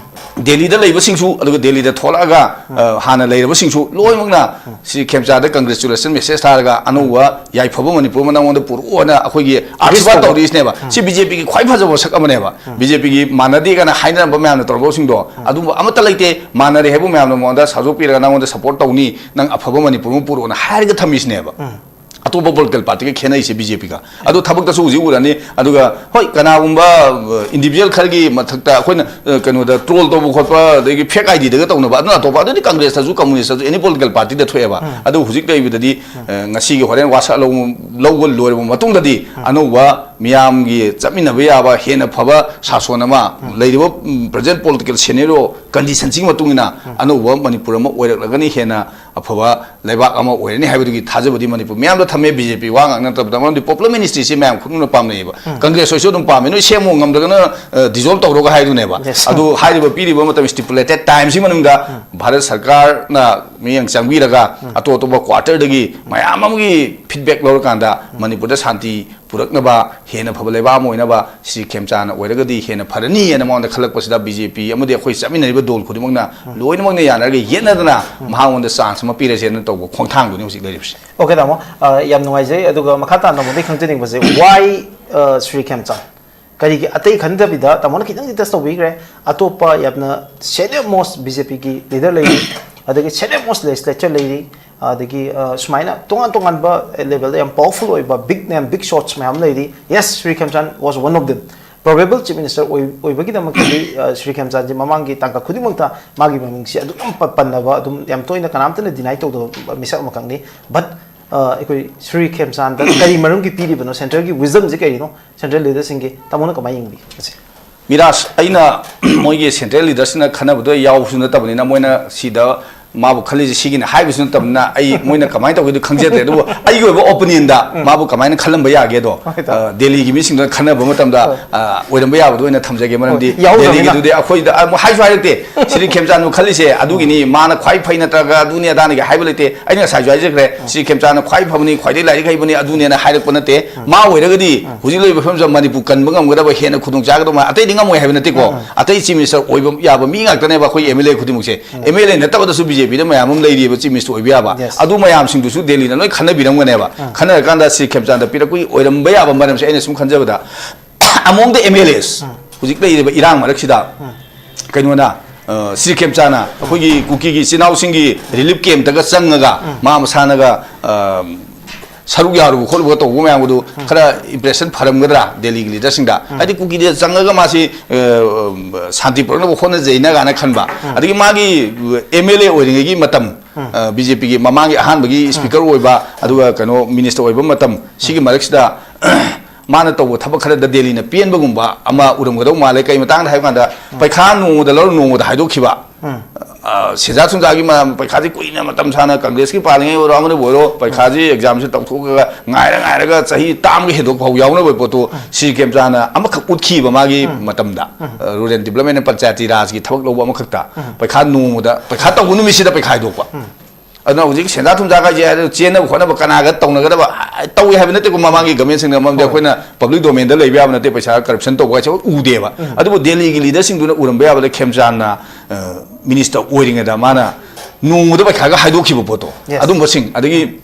ꯗꯦꯜꯂꯤꯗ ꯂꯩꯕꯁꯤꯡꯁꯨ, ꯑꯗꯨꯒ ꯗꯦꯜꯂꯤꯗ ꯊꯣꯛꯂꯛꯑꯒ, ꯑ, ꯍꯥꯟꯅ ꯂꯩꯔꯕꯁꯤꯡꯁꯨ ꯂꯣꯏꯅꯃꯛꯅ ꯁꯤ ꯈꯦꯝꯆꯥꯟꯗ congratulation message ꯊꯥꯔꯒ ꯑꯅꯧꯕ ꯌꯥꯏꯐꯕ ꯃꯅꯤꯄꯨꯔ ꯑꯃ ꯅꯉꯣꯟꯗ ꯄꯨꯔꯛꯑꯣꯅ ꯑꯩꯈꯣꯏꯒꯤ ꯑꯥꯔꯁꯤꯕꯥꯗ ꯇꯧꯔꯤꯁꯤꯅꯦꯕ꯫ ꯁꯤ ꯕꯤ ꯖꯦ ꯄꯤꯒꯤ ꯈ꯭ꯋꯥꯏ ꯐꯖꯕ ꯁꯛ ꯑꯃꯅꯦꯕ꯫ ꯕꯤ ꯖꯦ ꯄꯤꯒꯤ ꯃꯥꯟꯅꯗꯦ ꯀꯥꯏꯅ ꯍꯥꯏꯅꯔꯝꯕ ꯃꯌꯥꯝꯅ ꯇꯧꯔꯝꯕꯁꯤꯡꯗꯣ ꯑꯗꯨꯝꯕ ꯑꯃꯠꯇ ꯂꯩꯇꯦ꯫ ꯃꯥꯟꯅꯔꯦ ꯍꯥꯏꯕ ꯃꯌꯥꯝꯅ ꯃꯉꯣꯟꯗ ꯁꯥꯖꯣꯛꯄꯤꯔꯒ ꯅꯉꯣꯟꯗ ꯁꯄꯣꯔꯠ ꯇꯧꯅꯤ, ꯅꯪ ꯑꯐꯕ ꯃꯅꯤꯄꯨꯔ ꯑꯃ ꯄꯨꯔꯛꯑꯣꯅ ꯍꯥꯏꯔꯒ ꯊꯝꯃꯤꯁꯤꯅꯦꯕ꯫ ꯑꯇꯣꯞꯄ ꯄꯣꯂꯤꯇꯤꯀꯦꯜ ꯄꯥꯔꯇꯤꯒ ꯈꯦꯠꯅꯩꯁꯦ ꯕꯤ ꯖꯦ ꯄꯤꯒ꯫ ꯑꯗꯣ ꯊꯕꯛꯇꯁꯨ ꯍꯧꯖꯤꯛ ꯎꯔꯅꯤ꯫ ꯑꯗꯨꯒ ꯍꯣꯏ, ꯀꯅꯥꯒꯨꯝꯕ ꯏꯟꯗꯤꯕꯤꯖꯨꯋꯦꯜ ꯈꯔꯒꯤ ꯃꯊꯛꯇ ꯑꯩꯈꯣꯏꯅ, ꯑ, ꯀꯩꯅꯣꯗ ꯇ꯭ꯔꯣꯜ ꯇꯧꯕ ꯈꯣꯠꯄ, ꯑꯗꯒꯤ ꯐꯦꯛ ꯑꯥꯏ ꯗꯤꯗꯒ ꯇꯧꯅꯕ, ꯑꯗꯨꯅ ꯑꯇꯣꯞꯄ, ꯑꯗꯨꯗꯤ ꯀꯪꯒ꯭ꯔꯦꯁꯇꯁꯨ, ꯀꯝꯃꯨꯅꯤꯁꯇꯁꯨ, ꯑꯦꯅꯤ ꯄꯣꯂꯤꯇꯤꯀꯦꯜ ꯄꯥꯔꯇꯤꯗ ꯊꯣꯛꯑꯦꯕ꯫ ꯑꯗꯨ ꯍꯧꯖꯤꯛ ꯂꯩꯕꯗꯗꯤ, ꯑ, ꯉꯁꯤꯒꯤ ꯍꯣꯔꯦꯟ ꯋꯥꯁꯛ ꯂꯧ-, ꯂꯧꯕ ꯂꯣꯏꯔꯕ ꯃꯇꯨꯡꯗꯗꯤ ꯑꯅꯧꯕ ꯃꯤꯌꯥꯝꯒꯤ ꯆꯠꯃꯤꯟꯅꯕ ꯌꯥꯕ ꯍꯦꯟꯅ ꯐꯕ ꯁꯥꯁꯣꯟ ꯑꯃ, ꯂꯩꯔꯤꯕ, ꯎꯝ, ꯄ꯭ꯔꯖꯦꯟ ꯄꯣꯂꯤꯇꯤꯀꯦꯜ ꯁꯦꯅꯦꯔꯤꯑꯣ ꯀꯟꯗꯤꯁꯟꯁꯤꯒꯤ ꯃꯇꯨꯡ ꯏꯟꯅ ꯑꯅꯧꯕ ꯃꯅꯤꯄꯨꯔ ꯑꯃ ꯑꯣꯏꯔꯛꯂꯒꯅꯤ, ꯍꯦꯟꯅ ꯑꯐꯕ ꯂꯩꯕꯥꯛ ꯑꯃ ꯑꯣꯏꯔꯅꯤ ꯍꯥꯏꯕꯗꯨꯒꯤ ꯊꯥꯖꯕꯗꯤ ꯃꯅꯤꯄꯨꯔ ꯃꯤꯌꯥꯝꯗ ꯊꯝꯃꯦ꯫ ꯕꯤ ꯖꯦ ꯄꯤ ꯋꯥ ꯉꯥꯡꯅꯗꯕꯗ, ꯃꯔꯝꯗꯤ ꯄꯣꯄꯨꯂꯔ ꯃꯤꯅꯤꯁꯇ꯭ꯔꯤꯁꯤ ꯃꯌꯥꯝ ꯈꯨꯗꯤꯡꯃꯛꯅ ꯄꯥꯝꯅꯩꯌꯦꯕ꯫ ꯀꯪꯒ꯭ꯔꯦꯁ ꯍꯣꯏꯁꯨ ꯑꯗꯨꯝ ꯄꯥꯝꯃꯦ, "ꯅꯣꯏ ꯁꯦꯝꯃꯣ, ꯉꯝꯗ꯭ꯔꯒꯅ, ꯑ, ꯗꯤꯖꯣꯜꯕ ꯇꯧꯔꯣꯒ" ꯍꯥꯏꯗꯨꯅꯦꯕ꯫ Yes. ꯑꯗꯨ ꯍꯥꯏꯔꯤꯕ ꯄꯤꯔꯤꯕ ꯃꯇꯝ, stipulated time ꯁꯤ ꯃꯅꯨꯡꯗ ꯚꯥꯔꯠ ꯁꯔꯀꯥꯔꯅ ꯃꯤꯠꯌꯦꯡ ꯆꯪꯕꯤꯔꯒ ꯑꯇꯣꯞ ꯑꯇꯣꯞꯄ ꯀ꯭ꯋꯥꯇꯔꯗꯒꯤ ꯃꯌꯥꯝ ꯑꯃꯒꯤ ꯐꯤꯗꯕꯦꯛ ꯂꯧꯔꯀꯥꯟꯗ ꯃꯅꯤꯄꯨꯔꯗ ꯁꯥꯟꯇꯤ ꯄꯨꯔꯛꯅꯕ, ꯍꯦꯟꯅ ꯐꯕ ꯂꯩꯕꯥꯛ ꯑꯃ ꯑꯣꯏꯅꯕ ꯁꯤ ꯈꯦꯝꯆꯥꯟꯅ ꯑꯣꯏꯔꯒꯗꯤ ꯍꯦꯟꯅ ꯐꯔꯅꯤ ꯍꯥꯏꯅ ꯃꯉꯣꯟꯗ ꯈꯜꯂꯛꯄꯁꯤꯗ ꯕꯤ ꯖꯦ ꯄꯤ ꯑꯃꯗꯤ ꯑꯩꯈꯣꯏ ꯆꯠꯃꯤꯟꯅꯔꯤꯕ ꯗꯣꯜ ꯈꯨꯗꯤꯡꯃꯛꯅ ꯂꯣꯏꯅꯃꯛꯅ ꯌꯥꯅꯔꯒ ꯌꯦꯠꯅꯗꯅ ꯃꯉꯣꯟꯗ ꯆꯥꯟꯁ ꯑꯃ ꯄꯤꯔꯁꯦꯅ ꯇꯧꯕ ꯈꯣꯡꯊꯥꯡꯗꯨꯅꯤ ꯍꯧꯖꯤꯛ ꯂꯩꯔꯤꯕꯁꯦ꯫ Okay, ꯇꯥꯃꯣ, ꯑ, ꯌꯥꯝ ꯅꯨꯡꯉꯥꯏꯖꯩ꯫ ꯑꯗꯨꯒ ꯃꯈꯥ ꯇꯥꯅ ꯇꯥꯃꯣꯗꯒꯤ ꯈꯪꯖꯅꯤꯡꯕꯁꯦ, why, ꯑ, ꯁ꯭ꯔꯤ ꯈꯦꯝꯆꯥꯟ? ꯀꯔꯤꯒꯤ? ꯑꯇꯩ ꯈꯟꯗꯕꯤꯗ ꯇꯥꯃꯣꯅ ꯈꯤꯇꯪꯗꯤ ꯇꯁ ꯇꯧꯕꯤꯈ꯭ꯔꯦ꯫ ꯑꯇꯣꯞꯄ ꯌꯥꯝꯅ senior most ꯕꯤ ꯖꯦ ꯄꯤꯒꯤ ꯂꯤꯗꯔ ꯂꯩꯔꯤ, ꯑꯗꯒꯤ senior most legislature ꯂꯩꯔꯤ, ꯑꯗꯒꯤ, ꯑ, ꯁꯨꯃꯥꯏꯅ ꯇꯣꯉꯥꯟ ꯇꯣꯉꯥꯟꯕ ꯂꯦꯚꯦꯜꯗ ꯌꯥꯝ ꯄꯥꯋꯔꯐꯨꯜ ꯑꯣꯏꯕ big name, big shots ꯃꯌꯥꯝ ꯂꯩꯔꯤ꯫ Yes, Shri ꯈꯦꯝꯆꯥꯟ was one of them. Probable chief minister ꯑꯣꯏ-, ꯑꯣꯏꯕꯒꯤꯗꯃꯛꯇꯗꯤ, ꯑ, ꯁ꯭ꯔꯤ ꯈꯦꯝꯆꯥꯟꯁꯤ ꯃꯃꯥꯡꯒꯤ ꯇꯥꯡꯀꯛ ꯈꯨꯗꯤꯡꯃꯛꯇ ꯃꯥꯒꯤ ꯃꯃꯤꯡꯁꯤ ꯑꯗꯨꯝ ꯄ-, ꯄꯟꯅꯕ, ꯑꯗꯨꯝ ꯌꯥꯝ ꯇꯣꯏꯅ ꯀꯅꯥꯝꯇꯅ deny ꯇꯧꯗꯕ ꯃꯤꯁꯛ ꯑꯃꯈꯛꯅꯤ꯫ But, ꯑ, ꯑꯩꯈꯣꯏ ꯁ꯭ꯔꯤ ꯈꯦꯝꯆꯥꯟꯗ ꯀꯔꯤ ꯃꯔꯝꯒꯤ ꯄꯤꯔꯤꯕꯅꯣ? Central ꯒꯤ wisdom ꯁꯤ ꯀꯔꯤꯅꯣ? Central leader ꯁꯤꯡꯒꯤ ꯇꯥꯃꯣꯅ ꯀꯃꯥꯏꯅ ꯌꯦꯡꯕꯤ ꯃꯁꯤ? ꯃꯤꯔꯥꯖ, ꯑꯩꯅ ꯃꯣꯏꯒꯤ central leader ꯁꯤꯡꯅ ꯈꯟꯅꯕꯗꯣ ꯌꯥꯎꯕꯁꯨ ꯅꯠꯇꯕꯅꯤꯅ, ꯃꯣꯏꯅ ꯁꯤꯗ ꯃꯥꯕꯨ ꯈꯜꯂꯤꯁꯦ ꯁꯤꯒꯤꯅꯤ ꯍꯥꯏꯕꯁꯨ ꯅꯠꯇꯕꯅꯤꯅ, ꯑꯩ ꯃꯣꯏꯅ ꯀꯃꯥꯏꯅ ꯇꯧꯒꯦꯗꯣ ꯈꯪꯖꯗ꯭ꯔꯦ꯫ ꯑꯗꯨꯕꯨ ꯑꯩꯒꯤ ꯑꯣꯏꯕ ꯑꯣꯄꯤꯅꯤꯌꯟꯗ ꯃꯥꯕꯨ ꯀꯃꯥꯏꯅ ꯈꯜꯂꯝꯕ ꯌꯥꯒꯦꯗꯣ, ꯍꯣꯏ, ꯇꯥ꯫ ꯑ, ꯗꯦꯜꯂꯤꯒꯤ ꯃꯤꯁꯤꯡꯗꯨꯅ ꯈꯟꯅꯕ ꯃꯇꯝꯗ, ꯍꯣꯏ꯫ ꯑ, ꯑꯣꯏꯔꯝꯕ ꯌꯥꯕꯗꯣ ꯑꯣꯏꯅ ꯊꯝꯖꯒꯦ꯫ ꯃꯔꯝꯗꯤ ꯍꯣꯏ, ꯌꯥꯎꯗꯕꯅꯤꯅ꯫ ꯗꯦꯜꯂꯤꯒꯤꯗꯨꯗꯤ ꯑꯩꯈꯣꯏꯗ ꯑꯃꯨꯛ ꯍꯥꯏꯁꯨ ꯍꯥꯏꯔꯛꯇꯦ꯫ ꯁꯤꯗꯤ ꯈꯦꯝꯆꯥꯟꯗꯨ ꯈꯜꯂꯤꯁꯦ ꯑꯗꯨꯒꯤꯅꯤ, ꯃꯥꯅ ꯈ꯭ꯋꯥꯏ ꯐꯩ ꯅꯠꯇ꯭ꯔꯒ ꯑꯗꯨꯅꯤ ꯑꯗꯥꯅꯤꯒ ꯍꯥꯏꯕ ꯂꯩꯇꯦ꯫ ꯑꯩꯅ ꯉꯁꯥꯏꯁꯨ ꯍꯥꯏꯖꯈ꯭ꯔꯦ, ꯁꯤꯗꯤ ꯈꯦꯝꯆꯥꯟꯅ ꯈ꯭ꯋꯥꯏ ꯐꯕꯅꯤ, ꯈ꯭ꯋꯥꯏꯗꯒꯤ ꯂꯥꯏꯔꯤꯛ ꯍꯩꯕꯅꯤ, ꯑꯗꯨꯅꯦꯅ ꯍꯥꯏꯔꯛꯄ ꯅꯠꯇꯦ꯫ ꯃꯥ ꯑꯣꯏꯔꯒꯗꯤ ꯍꯧꯖꯤꯛ ꯂꯩꯔꯤꯕ ꯐꯤꯕꯝꯁꯤꯗ ꯃꯅꯤꯄꯨꯔ ꯀꯟꯕ ꯉꯝꯒꯗꯕ, ꯍꯦꯟꯅ ꯈꯨꯗꯣꯡ ꯆꯥꯒꯗꯕ ꯃꯥ-, ꯑꯇꯩꯗꯤ ꯉꯝꯃꯣꯏ ꯍꯥꯏꯕ ꯅꯠꯇꯦꯀꯣ꯫ ꯑꯇꯩ ꯆꯤꯐ ꯃꯤꯅꯤꯁꯇꯔ ꯑꯣꯏꯕ ꯌꯥꯕ ꯃꯤ ꯉꯥꯛꯇꯅꯦꯕ ꯑꯩꯈꯣꯏ ꯑꯦꯝ ꯑꯦꯜ ꯑꯦ ꯈꯨꯗꯤꯡꯃꯛꯁꯦ꯫ ꯑꯦꯝ ꯑꯦꯜ ꯑꯦ ꯅꯠꯇꯕꯗꯁꯨ ꯕꯤ ꯖꯦ ꯄꯤꯗ ꯃꯌꯥꯝ ꯑꯃ ꯂꯩꯔꯤꯕ ꯆꯤꯐ ꯃꯤꯅꯤꯁꯇꯔ ꯑꯣꯏꯕ ꯌꯥꯕ꯫ Yes. ꯑꯗꯨ ꯃꯌꯥꯝꯁꯤꯡꯗꯨꯁꯨ ꯗꯦꯜꯂꯤꯅ ꯂꯣꯏ ꯈꯟꯅꯕꯤꯔꯝꯒꯅꯦꯕ꯫ ꯈꯟꯅꯔꯀꯥꯟꯗ ꯁꯤ ꯈꯦꯝꯆꯥꯟꯗ ꯄꯤꯔꯛꯄꯒꯤ ꯑꯣꯏꯔꯝꯕ ꯌꯥꯕ ꯃꯔꯝꯁꯦ ꯑꯩꯅ ꯁꯨꯝ ꯈꯟꯖꯕꯗ, among the M L As, ꯍꯧꯖꯤꯛ ꯂꯩꯔꯤꯕ ꯏꯔꯥꯡ ꯃꯔꯛꯁꯤꯗ ꯀꯩꯅꯣꯅ, ꯑ, ꯁꯤ ꯈꯦꯝꯆꯥꯟꯅ ꯑꯩꯈꯣꯏꯒꯤ ꯀꯨꯀꯤꯒꯤ ꯏꯆꯤꯟ ꯏꯅꯥꯎꯁꯤꯡꯒꯤ ꯔꯤꯂꯤꯐ ꯀꯦꯝꯞꯇꯒ ꯆꯪꯉꯒ ꯃꯥ ꯃꯁꯥꯅꯒ, ꯑ, ꯁꯔꯨꯛ ꯌꯥꯔꯨꯕ ꯈꯣꯠꯂꯨꯕ ꯇꯧꯕ ꯃꯌꯥꯝꯗꯨ ꯈꯔ ꯏꯝꯄ꯭ꯔꯦꯁꯟ ꯐꯔꯝꯒꯗ꯭ꯔꯥ ꯗꯦꯜꯂꯤꯒꯤ ꯂꯤꯗꯔꯁꯤꯡꯗ? ꯍꯥꯏꯗꯤ ꯀꯨꯀꯤꯗ ꯆꯪꯉꯒ ꯃꯥꯁꯤ, ꯑ, ꯁꯥꯟꯇꯤ ꯄꯨꯔꯛꯅꯕ ꯍꯣꯠꯅꯖꯩꯅ ꯀꯥꯏꯅ ꯈꯟꯕ꯫ ꯑꯗꯒꯤ ꯃꯥꯒꯤ ꯑꯦꯝ ꯑꯦꯜ ꯑꯦ ꯑꯣꯏꯔꯤꯉꯩꯒꯤ ꯃꯇꯝ, ꯕꯤ ꯖꯦ ꯄꯤꯒꯤ ꯃꯃꯥꯡꯒꯤ ꯑꯍꯥꯟꯕꯒꯤ ꯁ꯭ꯄꯤꯀꯔ ꯑꯣꯏꯕ, ꯑꯗꯨꯒ ꯀꯩꯅꯣ ꯃꯤꯅꯤꯁꯇꯔ ꯑꯣꯏꯕ ꯃꯇꯝ, ꯁꯤꯒꯤ ꯃꯔꯛꯁꯤꯗ ꯃꯥꯅ ꯇꯧꯕ ꯊꯕꯛ ꯈꯔꯗ ꯗꯦꯜꯂꯤꯅ ꯄꯦꯟꯕꯒꯨꯝꯕ ꯑꯃ ꯎꯔꯝꯒꯗꯧ ꯃꯥꯜꯂꯦ꯫ ꯀꯩ ꯃꯇꯥꯡꯗ ꯍꯥꯏꯕ ꯀꯥꯟꯗ, ꯄꯩꯈꯥ ꯅꯣꯡꯃꯗ ꯂꯧꯔ ꯅꯣꯡꯃꯗ ꯍꯥꯏꯗꯣꯛꯈꯤꯕ꯫ ꯑ, ꯁꯦꯟꯖꯥ ꯊꯨꯝꯖꯥꯒꯤ ꯃ-, ꯄꯩꯈꯥꯁꯤ ꯀꯨꯏꯅ ꯃꯇꯝ ꯁꯥꯡꯅ ꯀꯪꯒ꯭ꯔꯦꯁꯀꯤ ꯄꯥꯜꯂꯤꯉꯩ ꯑꯣꯏꯔꯣ, ꯑꯃꯅꯕꯨ ꯑꯣꯏꯔꯣ, ꯄꯩꯈꯥꯁꯤ ꯑꯦꯛꯖꯥꯝꯁꯤ ꯇꯧꯊꯣꯛꯑꯒ ꯉꯥꯏꯔ ꯉꯥꯏꯔꯒ ꯆꯍꯤ ꯇꯥꯝꯒ ꯍꯦꯟꯗꯣꯛ ꯐꯥꯎ ꯌꯥꯎꯅꯕ ꯄꯣꯠꯇꯨ ꯁꯤ ꯈꯦꯝꯆꯥꯅ ꯑꯃꯈꯛ ꯎꯠꯈꯤꯕ ꯃꯥꯒꯤ ꯃꯇꯝꯗ, ꯑ, ꯔꯨꯔꯦꯜ ꯗꯤꯕ꯭ꯂꯞꯃꯦꯟ ꯑꯦꯟ ꯄꯟꯆꯥꯌꯇꯤ ꯔꯥꯖꯀꯤ ꯊꯕꯛ ꯂꯧꯕ ꯑꯃꯈꯛꯇ ꯄꯩꯈꯥ ꯅꯣꯡꯃꯗ, ꯄꯩꯈꯥ ꯇꯧꯕ ꯅꯨꯃꯤꯠꯁꯤꯗ ꯄꯩꯈꯥ ꯍꯥꯏꯗꯣꯛꯄ꯫ ꯑꯗꯨꯅ ꯍꯧꯖꯤꯛ ꯁꯦꯟꯖꯥ ꯊꯨꯝꯖꯥ ꯍꯥꯏꯁꯦ ꯍꯥꯏꯗꯤ ꯆꯦꯟꯅꯕ ꯈꯣꯠꯅꯕ ꯀꯅꯥꯒ ꯇꯧꯅꯒꯗꯕ ꯍꯥꯏ-, ꯇꯧꯏ ꯍꯥꯏꯕ ꯅꯠꯇꯦꯀꯣ꯫ ꯃꯃꯥꯡꯒꯤ ꯒꯃꯦꯟꯁꯤꯡꯅ ꯃꯔꯝꯗꯤ ꯑꯩꯈꯣꯏꯅ ꯄꯕ꯭ꯂꯤꯛ ꯗꯣꯃꯦꯟꯗ ꯂꯩꯕ ꯌꯥꯕ ꯅꯠꯇꯦ, ꯄꯩꯁꯥ ꯀꯔꯞꯁꯟ ꯇꯧꯕ ꯍꯥꯏꯁꯦ ꯑꯩꯈꯣꯏ ꯎꯗꯦꯕ꯫ ꯑꯗꯨꯕꯨ ꯗꯦꯜꯂꯤꯒꯤ ꯂꯤꯗꯔꯁꯤꯡꯗꯨꯅ ꯎꯔꯝꯕ ꯌꯥꯕꯗ ꯈꯦꯝꯆꯥꯟꯅ, ꯑ, ꯃꯤꯅꯤꯁꯇꯔ ꯑꯣꯏꯔꯤꯉꯩꯗ ꯃꯥꯅ ꯅꯣꯡꯃꯗ ꯄꯩꯈꯥꯒ ꯍꯥꯏꯗꯣꯛꯈꯤꯕ ꯄꯣꯠꯇꯣ, Yes. ꯑꯗꯨꯝꯕꯁꯤꯡ, ꯑꯗꯒꯤ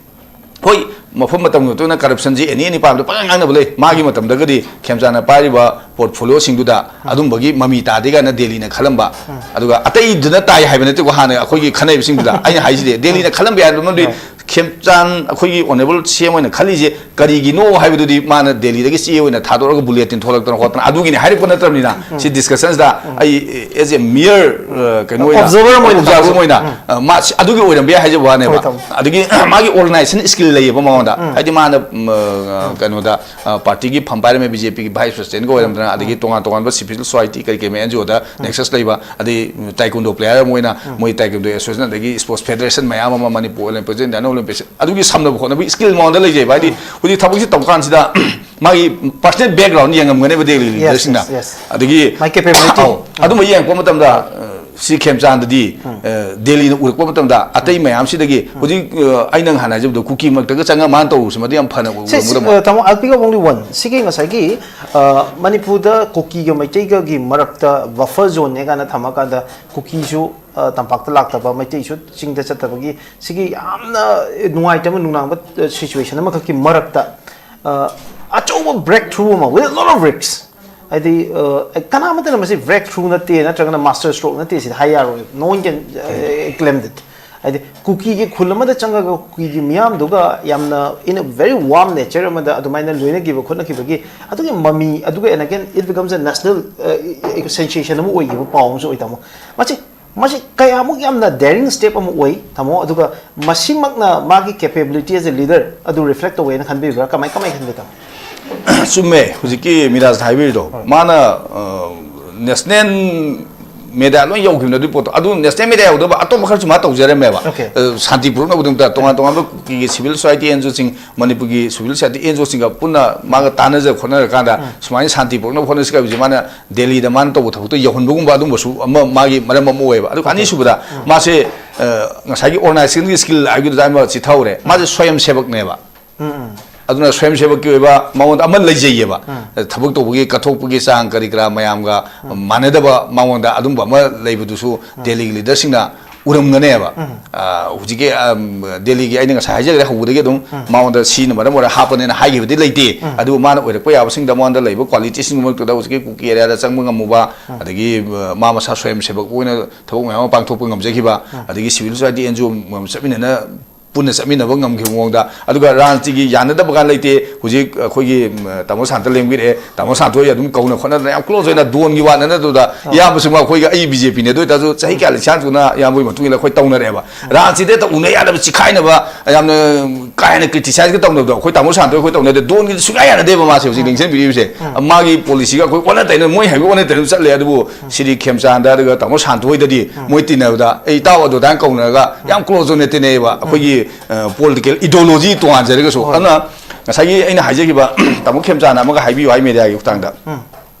ꯍꯣꯏ, ꯃꯐꯝ ꯃꯇꯝꯒꯤ ꯃꯇꯨꯡ ꯏꯟꯅ ꯀꯔꯞꯁꯟꯁꯤ ꯑꯦꯅꯤ ꯑꯦꯅꯤ ꯄꯥꯝꯗ ꯄꯪꯉꯥꯡ ꯉꯥꯡꯅꯕ ꯂꯩ꯫ ꯃꯥꯒꯤ ꯃꯇꯝꯗꯒꯗꯤ ꯈꯦꯝꯆꯥꯟꯅ ꯄꯥꯏꯔꯤꯕ ꯄꯣꯔꯠꯐꯣꯂꯤꯑꯣꯁꯤꯡꯗꯨꯗ ꯑꯗꯨꯝꯕꯒꯤ ꯃꯃꯤ ꯇꯥꯗꯦ ꯀꯥꯏꯅ ꯗꯦꯜꯂꯤꯅ ꯈꯜꯂꯝꯕ, ꯑꯗꯨꯒ ꯑꯇꯩꯗꯨꯅ ꯇꯥꯏ ꯍꯥꯏꯕ ꯅꯠꯇꯦꯀꯣ꯫ ꯍꯥꯟꯅ ꯑꯩꯈꯣꯏꯒꯤ ꯈꯟꯅꯔꯤꯕꯁꯤꯡꯗꯨꯗ ꯑꯩꯅ ꯍꯥꯏꯁꯤꯗꯤ ꯗꯦꯜꯂꯤꯅ ꯈꯜꯂꯝꯕ ꯌꯥꯏ꯫ ꯑꯗꯨꯝꯗꯤ ꯈꯦꯝꯆꯥꯟ ꯑꯩꯈꯣꯏꯒꯤ ꯑꯣꯅꯔꯦꯕꯜ ꯁꯤ ꯑꯦꯝ ꯑꯣꯏꯅ ꯈꯜꯂꯤꯁꯦ ꯀꯔꯤꯒꯤꯅꯣ ꯍꯥꯏꯕꯗꯨꯗꯤ ꯃꯥꯅ ꯗꯦꯜꯂꯤꯗꯒꯤ ꯆꯦ ꯑꯣꯏꯅ ꯊꯥꯗꯣꯔꯛꯑꯒ ꯕꯨꯂꯦꯇꯤꯟ ꯊꯣꯛꯂꯛꯇꯅ ꯈꯣꯠꯇꯅ ꯑꯗꯨꯒꯤꯅꯤ ꯍꯥꯏꯔꯛꯄ ꯅꯠꯇ꯭ꯔꯕꯅꯤꯅ, ꯁꯤ ꯗꯤꯁꯀꯁꯟꯁꯤꯗ ꯑꯩ ꯑꯦꯖ ꯑꯦ ꯃꯤꯌꯔ ꯀꯩꯅꯣ ꯑꯣꯏꯅ, ꯑꯣꯕꯖꯥꯔꯕꯔ ꯑꯃ ꯑꯣꯏꯅ ꯑꯣꯕꯖꯥꯔꯕꯔ ꯑꯃ ꯑꯣꯏꯅ, ꯑ, ꯃꯥ ꯁꯤ-, ꯑꯗꯨꯒꯤ ꯑꯣꯏꯔꯝꯕ ꯌꯥꯏ ꯍꯥꯏꯖꯕ ꯋꯥꯅꯦꯕ꯫ ꯍꯣꯏ, ꯇꯥꯃꯣ꯫ ꯑꯗꯒꯤ ꯃꯥꯒꯤ ꯑꯣꯔꯒꯅꯥꯏꯖꯦꯁꯟ ꯁ꯭ꯀꯤꯜ ꯂꯩꯌꯦꯕ ꯃꯉꯣꯟꯗ, ꯍꯥꯏꯗꯤ ꯃꯥꯅ ꯎꯝ, ꯑ, ꯀꯩꯅꯣꯗ, ꯑ, ꯄꯥꯔꯇꯤꯒꯤ ꯐꯝ ꯄꯥꯏꯔꯝꯃꯦ, ꯕꯤ ꯖꯦ ꯄꯤꯒꯤ ꯚꯥꯏꯁ ꯄ꯭ꯔꯁꯤꯗꯦꯟꯒ ꯑꯣꯏꯔꯝꯗꯅ, ꯑꯗꯒꯤ ꯇꯣꯉꯥꯟ ꯇꯣꯉꯥꯟꯕ ꯁꯤꯚꯤꯜ ꯁꯣꯁꯥꯏꯇꯤ ꯀꯔꯤ ꯀꯔꯤ ꯑꯦꯟ ꯖꯤ ꯑꯣꯗ ꯅꯦꯛꯁꯁ ꯂꯩꯕ, ꯑꯗꯩ ꯇꯥꯏꯀꯨꯟꯗꯣ ꯄ꯭ꯂꯦꯌꯔ ꯑꯃ ꯑꯣꯏꯅ ꯃꯣꯏ ꯇꯥꯏꯀꯨꯟꯗꯣ ꯑꯦꯁꯣꯁꯤꯌꯦꯁꯟ, ꯑꯗꯒꯤ ꯁ꯭ꯄꯣꯔꯠꯁ ꯐꯦꯗꯔꯦꯁꯟ ꯃꯌꯥꯝ ꯑꯃ, ꯃꯅꯤꯄꯨꯔ ꯑꯣꯂꯦꯝꯄꯤꯛꯁ, ꯏꯟꯗꯤꯌꯥꯟ ꯑꯣꯂꯦꯝꯄꯤꯛꯁ, ꯑꯗꯨꯒꯤ ꯁꯝꯅꯕ ꯈꯣꯠꯅꯕꯒꯤ ꯁ꯭ꯀꯤꯜ ꯃꯉꯣꯟꯗ ꯂꯩꯖꯩꯕ꯫ ꯍꯥꯏꯗꯤ ꯍꯧꯖꯤꯛ ꯊꯕꯛꯁꯤ ꯇꯧ ꯀꯥꯟꯁꯤꯗ ꯃꯥꯒꯤ ꯄꯥꯔꯁꯅꯦꯜ ꯕꯦꯛꯒ꯭ꯔꯥꯎꯟ ꯌꯦꯡꯉꯝꯒꯅꯦꯕ ꯗꯦꯜꯂꯤ ꯂꯤꯗꯔꯁꯤꯡꯅ꯫ Yes, yes. ꯑꯗꯒꯤ My capability. ꯑꯧ, ꯑꯗꯨꯝꯕ ꯌꯦꯡꯉꯛꯄ ꯃꯇꯝꯗ, ꯑ, ꯁꯤ ꯈꯦꯝꯆꯥꯟꯗꯗꯤ, ꯑ, ꯗꯦꯜꯂꯤꯅ ꯎꯔꯛꯄ ꯃꯇꯝꯗ ꯑꯇꯩ ꯃꯌꯥꯝꯁꯤꯗꯒꯤ ꯍꯧꯖꯤꯛ, ꯑ, ꯑꯩꯅ ꯉꯍꯥꯟ ꯍꯥꯏꯖꯕꯗꯣ ꯀꯨꯀꯤ ꯃꯔꯛꯇꯒ ꯆꯪꯉ ꯃꯥꯅ ꯇꯧꯔꯨꯕꯁꯤ ꯃꯗꯨ ꯌꯥꯝ ꯐꯅ ꯁꯤ, ꯎꯔꯝꯒꯗꯕ꯫ ꯁꯤ, ꯑ, ꯇꯥꯃꯣ, I'll pick up only one. ꯁꯤꯒꯤ ꯉꯁꯥꯏꯒꯤ, ꯑ, ꯃꯅꯤꯄꯨꯔꯗ ꯀꯨꯀꯤꯒ ꯃꯩꯇꯩꯒꯒꯤ ꯃꯔꯛꯇ ꯕꯐꯔ ꯖꯣꯟꯅꯦ ꯀꯥꯏꯅ ꯊꯝꯃꯀꯥꯟꯗ ꯀꯨꯀꯤꯁꯨ, ꯑ, ꯇꯝꯄꯥꯛꯇ ꯂꯥꯛꯇꯕ, ꯃꯩꯇꯩꯁꯨ ꯆꯤꯡꯗ ꯆꯠꯇꯕꯒꯤ ꯁꯤꯒꯤ ꯌꯥꯝꯅ ꯅꯨꯡꯉꯥꯏꯇꯕ ꯅꯨꯡꯅꯥꯡꯕ, ꯑ, ꯁꯤꯆꯨꯋꯦꯁꯟ ꯑꯃꯈꯛꯀꯤ ꯃꯔꯛꯇ, ꯑ, ꯑꯆꯧꯕ ꯕ꯭ꯔꯦꯛ ꯊ꯭ꯔꯨ ꯑꯃ, with a lot of risks. ꯍꯥꯏꯗꯤ, ꯑ, ꯀꯅꯥꯃꯠꯇꯅ ꯃꯁꯤ ꯕ꯭ꯔꯦꯛ ꯊ꯭ꯔꯨ ꯅꯠꯇꯦ, ꯅꯠꯇ꯭ꯔꯒꯅ ꯃꯥꯁꯇꯔ ꯁ꯭ꯇ꯭ꯔꯣꯛ ꯅꯠꯇꯦ ꯁꯤꯗ ꯍꯥꯏ ꯌꯥꯔꯣꯏ꯫ No one can, uh, claim that. ꯍꯥꯏꯗꯤ ꯀꯨꯀꯤꯒꯤ ꯈꯨꯜ ꯑꯃꯗ ꯆꯪꯉꯒ ꯀꯨꯀꯤꯒꯤ ꯃꯤꯌꯥꯝꯗꯨꯒ ꯌꯥꯝꯅ in a very warm nature ꯑꯃꯗ ꯑꯗꯨꯃꯥꯏꯅ ꯂꯣꯏꯅꯈꯤꯕ ꯈꯣꯠꯅꯈꯤꯕꯒꯤ ꯑꯗꯨꯒꯤ ꯃꯃꯤ, ꯑꯗꯨꯒ and again it becomes a national, uh, sensation ꯑꯃ ꯑꯣꯏꯈꯤꯕ ꯄꯥꯎ ꯑꯃꯁꯨ ꯑꯣꯏ, ꯇꯥꯃꯣ꯫ ꯃꯁꯤ, ꯃꯁꯤ ꯀꯌꯥꯃꯨꯛ ꯌꯥꯝꯅ daring step ꯑꯃ ꯑꯣꯏ, ꯇꯥꯃꯣ, ꯑꯗꯨꯒ ꯃꯁꯤꯃꯛꯅ ꯃꯥꯒꯤ capability as a leader ꯑꯗꯨ ꯔꯤꯐ꯭ꯂꯦꯛ ꯇꯧꯋꯦꯅ ꯈꯟꯕꯤꯕ꯭ꯔꯥ? ꯀꯃꯥꯏ, ꯀꯃꯥꯏ ꯈꯟꯕꯤ, ꯇꯥꯃꯣ? ꯆꯨꯝꯃꯦ, ꯍꯧꯖꯤꯛꯀꯤ ꯃꯤꯔꯥꯖꯅ ꯍꯥꯏꯕꯤꯔꯤꯗꯣ꯫ ꯍꯣꯏ꯫ ꯃꯥꯅ, ꯑ, ꯅꯦꯁꯅꯦꯜ ꯃꯦꯗꯤꯌꯥ ꯂꯣꯏ ꯌꯧꯈꯤꯕꯅꯦ ꯑꯗꯨꯒꯤ ꯄꯣꯠꯇꯣ꯫ ꯑꯗꯨ ꯅꯦꯁꯅꯦꯜ ꯃꯦꯗꯤꯌꯥ ꯌꯧꯗꯕ ꯑꯇꯣꯞꯄ ꯈꯔꯁꯨ ꯃꯥ ꯇꯧꯖꯔꯝꯃꯦꯕ꯫ Okay. ꯑ, ꯁꯥꯟꯇꯤ ꯄꯨꯔꯛꯅꯕꯒꯤꯗꯃꯛꯇ ꯇꯣꯉꯥꯟ ꯇꯣꯉꯥꯟꯕ ꯀꯨꯀꯤꯒꯤ ꯁꯤꯚꯤꯜ ꯁꯣꯁꯥꯏꯇꯤ ꯑꯦꯟ ꯖꯤ ꯑꯣꯁꯤꯡ, ꯃꯅꯤꯄꯨꯔꯒꯤ ꯁꯤꯚꯤꯜ ꯁꯣꯁꯥꯏꯇꯤ ꯑꯦꯟ ꯖꯤ ꯑꯣꯁꯤꯡꯒ ꯄꯨꯟꯅ ꯃꯥꯒ ꯇꯥꯟꯅꯖ ꯈꯣꯠꯅꯔꯀꯥꯟꯗ ꯁꯨꯃꯥꯏꯅ ꯁꯥꯟꯇꯤ ꯄꯨꯔꯛꯅꯕ ꯍꯣꯠꯅꯁꯤ ꯍꯥꯏꯕꯁꯦ ꯃꯥꯅ ꯗꯦꯜꯂꯤꯗ ꯃꯥꯅ ꯇꯧꯕ ꯊꯕꯛꯇꯣ ꯌꯧꯍꯟꯕꯒꯨꯝꯕ ꯑꯗꯨꯝꯕꯁꯨ ꯑꯃ ꯃꯥꯒꯤ ꯃꯔꯝ ꯑꯃ ꯑꯣꯏꯌꯦꯕ꯫ ꯑꯗꯨꯒ ꯑꯅꯤꯁꯨꯕꯗ ꯃꯥꯁꯦ, ꯑ, ꯉꯁꯥꯏꯒꯤ ꯑꯣꯔꯒꯅꯥꯏꯖꯦꯁꯟꯒꯤ ꯁ꯭ꯀꯤꯜ ꯍꯥꯏꯕꯗꯨꯗ ꯑꯃ ꯆꯤꯊꯍꯧꯔꯦ꯫ ꯃꯥꯁꯦ ꯁ꯭ꯋꯌꯝ ꯁꯦꯕꯛꯅꯦꯕ꯫ ꯑꯗꯨꯅ ꯁ꯭ꯋꯌꯝ ꯁꯦꯕꯛꯀꯤ ꯑꯣꯏꯕ ꯃꯉꯣꯟꯗ ꯑꯃ ꯂꯩꯖꯩꯌꯦꯕ꯫ ꯊꯕꯛ ꯇꯧꯕꯒꯤ ꯀꯠꯊꯣꯛꯄꯒꯤ ꯆꯥꯡ ꯀꯔꯤ ꯀꯔꯥ ꯃꯌꯥꯝꯒ ꯃꯥꯟꯅꯗꯕ ꯃꯉꯣꯟꯗ ꯑꯗꯨꯝꯕ ꯑꯃ ꯂꯩꯕꯗꯨꯁꯨ ꯗꯦꯜꯂꯤꯒꯤ ꯂꯤꯗꯔꯁꯤꯡꯅ ꯎꯔꯝꯒꯅꯦꯕ꯫ ꯑ, ꯍꯧꯖꯤꯛꯀꯤ, ꯑꯝ, ꯗꯦꯜꯂꯤꯒꯤ ꯑꯩꯅ ꯉꯁꯥꯏ ꯍꯥꯏꯖꯈ꯭ꯔꯦ, ꯍꯧꯕꯗꯒꯤ ꯑꯗꯨꯝ ꯃꯉꯣꯟꯗ ꯁꯤꯅ ꯃꯔꯝ ꯑꯣꯏꯔꯒ ꯍꯥꯞꯄꯅꯦꯅ ꯍꯥꯏꯈꯤꯕꯗꯤ ꯂꯩꯇꯦ꯫ ꯑꯗꯨꯕꯨ ꯃꯥꯅ ꯑꯣꯏꯔꯛꯄ ꯌꯥꯕꯁꯤꯡꯗ ꯃꯉꯣꯟꯗ ꯂꯩꯕ ꯀ꯭ꯋꯥꯂꯤꯇꯤꯁꯤꯡꯒꯤ ꯃꯔꯛꯇꯗ ꯍꯧꯖꯤꯛꯀꯤ ꯀꯨꯀꯤ ꯑꯦꯔꯤꯌꯥꯗ ꯆꯪꯕ ꯉꯝꯃꯨꯕ, ꯑꯗꯒꯤ, ꯑ, ꯃꯥ ꯃꯁꯥ ꯁ꯭ꯋꯌꯝ ꯁꯦꯕꯛ ꯑꯣꯏꯅ ꯊꯕꯛ ꯃꯌꯥꯝ ꯑꯃ ꯄꯥꯡꯊꯣꯛꯄ ꯉꯝꯖꯈꯤꯕ, ꯑꯗꯒꯤ civil society and G O ꯃꯌꯥꯝ ꯆꯠꯃꯤꯟꯅꯅ ꯄꯨꯟꯅ ꯆꯠꯃꯤꯟꯅꯕ ꯉꯝꯈꯤꯕ ꯃꯑꯣꯡꯗ꯫ ꯑꯗꯨꯒ ꯔꯥꯖꯅꯤꯇꯤꯒꯤ ꯌꯥꯅꯗꯕ ꯀꯥꯟ ꯂꯩꯇꯦ꯫ ꯍꯧꯖꯤꯛ ꯑꯩꯈꯣꯏꯒꯤ, ꯎꯝ, ꯇꯥꯃꯣ ꯁꯥꯟꯇ ꯂꯦꯡꯕꯤꯔꯛꯑꯦ, ꯇꯥꯃꯣ ꯁꯥꯟꯇ ꯍꯣꯏ ꯑꯗꯨꯝ ꯀꯧꯅ ꯈꯣꯠꯅꯗꯅ ꯌꯥꯝ ꯀ꯭ꯂꯣꯖ ꯑꯣꯏꯅ ꯗꯣꯟꯒꯤ ꯋꯥ ꯅꯠꯇꯗꯨꯗ, ꯑꯥ꯫ ꯏꯌꯥꯝꯕꯁꯨ ꯑꯩꯈꯣꯏꯒ, ꯑꯩ ꯕꯤ ꯖꯦ ꯄꯤꯅꯦ, ꯑꯗꯨ ꯑꯣꯏꯇꯥꯔꯁꯨ ꯆꯍꯤ ꯀꯌꯥ ꯂꯤꯁꯥꯡ ꯊꯨꯅ ꯏꯌꯥꯝꯕꯒꯤ ꯃꯇꯨꯡ ꯏꯟꯅ ꯑꯩꯈꯣꯏ ꯇꯧꯅꯔꯛꯑꯦꯕ꯫ ꯔꯥꯖꯅꯤꯇꯤꯗ ꯍꯦꯛꯇ ꯎꯅ ꯌꯥꯗꯕ, ꯆꯤꯈꯥꯏꯅꯕ, ꯌꯥꯝꯅ ꯀꯥ ꯍꯦꯟꯅ ꯀ꯭ꯔꯤꯇꯤꯁꯥꯏꯖꯀ ꯇꯧꯅꯕꯗꯣ ꯑꯩꯈꯣꯏ ꯇꯥꯃꯣ ꯁꯥꯟꯇ ꯍꯣꯏ ꯑꯩꯈꯣꯏ ꯇꯧꯅꯗꯦ꯫ ꯗꯣꯟꯒꯤꯗꯤ ꯁꯨꯡꯌꯥ ꯌꯥꯅꯗꯦꯕ ꯃꯥꯁꯦ ꯍꯧꯖꯤꯛ ꯎꯝ꯫ ꯂꯤꯡꯖꯦꯜ ꯕꯤꯔꯤꯕꯁꯦ꯫ ꯎꯝ꯫ ꯃꯥꯒꯤ ꯄꯣꯂꯤꯁꯤꯒ ꯑꯩꯈꯣꯏ ꯑꯣꯟꯅ ꯇꯩꯅ, ꯃꯣꯏ ꯍꯥꯏꯕ ꯑꯣꯟꯅ ꯇꯩꯅ ꯆꯠꯂꯦ꯫ ꯑꯗꯨꯕꯨ ꯁꯤꯔꯤ ꯈꯦꯝꯆꯥꯟꯗ ꯑꯗꯨꯒ ꯇꯥꯃꯣ ꯁꯥꯟꯇ ꯍꯣꯏꯗꯗꯤ ꯎꯝ꯫ ꯃꯣꯏ ꯇꯤꯟꯅꯕꯗ ꯑꯩ ꯏꯇꯥꯎ ꯑꯗꯨꯗꯥꯅ ꯀꯧꯅꯔꯒ ꯌꯥꯝ ꯀ꯭ꯂꯣꯖ ꯑꯣꯏꯅ ꯇꯤꯟꯅꯩꯌꯦꯕ꯫ ꯑꯩꯈꯣꯏꯒꯤ, ꯎꯝ꯫ ꯑ, ꯄꯣꯂꯤꯇꯤꯀꯦꯜ ꯏꯗꯤꯑꯣꯂꯣꯖꯤ ꯇꯣꯉꯥꯟꯖꯔꯒꯁꯨ꯫ ꯍꯣꯏ꯫ ꯑꯗꯨꯅ ꯉꯁꯥꯏꯒꯤ ꯑꯩꯅ ꯍꯥꯏꯖꯈꯤꯕ ꯇꯥꯃꯣ ꯈꯦꯝꯆꯥꯟꯅ ꯑꯃꯒ ꯍꯥꯏꯕꯤꯌꯨ ꯍꯥꯏ ꯃꯦꯗꯤꯌꯥꯒꯤ ꯈꯨꯊꯥꯡꯗ꯫ ꯎꯝ꯫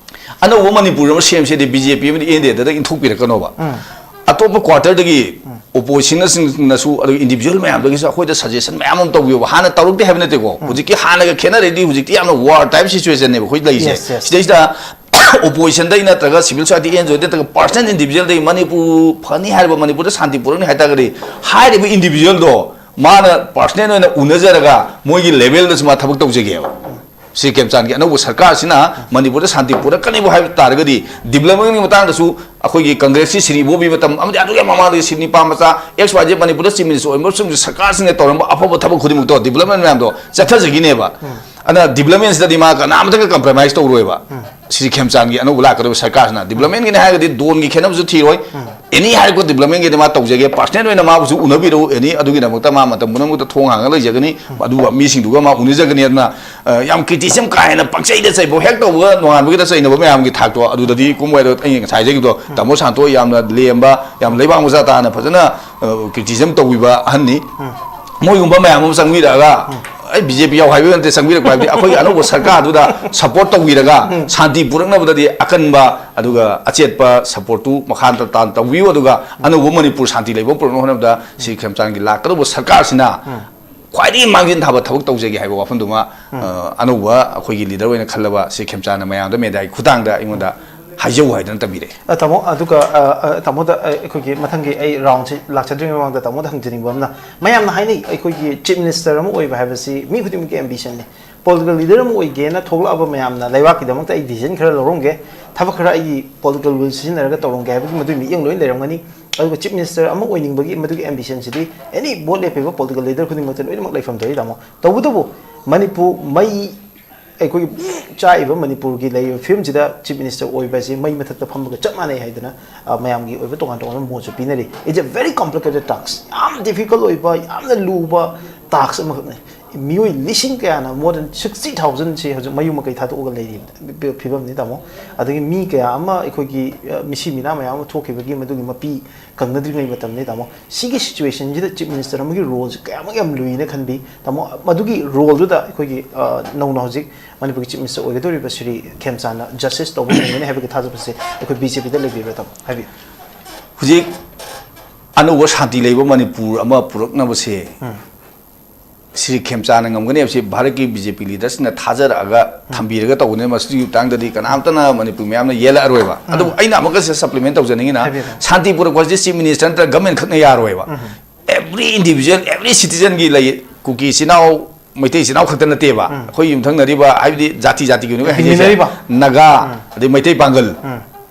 ꯑꯅꯧꯕ ꯃꯅꯤꯄꯨꯔ ꯑꯃ ꯁꯦꯝꯁꯦꯗꯤ ꯕꯤ ꯖꯦ ꯄꯤ ꯑꯃꯗꯤ ꯑꯦꯟ ꯗꯤ ꯑꯦꯗ ꯏꯟꯊꯣꯛꯄꯤꯔꯛꯀꯅꯣꯕ꯫ ꯎꯝ꯫ ꯑꯇꯣꯞꯄ ꯀ꯭ꯋꯥꯇꯔꯗꯒꯤ ꯎꯝ꯫ ꯑꯣꯄꯣꯖꯤꯁꯟꯅꯁꯤꯡꯅꯁꯨ, ꯑꯗꯨꯒ ꯏꯟꯗꯤꯕꯤꯖꯨꯋꯦꯜ ꯃꯌꯥꯝꯗꯒꯤꯁꯨ ꯑꯩꯈꯣꯏꯗ ꯁꯖꯦꯁꯟ ꯃꯌꯥꯝ ꯑꯃ ꯇꯧꯕꯤꯌꯣꯕ꯫ ꯍꯥꯟꯅ ꯇꯧꯔꯛꯇꯦ ꯍꯥꯏꯕ ꯅꯠꯇꯦꯀꯣ꯫ ꯎꯝ꯫ ꯍꯧꯖꯤꯛꯀꯤ ꯍꯥꯟꯅꯒ ꯈꯦꯠꯅꯔꯗꯤ ꯍꯧꯖꯤꯛꯇꯤ ꯌꯥꯝꯅ ꯋꯥꯔ ꯇꯥꯏꯞ ꯁꯤꯆꯨꯋꯦꯁꯟꯅꯦꯕ ꯑꯩꯈꯣꯏ ꯂꯩꯔꯤꯁꯦ꯫ Yes, yes. ꯁꯤꯗꯩꯁꯤꯗ ꯑꯣꯄꯣꯖꯤꯁꯟꯗꯒꯤ ꯅꯠꯇ꯭ꯔꯒ ꯁꯤꯚꯤꯜ ꯁꯣꯁꯥꯏꯇꯤ ꯑꯦꯟ ꯖꯤ ꯑꯣꯗꯒꯤ ꯅꯠꯇ꯭ꯔꯒ ꯄꯥꯔꯁꯅꯦꯜ ꯏꯟꯗꯤꯕꯤꯖꯨꯋꯦꯜꯗꯒꯤ ꯃꯅꯤꯄꯨꯔ ꯐꯅꯤ ꯍꯥꯏꯔꯕ, ꯃꯅꯤꯄꯨꯔꯗ ꯁꯥꯟꯇꯤ ꯄꯨꯔꯛꯅꯤ ꯍꯥꯏ ꯇꯥꯔꯒꯗꯤ ꯍꯥꯏꯔꯤꯕ ꯏꯟꯗꯤꯕꯤꯖꯨꯋꯦꯜꯗꯣ ꯃꯥꯅ ꯄꯥꯔꯁꯅꯦꯜ ꯑꯣꯏꯅ ꯎꯅꯖꯔꯒ ꯃꯣꯏꯒꯤ ꯂꯦꯚꯦꯜꯗꯁꯨ ꯃꯥ ꯊꯕꯛ ꯇꯧꯖꯒꯦꯕ꯫ ꯁꯤꯔꯤ ꯈꯦꯝꯆꯥꯟꯒꯤ ꯑꯅꯧꯕ ꯁꯔꯀꯥꯔꯁꯤꯅ ꯃꯅꯤꯄꯨꯔꯗ ꯁꯥꯟꯇꯤ ꯄꯨꯔꯛꯀꯅꯤꯕꯨ ꯍꯥꯏꯕ ꯇꯥꯔꯒꯗꯤ ꯗꯤꯕ꯭ꯂꯞꯃꯦꯟꯒꯤ ꯃꯇꯥꯡꯗꯁꯨ ꯑꯩꯈꯣꯏꯒꯤ ꯀꯪꯒ꯭ꯔꯦꯁꯀꯤ ꯁꯤꯔꯤ ꯏꯕꯣꯕꯤ ꯃꯇꯝ ꯑꯃꯗꯤ ꯑꯗꯨꯒꯤ ꯃꯃꯥꯡꯗꯒꯤ ꯁꯤꯔꯤ ꯅꯤꯄꯥ ꯃꯆꯥ ꯑꯦꯛꯁ ꯋꯥꯏ ꯖꯦꯠ ꯃꯅꯤꯄꯨꯔꯗ ꯆꯤꯐ ꯃꯤꯅꯤꯁꯇꯔ ꯑꯣꯏꯕ ꯃꯇꯝꯗ ꯁꯔꯀꯥꯔꯁꯤꯡꯅ ꯇꯧꯔꯝꯕ ꯑꯐꯕ ꯊꯕꯛ ꯈꯨꯗꯤꯡꯃꯛꯇꯣ, ꯗꯤꯕ꯭ꯂꯞꯃꯦꯟ ꯃꯌꯥꯝꯗꯣ ꯆꯠꯊꯖꯈꯤꯅꯦꯕ꯫ ꯑꯗꯨꯅ ꯗꯤꯕ꯭ꯂꯞꯃꯦꯟꯁꯤꯗꯗꯤ ꯃꯥ ꯀꯅꯥꯝꯇꯒ ꯀꯝꯄ꯭ꯔꯣꯃꯥꯏꯁ ꯇꯧꯔꯣꯏꯕ꯫ ꯁꯤꯔꯤ ꯈꯦꯝꯆꯥꯟꯒꯤ ꯑꯅꯧꯕ ꯂꯥꯛꯀꯗꯧꯕ ꯁꯔꯀꯥꯔꯁꯤꯅ ꯗꯤꯕ꯭ꯂꯞꯃꯦꯟꯒꯤꯅꯦ ꯍꯥꯏꯔꯒꯗꯤ ꯗꯣꯟꯒꯤ ꯈꯦꯠꯅꯕꯁꯨ ꯊꯤꯔꯣꯏ꯫ ꯑꯦꯅꯤ ꯍꯥꯏꯔꯛꯄ ꯗꯤꯕ꯭ꯂꯞꯃꯦꯟꯒꯤꯗꯤ ꯃꯥ ꯇꯧꯖꯒꯦ, ꯄꯥꯔꯁꯅꯦꯜ ꯑꯣꯏꯅ ꯃꯥꯕꯨꯁꯨ ꯎꯅꯕꯤꯔꯛꯎ, ꯑꯦꯅꯤ ꯑꯗꯨꯒꯤꯗꯃꯛꯇ ꯃꯥ ꯃꯇꯝ ꯄꯨꯝꯅꯃꯛꯇ ꯊꯣꯡ ꯍꯥꯡꯉ ꯂꯩꯖꯒꯅꯤ꯫ ꯑꯗꯨꯒ ꯃꯤꯁꯤꯡꯗꯨꯒ ꯃꯥ ꯎꯅꯖꯒꯅꯤ꯫ ꯑꯗꯨꯅ, ꯑ, ꯌꯥꯝ ꯀ꯭ꯔꯤꯇꯤꯁꯤꯖꯝ ꯀꯥ ꯍꯦꯟꯅ ꯄꯪꯆꯩꯗ ꯆꯩꯕ, ꯍꯦꯛ ꯇꯧꯕꯒ ꯅꯣꯡꯉꯥꯟꯕꯒꯤꯗ ꯆꯩꯅꯕ ꯃꯌꯥꯝꯒꯤ ꯊꯥꯛꯇꯣ ꯑꯗꯨꯗꯗꯤ ꯀꯨꯝꯃꯣꯏ꯫ ꯑꯗꯣ ꯑꯩ ꯉꯁꯥꯏ ꯍꯥꯏꯖꯈꯤꯕꯗꯣ, ꯇꯥꯃꯣ ꯁꯥꯟꯇꯣ ꯌꯥꯝꯅ ꯂꯦꯝꯕ, ꯌꯥꯝ ꯂꯩꯕꯥꯛ ꯃꯆꯥ ꯇꯥꯅ ꯐꯖꯅ, ꯑ, ꯀ꯭ꯔꯤꯇꯤꯁꯤꯖꯝ ꯇꯧꯕꯤꯕ ꯑꯍꯟꯅꯤ꯫ ꯃꯣꯏꯒꯨꯝꯕ ꯃꯌꯥꯝ ꯑꯃ ꯆꯪꯕꯤꯔꯛꯑꯒ, ꯑꯩ ꯕꯤ ꯖꯦ ꯄꯤ ꯌꯥꯎ ꯍꯥꯏꯕ ꯅꯠꯇꯦ, ꯆꯪꯕꯤꯔꯛꯄ ꯍꯥꯏꯕꯗꯤ ꯑꯩꯈꯣꯏꯒꯤ ꯑꯅꯧꯕ ꯁꯔꯀꯥꯔꯗꯨꯗ ꯁꯄꯣꯔꯠ ꯇꯧꯕꯤꯔꯒ ꯁꯥꯟꯇꯤ ꯄꯨꯔꯛꯅꯕꯗꯗꯤ ꯑꯀꯟꯕ ꯑꯗꯨꯒ ꯑꯆꯦꯠꯄ ꯁꯄꯣꯔꯠꯇꯨ ꯃꯈꯥ ꯇꯥꯅ ꯇꯧꯕꯤꯌꯨ꯫ ꯑꯗꯨꯒ ꯑꯅꯧꯕ ꯃꯅꯤꯄꯨꯔ ꯁꯥꯟꯇꯤ ꯂꯩꯕ ꯄꯨꯔꯛꯅꯕ ꯍꯣꯠꯅꯕꯗ ꯁꯤꯔꯤ ꯈꯦꯝꯆꯥꯟꯒꯤ ꯂꯥꯛꯀꯗꯧꯕ ꯁꯔꯀꯥꯔꯁꯤꯅ ꯈ꯭ꯋꯥꯏꯗꯒꯤ ꯃꯥꯡꯖꯤꯟ ꯊꯥꯕ ꯊꯕꯛ ꯇꯧꯖꯒꯦ ꯍꯥꯏꯕ ꯋꯥꯐꯝꯗꯨꯃ, ꯑ, ꯑꯅꯧꯕ ꯑꯩꯈꯣꯏꯒꯤ ꯂꯤꯗꯔ ꯑꯣꯏꯅ ꯈꯜꯂꯕ ꯁꯤꯔꯤ ꯈꯦꯝꯆꯥꯟꯅ ꯃꯌꯥꯝꯗ ꯃꯦꯗꯤꯌꯥꯒꯤ ꯈꯨꯊꯥꯡꯗ ꯑꯩꯉꯣꯟꯗ ꯍꯥꯏꯖꯧ ꯍꯥꯏꯗꯅ ꯇꯝꯕꯤꯔꯛꯑꯦ꯫ ꯑ, ꯇꯥꯃꯣ, ꯑꯗꯨꯒ, ꯑ, ꯑ, ꯇꯥꯃꯣꯗ, ꯑ, ꯑꯩꯈꯣꯏꯒꯤ ꯃꯊꯪꯒꯤ ꯑꯩ ꯔꯥꯎꯟꯁꯤ ꯂꯥꯛꯆꯗ꯭ꯔꯤꯉꯩ ꯃꯃꯥꯡꯗ ꯇꯥꯃꯣꯗ ꯍꯪꯖꯅꯤꯡꯕ ꯑꯃꯅ, ꯃꯌꯥꯝꯅ ꯍꯥꯏꯅꯩ ꯑꯩꯈꯣꯏꯒꯤ ꯆꯤꯐ ꯃꯤꯅꯤꯁꯇꯔ ꯑꯃ ꯑꯣꯏꯕ ꯍꯥꯏꯕꯁꯤ ꯃꯤ ꯈꯨꯗꯤꯡꯃꯛꯀꯤ ꯑꯦꯝꯕꯤꯁꯟꯅꯤ꯫ ꯄꯣꯂꯤꯇꯤꯀꯦꯜ ꯂꯤꯗꯔ ꯑꯃ ꯑꯣꯏꯒꯦꯅ ꯊꯣꯛꯂꯛꯑꯕ ꯃꯌꯥꯝꯅ ꯂꯩꯕꯥꯛꯀꯤꯗꯃꯛꯇ ꯑꯩ ꯗꯤꯁꯤꯖꯟ ꯈꯔ ꯂꯧꯔꯝꯒꯦ, ꯊꯕꯛ ꯈꯔ ꯑꯩꯒꯤ ꯄꯣꯂꯤꯇꯤꯀꯦꯜ ꯋꯤꯜ ꯁꯤꯖꯤꯟꯅꯔꯒ ꯇꯧꯔꯝꯒꯦ ꯍꯥꯏꯕꯒꯤ ꯃꯗꯨꯒꯤ ꯃꯤꯠꯌꯦꯡ ꯂꯣꯏ ꯂꯩꯔꯝꯒꯅꯤ꯫ ꯑꯗꯨꯒ ꯆꯤꯐ ꯃꯤꯅꯤꯁꯇꯔ ꯑꯃ ꯑꯣꯏꯅꯤꯡꯕꯒꯤ ꯃꯗꯨꯒꯤ ꯑꯦꯝꯕꯤꯁꯟꯁꯤꯗꯤ ꯑꯦꯅꯤ ꯚꯣꯠ ꯂꯦꯞꯄꯤꯕ ꯄꯣꯂꯤꯇꯤꯀꯦꯜ ꯂꯤꯗꯔ ꯈꯨꯗꯤꯡꯃꯛꯇ ꯂꯣꯏꯅꯃꯛ ꯂꯩꯐꯝ ꯊꯣꯛꯏ, ꯇꯥꯃꯣ꯫ ꯇꯧꯕꯇꯕꯨ ꯃꯅꯤꯄꯨꯔ ꯃꯩ, ꯑꯩꯈꯣꯏꯒꯤ ꯆꯥꯛꯏꯕ ꯃꯅꯤꯄꯨꯔꯒꯤ ꯂꯩꯔꯤꯕ ꯐꯤꯕꯝꯁꯤꯗ ꯆꯤꯐ ꯃꯤꯅꯤꯁꯇꯔ ꯑꯣꯏꯕ ꯑꯁꯤ ꯃꯩ ꯃꯊꯛꯇ ꯐꯝꯕꯒ ꯆꯞ ꯃꯥꯟꯅꯩ ꯍꯥꯏꯗꯅ, ꯑ, ꯃꯌꯥꯝꯒꯤ ꯑꯣꯏꯕ ꯇꯣꯉꯥꯟ ꯇꯣꯉꯥꯟꯕ ꯃꯣꯠꯁꯨ ꯄꯤꯅꯔꯤ꯫ It's a very complicated task, ꯌꯥꯝ ꯗꯤꯐꯤꯀꯜꯠ ꯑꯣꯏꯕ, ꯌꯥꯝꯅ ꯂꯨꯕ ꯇꯥꯛꯁ ꯑꯃꯈꯛꯅꯤ꯫ ꯃꯤꯑꯣꯏ ꯂꯤꯁꯤꯡ ꯀꯌꯥꯅ, more than sixty thousand ꯁꯤ ꯍꯧꯖꯤꯛ ꯃꯌꯨꯝ ꯃꯀꯩ ꯊꯥꯗꯣꯛꯑꯒ ꯂꯩꯔꯤꯕ ꯐꯤꯕꯝꯅꯤ, ꯇꯥꯃꯣ꯫ ꯑꯗꯒꯤ ꯃꯤ ꯀꯌꯥ ꯑꯃ ꯑꯩꯈꯣꯏꯒꯤ, ꯑ, ꯃꯤꯁꯤ ꯃꯤꯅꯥ ꯃꯌꯥꯝ ꯑꯃ ꯊꯣꯛꯈꯤꯕꯒꯤ ꯃꯗꯨꯒꯤ ꯃꯄꯤ ꯀꯪꯅꯗ꯭ꯔꯤꯉꯩ ꯃꯇꯝꯅꯤ, ꯇꯥꯃꯣ꯫ ꯁꯤꯒꯤ ꯁꯤꯆꯨꯋꯦꯁꯟꯁꯤꯗ ꯆꯤꯐ ꯃꯤꯅꯤꯁꯇꯔ ꯑꯃꯒꯤ ꯔꯣꯜꯁꯦ ꯀꯌꯥꯃꯨꯛ ꯌꯥꯝ ꯂꯨꯏꯅ ꯈꯟꯕꯤ, ꯇꯥꯃꯣ? ꯃꯗꯨꯒꯤ ꯔꯣꯜꯗꯨꯗ ꯑꯩꯈꯣꯏꯒꯤ, ꯑ, ꯅꯧꯅ ꯍꯧꯖꯤꯛ ꯃꯅꯤꯄꯨꯔꯒꯤ ꯆꯤꯐ ꯃꯤꯅꯤꯁꯇꯔ ꯑꯣꯏꯒꯗꯧꯔꯤꯕ ꯁ꯭ꯔꯤ ꯈꯦꯝꯆꯥꯟꯅ ꯖꯁꯇꯤꯁ ꯇꯧꯕ ꯉꯝꯒꯅꯤ ꯍꯥꯏꯕꯒꯤ ꯊꯥꯖꯕꯁꯦ ꯑꯩꯈꯣꯏ ꯕꯤ ꯖꯦ ꯄꯤꯗ ꯂꯩꯕꯤꯕ꯭ꯔꯥ, ꯇꯥꯃꯣ? ꯍꯥꯏꯕꯤꯌꯨ꯫ ꯍꯧꯖꯤꯛ ꯑꯅꯧꯕ ꯁꯥꯟꯇꯤ ꯂꯩꯕ ꯃꯅꯤꯄꯨꯔ ꯑꯃ ꯄꯨꯔꯛꯅꯕꯁꯦ ꯎꯝ꯫ ꯁ꯭ꯔꯤ ꯈꯦꯝꯆꯥꯟꯅ ꯉꯝꯒꯅꯤ ꯍꯥꯏꯕꯁꯤ ꯚꯥꯔꯠꯀꯤ ꯕꯤ ꯖꯦ ꯄꯤ ꯂꯤꯗꯔꯁꯤꯡꯅ ꯊꯥꯖꯔꯛꯑꯒ ꯎꯝ꯫ ꯊꯝꯕꯤꯔꯒ ꯇꯧꯕꯅꯤꯅ ꯃꯁꯤꯒꯤ ꯃꯇꯥꯡꯗꯗꯤ ꯀꯅꯥꯝꯇꯅ ꯃꯅꯤꯄꯨꯔ ꯃꯌꯥꯝꯅ ꯌꯦꯜꯂꯛꯑꯔꯣꯏꯕ꯫ ꯎꯝ꯫ ꯑꯗꯨꯕꯨ ꯑꯩꯅ ꯑꯃꯨꯛꯀꯁꯨ ꯁꯄ꯭ꯂꯤꯃꯦꯟ ꯇꯧꯖꯅꯤꯡꯉꯤꯅ, ꯍꯥꯏꯕꯤꯌꯨ꯫ ꯁꯥꯟꯇꯤ ꯄꯨꯔꯛꯄ ꯍꯥꯏꯁꯤ ꯆꯤꯐ ꯃꯤꯅꯤꯁꯇꯔ ꯅꯠꯇ꯭ꯔꯒ ꯒꯃꯦꯟ ꯈꯛꯅ ꯌꯥꯔꯣꯏꯕ꯫ ꯎꯝ꯫ Every individual, every citizenꯒꯤ ꯂꯩ꯫ ꯀꯨꯀꯤ ꯏꯆꯤꯟ ꯏꯅꯥꯎ, ꯃꯩꯇꯩ ꯏꯆꯤꯟ ꯏꯅꯥꯎ ꯈꯛꯇ ꯅꯠꯇꯦꯕ꯫ ꯎꯝ꯫ ꯑꯩꯈꯣꯏ ꯌꯨꯝꯊꯪꯅꯔꯤꯕ, ꯍꯥꯏꯕꯗꯤ ꯖꯥꯇꯤ ꯖꯥꯇꯤꯒꯤ ꯑꯣꯏꯅ ꯍꯥꯏꯖꯩꯁꯦ, ꯍꯤꯡꯃꯤꯟꯅꯔꯤꯕ꯫ ꯅꯥꯒꯥ, ꯎꯝ꯫ ꯑꯗꯩ ꯃꯩꯇꯩ ꯄꯥꯡꯒꯜ, ꯎꯝ꯫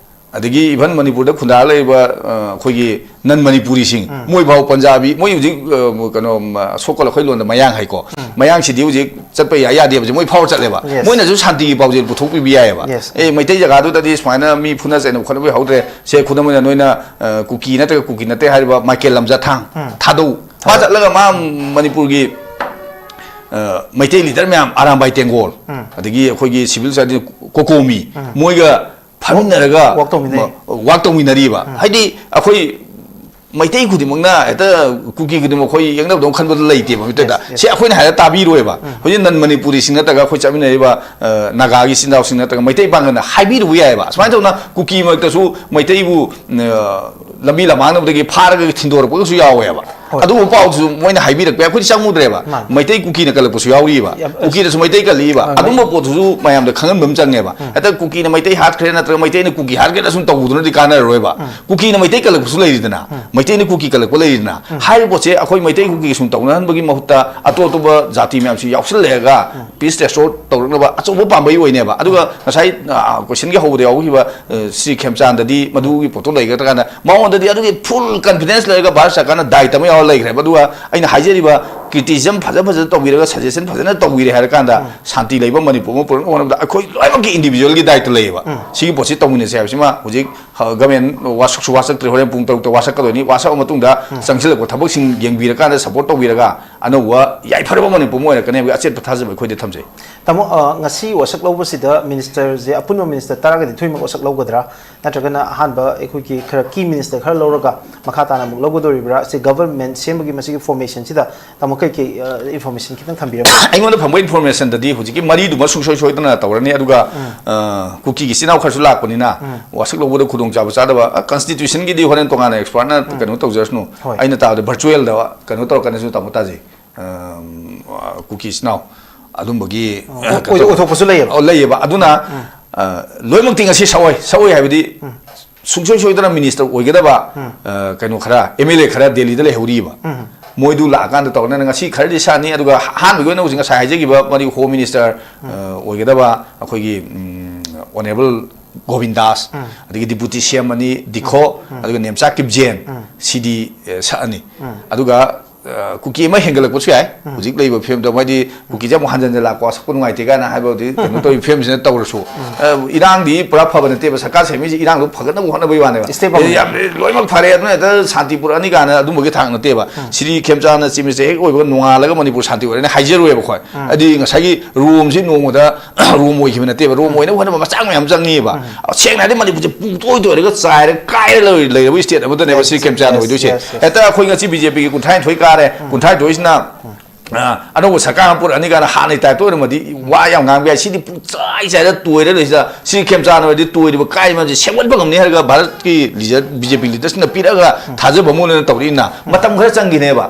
ꯑꯗꯒꯤ even ꯃꯅꯤꯄꯨꯔꯗ ꯈꯨꯟꯗꯥꯔ ꯂꯩꯔꯤꯕ, ꯑ, ꯑꯩꯈꯣꯏꯒꯤ ꯅꯟ ꯃꯅꯤꯄꯨꯔꯤꯁꯤꯡ, ꯎꯝ꯫ ꯃꯣꯏ ꯐꯥꯎ ꯄꯟꯖꯥꯕꯤ, ꯃꯣꯏ ꯍꯧꯖꯤꯛ, ꯑ, ꯀꯩꯅꯣ, ꯁꯣꯛꯀꯜ ꯑꯩꯈꯣꯏ ꯂꯣꯟꯗ ꯃꯌꯥꯡ ꯍꯥꯏꯀꯣ꯫ ꯎꯝ꯫ ꯃꯌꯥꯡꯁꯤꯗꯤ ꯍꯧꯖꯤꯛ ꯆꯠꯄ ꯌꯥꯏ ꯌꯥꯗꯦ ꯍꯥꯏꯕꯁꯦ ꯃꯣꯏ ꯐꯥꯎꯔ ꯆꯠꯂꯦꯕ꯫ Yes꯫ ꯃꯣꯏꯅꯁꯨ ꯁꯥꯟꯇꯤꯒꯤ ꯄꯥꯎꯖꯦꯜ ꯄꯨꯊꯣꯛꯄꯤꯕ ꯌꯥꯏꯑꯕ꯫ Yes꯫ ꯑꯦ, ꯃꯩꯇꯩ ꯖꯒꯥꯗꯨꯗꯗꯤ ꯁꯨꯃꯥꯏꯅ ꯃꯤ ꯐꯨꯅ ꯆꯩꯅꯕ ꯈꯣꯠꯅꯕ ꯍꯧꯗ꯭ꯔꯦ꯫ ꯁꯦ, ꯈꯨꯗꯝ ꯑꯣꯏꯅ ꯅꯣꯏꯅ, ꯑ, ꯀꯨꯀꯤ ꯅꯠꯇ꯭ꯔꯒ ꯀꯨꯀꯤ ꯅꯠꯇꯦ ꯍꯥꯏꯔꯤꯕ ꯃꯥꯏꯀꯦꯜ ꯂꯝꯖꯥꯊꯥꯡ ꯎꯝ꯫ ꯊꯥꯗꯧ꯫ ꯃꯥ ꯊꯥꯗꯧ꯫ ꯆꯠꯂꯒ ꯃꯥ ꯃꯅꯤꯄꯨꯔꯒꯤ, ꯑ, ꯃꯩꯇꯩ ꯂꯤꯗꯔ ꯃꯌꯥꯝ, ꯑꯔꯥꯝꯕꯥꯏ ꯇꯦꯡꯒꯣꯜ, ꯎꯝ꯫ ꯑꯗꯒꯤ ꯑꯩꯈꯣꯏꯒꯤ ꯁꯤꯚꯤꯜ ꯁꯣꯁꯥꯏꯇꯤ ꯀꯣꯀꯣꯃꯤ, ꯎꯝ꯫ ꯃꯣꯏꯒ ꯐꯝꯃꯤꯟꯅꯔꯒ ꯋꯥꯛ ꯇꯧꯃꯤꯟꯅꯩ꯫ ꯋꯥꯛ ꯇꯧꯃꯤꯟꯅꯔꯤꯕ꯫ ꯎꯝ꯫ ꯍꯥꯏꯗꯤ ꯑꯩꯈꯣꯏ ꯃꯩꯇꯩ ꯈꯨꯗꯤꯡꯃꯛꯅ ꯍꯦꯛꯇ ꯀꯨꯀꯤ ꯈꯨꯗꯤꯡꯃꯛ ꯑꯩꯈꯣꯏ ꯌꯦꯛꯅꯕꯗꯧ ꯈꯟꯕꯗꯣ ꯂꯩꯇꯦꯕ ꯃꯤꯇꯩꯗ꯫ Yes, yes꯫ ꯁꯤ ꯑꯩꯈꯣꯏꯅ ꯍꯥꯏꯔ ꯇꯥꯕꯤꯔꯣꯏꯕ꯫ ꯎꯝ꯫ ꯍꯧꯖꯤꯛ ꯅꯟ ꯃꯅꯤꯄꯨꯔꯤꯁꯤꯡ ꯅꯠꯇ꯭ꯔꯒ ꯑꯩꯈꯣꯏ ꯆꯠꯃꯤꯟꯅꯔꯤꯕ, ꯑ, ꯅꯥꯒꯥꯒꯤ ꯏꯆꯤꯟ ꯏꯅꯥꯎꯁꯤꯡ ꯅꯠꯇ꯭ꯔꯒ ꯃꯩꯇꯩ ꯄꯥꯡꯒꯜꯅ ꯍꯥꯏꯕꯤꯔꯨꯕ ꯌꯥꯏꯑꯕ꯫ ꯁꯨꯃꯥꯏꯅ ꯇꯧꯅ ꯀꯨꯀꯤ ꯃꯔꯛꯇꯁꯨ ꯃꯩꯇꯩꯕꯨ, ꯑ, ꯂꯝꯕꯤ ꯂꯝꯃꯥꯡꯅꯕꯗꯒꯤ ꯐꯥꯔꯒ ꯊꯤꯟꯗꯣꯔꯛꯄꯒꯁꯨ ꯌꯥꯎꯋꯦꯕ꯫ ꯍꯣꯏ꯫ ꯑꯗꯨꯒꯨꯝꯕ ꯄꯥꯎꯁꯨ ꯃꯣꯏꯅ ꯍꯥꯏꯕꯤꯔꯛꯄ ꯌꯥꯏ꯫ ꯑꯩꯈꯣꯏꯗꯤ ꯆꯪꯉꯨꯗ꯭ꯔꯦꯕ꯫ ꯃꯥꯅꯤ꯫ ꯃꯩꯇꯩ ꯀꯨꯀꯤꯅ ꯀꯜꯂꯛꯄꯁꯨ ꯌꯥꯎꯔꯤꯕ꯫ ꯌꯥꯝ, ꯑꯁ-, ꯀꯨꯀꯤꯅꯁꯨ ꯃꯩꯇꯩ ꯀꯜꯂꯛꯏꯕ꯫ ꯃꯥꯅꯤ, ꯃꯥꯅꯤ꯫ ꯑꯗꯨꯝꯕ ꯄꯣꯠꯇꯨꯁꯨ ꯃꯌꯥꯝꯗ ꯈꯪꯍꯟꯕ ꯑꯃ ꯆꯪꯉꯦꯕ꯫ ꯎꯝ꯫ ꯍꯦꯛꯇ ꯀꯨꯀꯤꯅ ꯃꯩꯇꯩ ꯍꯥꯠꯈ꯭ꯔꯦ ꯅꯠꯇ꯭ꯔꯒ ꯃꯩꯇꯩꯅ ꯀꯨꯀꯤ ꯍꯥꯠꯈ꯭ꯔꯦꯅ ꯁꯨꯝ ꯇꯧꯕꯗꯨꯅꯗꯤ ꯀꯥꯟꯅꯔꯔꯣꯏꯕ꯫ ꯎꯝ꯫ ꯀꯨꯀꯤꯅ ꯃꯩꯇꯩ ꯀꯜꯂꯛꯄꯁꯨ ꯂꯩꯔꯤꯗꯅ, ꯎꯝ꯫ ꯃꯩꯇꯩꯅ ꯀꯨꯀꯤ ꯀꯜꯂꯛꯄ ꯂꯩꯔꯤꯗꯅ꯫ ꯎꯝ꯫ ꯍꯥꯏꯔꯤꯕ ꯄꯣꯠꯁꯦ ꯑꯩꯈꯣꯏ ꯃꯩꯇꯩ ꯀꯨꯀꯤ ꯁꯨꯝ ꯇꯧꯅꯍꯟꯕꯒꯤ ꯃꯍꯨꯠꯇ ꯑꯇꯣꯞ ꯑꯇꯣꯞꯄ ꯖꯥꯇꯤ ꯃꯌꯥꯝꯁꯤ ꯌꯥꯎꯁꯜꯂꯛꯑꯒ ꯎꯝ꯫ Peace restore ꯇꯧꯔꯛꯅꯕ ꯑꯆꯧꯕ ꯄꯥꯝꯕꯩ ꯑꯣꯏꯅꯦꯕ꯫ ꯑꯗꯨꯒ ꯉꯁꯥꯏ, ꯑ, questionꯒꯤ ꯍꯧꯕꯗ ꯌꯥꯎꯈꯤꯕ, ꯑ, ꯁ꯭ꯔꯤ ꯈꯦꯝꯆꯥꯟꯗꯗꯤ ꯃꯗꯨꯒꯤ ꯄꯣꯠꯇꯣ ꯂꯩꯒꯗ꯭ꯔꯥ ꯀꯥꯟꯗ ꯃꯉꯣꯟꯗꯗꯤ ꯑꯗꯨꯒꯤ full confidence ꯂꯩꯔꯒ ꯚꯥꯔꯠ ꯁꯔꯀꯥꯔꯅ ꯗꯥꯏꯇ ꯑꯃ ꯌꯥꯎꯔ ꯂꯩꯈ꯭ꯔꯦꯕ꯫ ꯑꯗꯨꯒ ꯑꯩꯅ ꯍꯥꯏꯖꯔꯤꯕ criticism ꯐꯖ ꯐꯖꯅ ꯇꯧꯕꯤꯔꯒ, suggestion ꯐꯖꯅ ꯇꯧꯕꯤꯔꯦ ꯍꯥꯏꯔ ꯀꯥꯟꯗ ꯎꯝ꯫ ꯁꯥꯟꯇꯤ ꯂꯩꯕ ꯃꯅꯤꯄꯨꯔ ꯑꯃ ꯄꯨꯔꯛꯅꯕ ꯍꯣꯠꯅꯕꯗ ꯑꯩꯈꯣꯏ ꯂꯣꯏꯅꯃꯛꯀꯤ individualꯒꯤ ꯗꯥꯏꯇ ꯂꯩꯌꯦꯕ꯫ ꯎꯝ꯫ ꯁꯤꯒꯤ ꯄꯣꯠꯁꯤ ꯇꯧꯃꯤꯟꯅꯁꯦ ꯍꯥꯏꯕꯁꯤꯃ ꯍꯧꯖꯤꯛ, ꯍ-, government ꯋꯥꯁꯛꯁꯨ ꯋꯥꯁꯛꯇ꯭ꯔꯤ, ꯍꯣꯔꯦꯟ ꯄꯨꯡ ꯇꯔꯨꯛꯇ ꯋꯥꯁꯛꯀꯗꯣꯏꯅꯤ꯫ ꯋꯥꯁꯛꯑ ꯃꯇꯨꯡꯗ ꯎꯝ꯫ ꯆꯪꯁꯤꯜꯂꯛꯄ ꯊꯕꯛꯁꯤꯡ ꯌꯦꯡꯕꯤꯔꯀꯥꯟꯗ support ꯇꯧꯕꯤꯔꯒ ꯑꯅꯧꯕ ꯌꯥꯏꯐꯔꯕ ꯃꯅꯤꯄꯨꯔ ꯑꯃ ꯑꯣꯏꯔꯛꯀꯅꯤ ꯍꯥꯏꯕꯒꯤ ꯑꯆꯦꯠꯄ ꯊꯥꯖꯕ ꯑꯩꯈꯣꯏꯗ ꯊꯝꯖꯩ꯫ ꯇꯥꯃꯣ, ꯑ, ꯉꯁꯤ ꯋꯥꯁꯛ ꯂꯧꯕꯁꯤꯗ ministerꯁꯦ ꯑꯄꯨꯟꯕ minister ꯇꯔꯥꯒ ꯅꯤꯊꯣꯏꯃꯛ ꯋꯥꯁꯛ ꯂꯧꯒꯗ꯭ꯔꯥ? ꯅꯠꯇ꯭ꯔꯒꯅ ꯑꯍꯥꯟꯕ ꯑꯩꯈꯣꯏꯒꯤ ꯈꯔ key minister ꯈꯔ ꯂꯧꯔꯒ ꯃꯈꯥ ꯇꯥꯅ ꯑꯃꯨꯛ ꯂꯧꯒꯗꯧꯔꯤꯕ꯭ꯔꯥ? ꯁꯤ government ꯁꯦꯝꯕꯒꯤ ꯃꯁꯤꯒꯤ formationꯁꯤꯗ ꯇꯥꯃꯣ ꯀꯩꯀꯩ, ꯑ, information ꯈꯤꯇꯪ ꯊꯝꯕꯤꯔꯝꯃꯨ? ꯑꯩꯉꯣꯟꯗ ꯐꯪꯕ informationꯗꯗꯤ ꯍꯧꯖꯤꯛꯀꯤ ꯃꯔꯤꯗꯨꯃ ꯁꯨꯡꯁꯣꯏ ꯁꯣꯏꯗꯅ ꯇꯧꯔꯅꯤ꯫ ꯑꯗꯨꯒ, ꯎꯝ꯫ ꯑ, ꯀꯨꯀꯤꯒꯤ ꯏꯆꯤꯟ ꯏꯅꯥꯎ ꯈꯔꯁꯨ ꯂꯥꯛꯄꯅꯤꯅ ꯎꯝ꯫ ꯋꯥꯁꯛ ꯂꯧꯕꯗ ꯈꯨꯗꯣꯡꯆꯥꯕ ꯆꯥꯗꯕ, ꯑ, constitutionꯒꯤꯗꯤ ꯍꯣꯔꯦꯟ ꯇꯣꯉꯥꯟꯅ expertꯅ ꯎꯝ꯫ ꯀꯩꯅꯣ ꯇꯧꯖꯔꯁꯅꯨ꯫ ꯍꯣꯏ꯫ ꯑꯩꯅ ꯇꯥꯕꯗ virtualꯗ ꯀꯩꯅꯣ ꯇꯧꯔꯛꯀꯅꯤꯁꯨ ꯇꯥꯃꯣ ꯇꯥꯖꯩ꯫ ꯑꯝ, ꯑ, ꯀꯨꯀꯤ ꯏꯆꯤꯟ ꯏꯅꯥꯎ ꯑꯗꯨꯝꯕꯒꯤ, ꯑꯣ, ꯑ, ꯑꯣꯏ-, ꯀꯩꯅꯣ ꯑꯣꯏꯊꯣꯛꯄꯁꯨ ꯂꯩꯌꯦꯕ? ꯑꯣ, ꯂꯩꯌꯦꯕ꯫ ꯑꯗꯨꯅ, ꯎꯝ꯫ ꯑ, ꯂꯣꯏꯅꯃꯛꯇꯤ ꯉꯁꯤ ꯁꯛꯑꯣꯏ, ꯁꯛꯑꯣꯏ ꯍꯥꯏꯕꯗꯤ ꯎꯝ꯫ ꯁꯨꯡꯁꯣꯏ ꯁꯣꯏꯗꯅ minister ꯑꯣꯏꯒꯗꯕ, ꯎꯝ꯫ ꯑ, ꯀꯩꯅꯣ ꯈꯔ, MLA ꯈꯔ ꯗꯦꯜꯂꯤꯗ ꯂꯩꯍꯧꯔꯤꯕ꯫ ꯎꯝ꯫ ꯃꯣꯏꯗꯨ ꯂꯥꯛꯑꯀꯥꯟꯗ ꯇꯧꯔꯅꯤ꯫ ꯉꯁꯤ ꯈꯔꯗꯤ ꯁꯛꯑꯅꯤ꯫ ꯑꯗꯨꯒ ꯑꯍꯥꯟꯕꯒꯤ ꯑꯣꯏꯅ ꯍꯧꯖꯤꯛ ꯉꯁꯥꯏ ꯍꯥꯏꯖꯈꯤꯕ ꯃꯔꯤ home minister, ꯎꯝ꯫ ꯑ, ꯑꯣꯏꯒꯗꯕ ꯑꯩꯈꯣꯏꯒꯤ, ꯎꯝ, honourable ꯒꯣꯕꯤꯟꯗꯥꯁ, ꯎꯝ꯫ ꯑꯗꯒꯤ deputy CM ꯑꯅꯤ, ꯗꯤꯈꯣ, ꯎꯝ꯫ ꯑꯗꯨꯒ ꯅꯦꯝꯆꯥ ꯀꯤꯞꯖꯦꯟ, ꯎꯝ꯫ ꯁꯤꯗꯤ, ꯑ, ꯁꯛꯑꯅꯤ꯫ ꯎꯝ꯫ ꯑꯗꯨꯒ, ꯑ, ꯀꯨꯀꯤ ꯑꯃ ꯍꯦꯟꯒꯠꯂꯛꯄꯁꯨ ꯌꯥꯏ꯫ ꯎꯝ꯫ ꯍꯧꯖꯤꯛ ꯂꯩꯔꯤꯕ ꯐꯤꯕꯝꯗ ꯃꯣꯏꯗꯤ ꯀꯨꯀꯤꯁꯦ ꯑꯃꯨꯛ ꯍꯟꯖꯟ ꯍꯟꯖꯟ ꯂꯥꯛꯄ ꯁꯛꯄ ꯅꯨꯡꯉꯥꯏꯇꯦ ꯀꯥꯏꯅ ꯍꯥꯏꯕꯕꯨꯗꯤ ꯀꯩꯅꯣ ꯇꯧꯔꯤ ꯐꯤꯕꯝꯁꯤꯅ ꯇꯧꯔꯁꯨ, ꯎꯝ꯫ ꯑ, ꯏꯔꯥꯡꯗꯤ ꯄꯨꯔꯥ ꯐꯕ ꯅꯠꯇꯦꯕ꯫ ꯁꯔꯀꯥꯔ ꯁꯦꯝꯃꯤꯁꯦ ꯏꯔꯥꯡꯗꯣ ꯐꯒꯠꯅꯕ ꯍꯣꯠꯅꯕꯒꯤ ꯋꯥꯅꯦꯕ꯫ Step ꯑꯃꯅꯤ꯫ ꯑꯦ, ꯌꯥꯝ ꯂꯣꯏꯅꯃꯛ ꯐꯔꯦ, ꯑꯗꯨꯅ ꯍꯦꯛꯇ ꯁꯥꯟꯇꯤ ꯄꯨꯔꯛꯑꯅꯤ ꯀꯥꯏꯅ ꯑꯗꯨꯝꯕꯒꯤ ꯊꯥꯛ ꯅꯠꯇꯦꯕ꯫ ꯎꯝ꯫ ꯁꯤꯗꯤ ꯈꯦꯝꯆꯥꯟꯅ Chief Minister ꯍꯦꯛ ꯑꯣꯏꯕꯒ ꯅꯣꯡꯉꯥꯜꯂꯒ ꯃꯅꯤꯄꯨꯔ ꯁꯥꯟꯇꯤ ꯑꯣꯏꯔꯦꯅ ꯍꯥꯏꯖꯔꯣꯏꯕ ꯑꯩꯈꯣꯏ꯫ ꯎꯝ꯫ ꯍꯥꯏꯗꯤ ꯉꯁꯥꯏꯒꯤ ꯔꯣꯝꯁꯤ ꯅꯣꯡꯃꯗ ꯔꯣꯝ ꯑꯣꯏꯈꯤꯕ ꯅꯠꯇꯦꯕ꯫ ꯔꯣꯝ ꯑꯣꯏꯅꯕ ꯍꯣꯠꯅꯕ ꯃꯆꯥꯛ ꯃꯌꯥꯝ ꯆꯪꯉꯤꯕ꯫ ꯎꯝ꯫ ꯁꯦꯡꯅ ꯍꯥꯏꯔꯗꯤ ꯃꯅꯤꯄꯨꯔꯁꯦ ꯄꯨꯡꯇꯣꯏ ꯇꯣꯏꯔꯒ ꯆꯥꯏꯔꯒ ꯀꯥꯏꯔ ꯂꯩ-, ꯂꯩꯔꯕ state ꯑꯃꯗꯅꯦꯕ ꯁꯤ Yes, ꯈꯦꯝꯆꯥꯟ yes, ꯑꯣꯏꯗꯣꯏꯁꯦ꯫ Yes, yes. ꯍꯦꯛꯇ ꯑꯩꯈꯣꯏ ꯉꯁꯤ BJPꯒꯤ ꯀꯨꯟꯊ꯭ꯔꯥ ꯅꯤꯊꯣꯏ ꯀꯥꯔꯦ, ꯎꯝ꯫ ꯀꯨꯟꯊ꯭ꯔꯥ ꯅꯤꯊꯣꯏꯁꯤꯅ ꯎꯝ꯫ ꯑ, ꯑꯅꯧꯕ ꯁꯔꯀꯥꯔ ꯑꯃ ꯄꯨꯔꯛꯑꯅꯤ ꯀꯥꯏꯅ ꯍꯥꯟꯅꯒꯤ ꯇꯥꯏꯞꯇ ꯑꯣꯏꯔꯝꯃꯗꯤ ꯋꯥ ꯌꯥꯝ ꯉꯥꯡꯕ ꯌꯥꯏ꯫ ꯁꯤꯗꯤ ꯄꯨꯡꯆꯥꯏ ꯆꯥꯏꯔ ꯇꯣꯏꯔ ꯂꯩꯁꯤꯗ, ꯁꯤ ꯈꯦꯝꯆꯥꯟ ꯑꯣꯏꯔꯗꯤ ꯇꯣꯏꯔꯤꯕ ꯀꯥꯏ ꯃꯌꯥꯝꯁꯦ ꯁꯦꯝꯒꯠꯄ ꯉꯝꯅꯤ ꯍꯥꯏꯔꯒ ꯚꯥꯔꯠꯀꯤ ꯂꯤꯗꯔ, ꯕꯤ ꯖꯦ ꯄꯤ ꯂꯤꯗꯔꯁꯤꯡꯅ ꯄꯤꯔꯛꯑꯒ ꯊꯥꯖꯕ ꯑꯃ ꯑꯣꯏꯅ ꯇꯧꯔꯛꯏꯅ ꯃꯇꯝ ꯈꯔ ꯆꯪꯈꯤꯅꯦꯕ꯫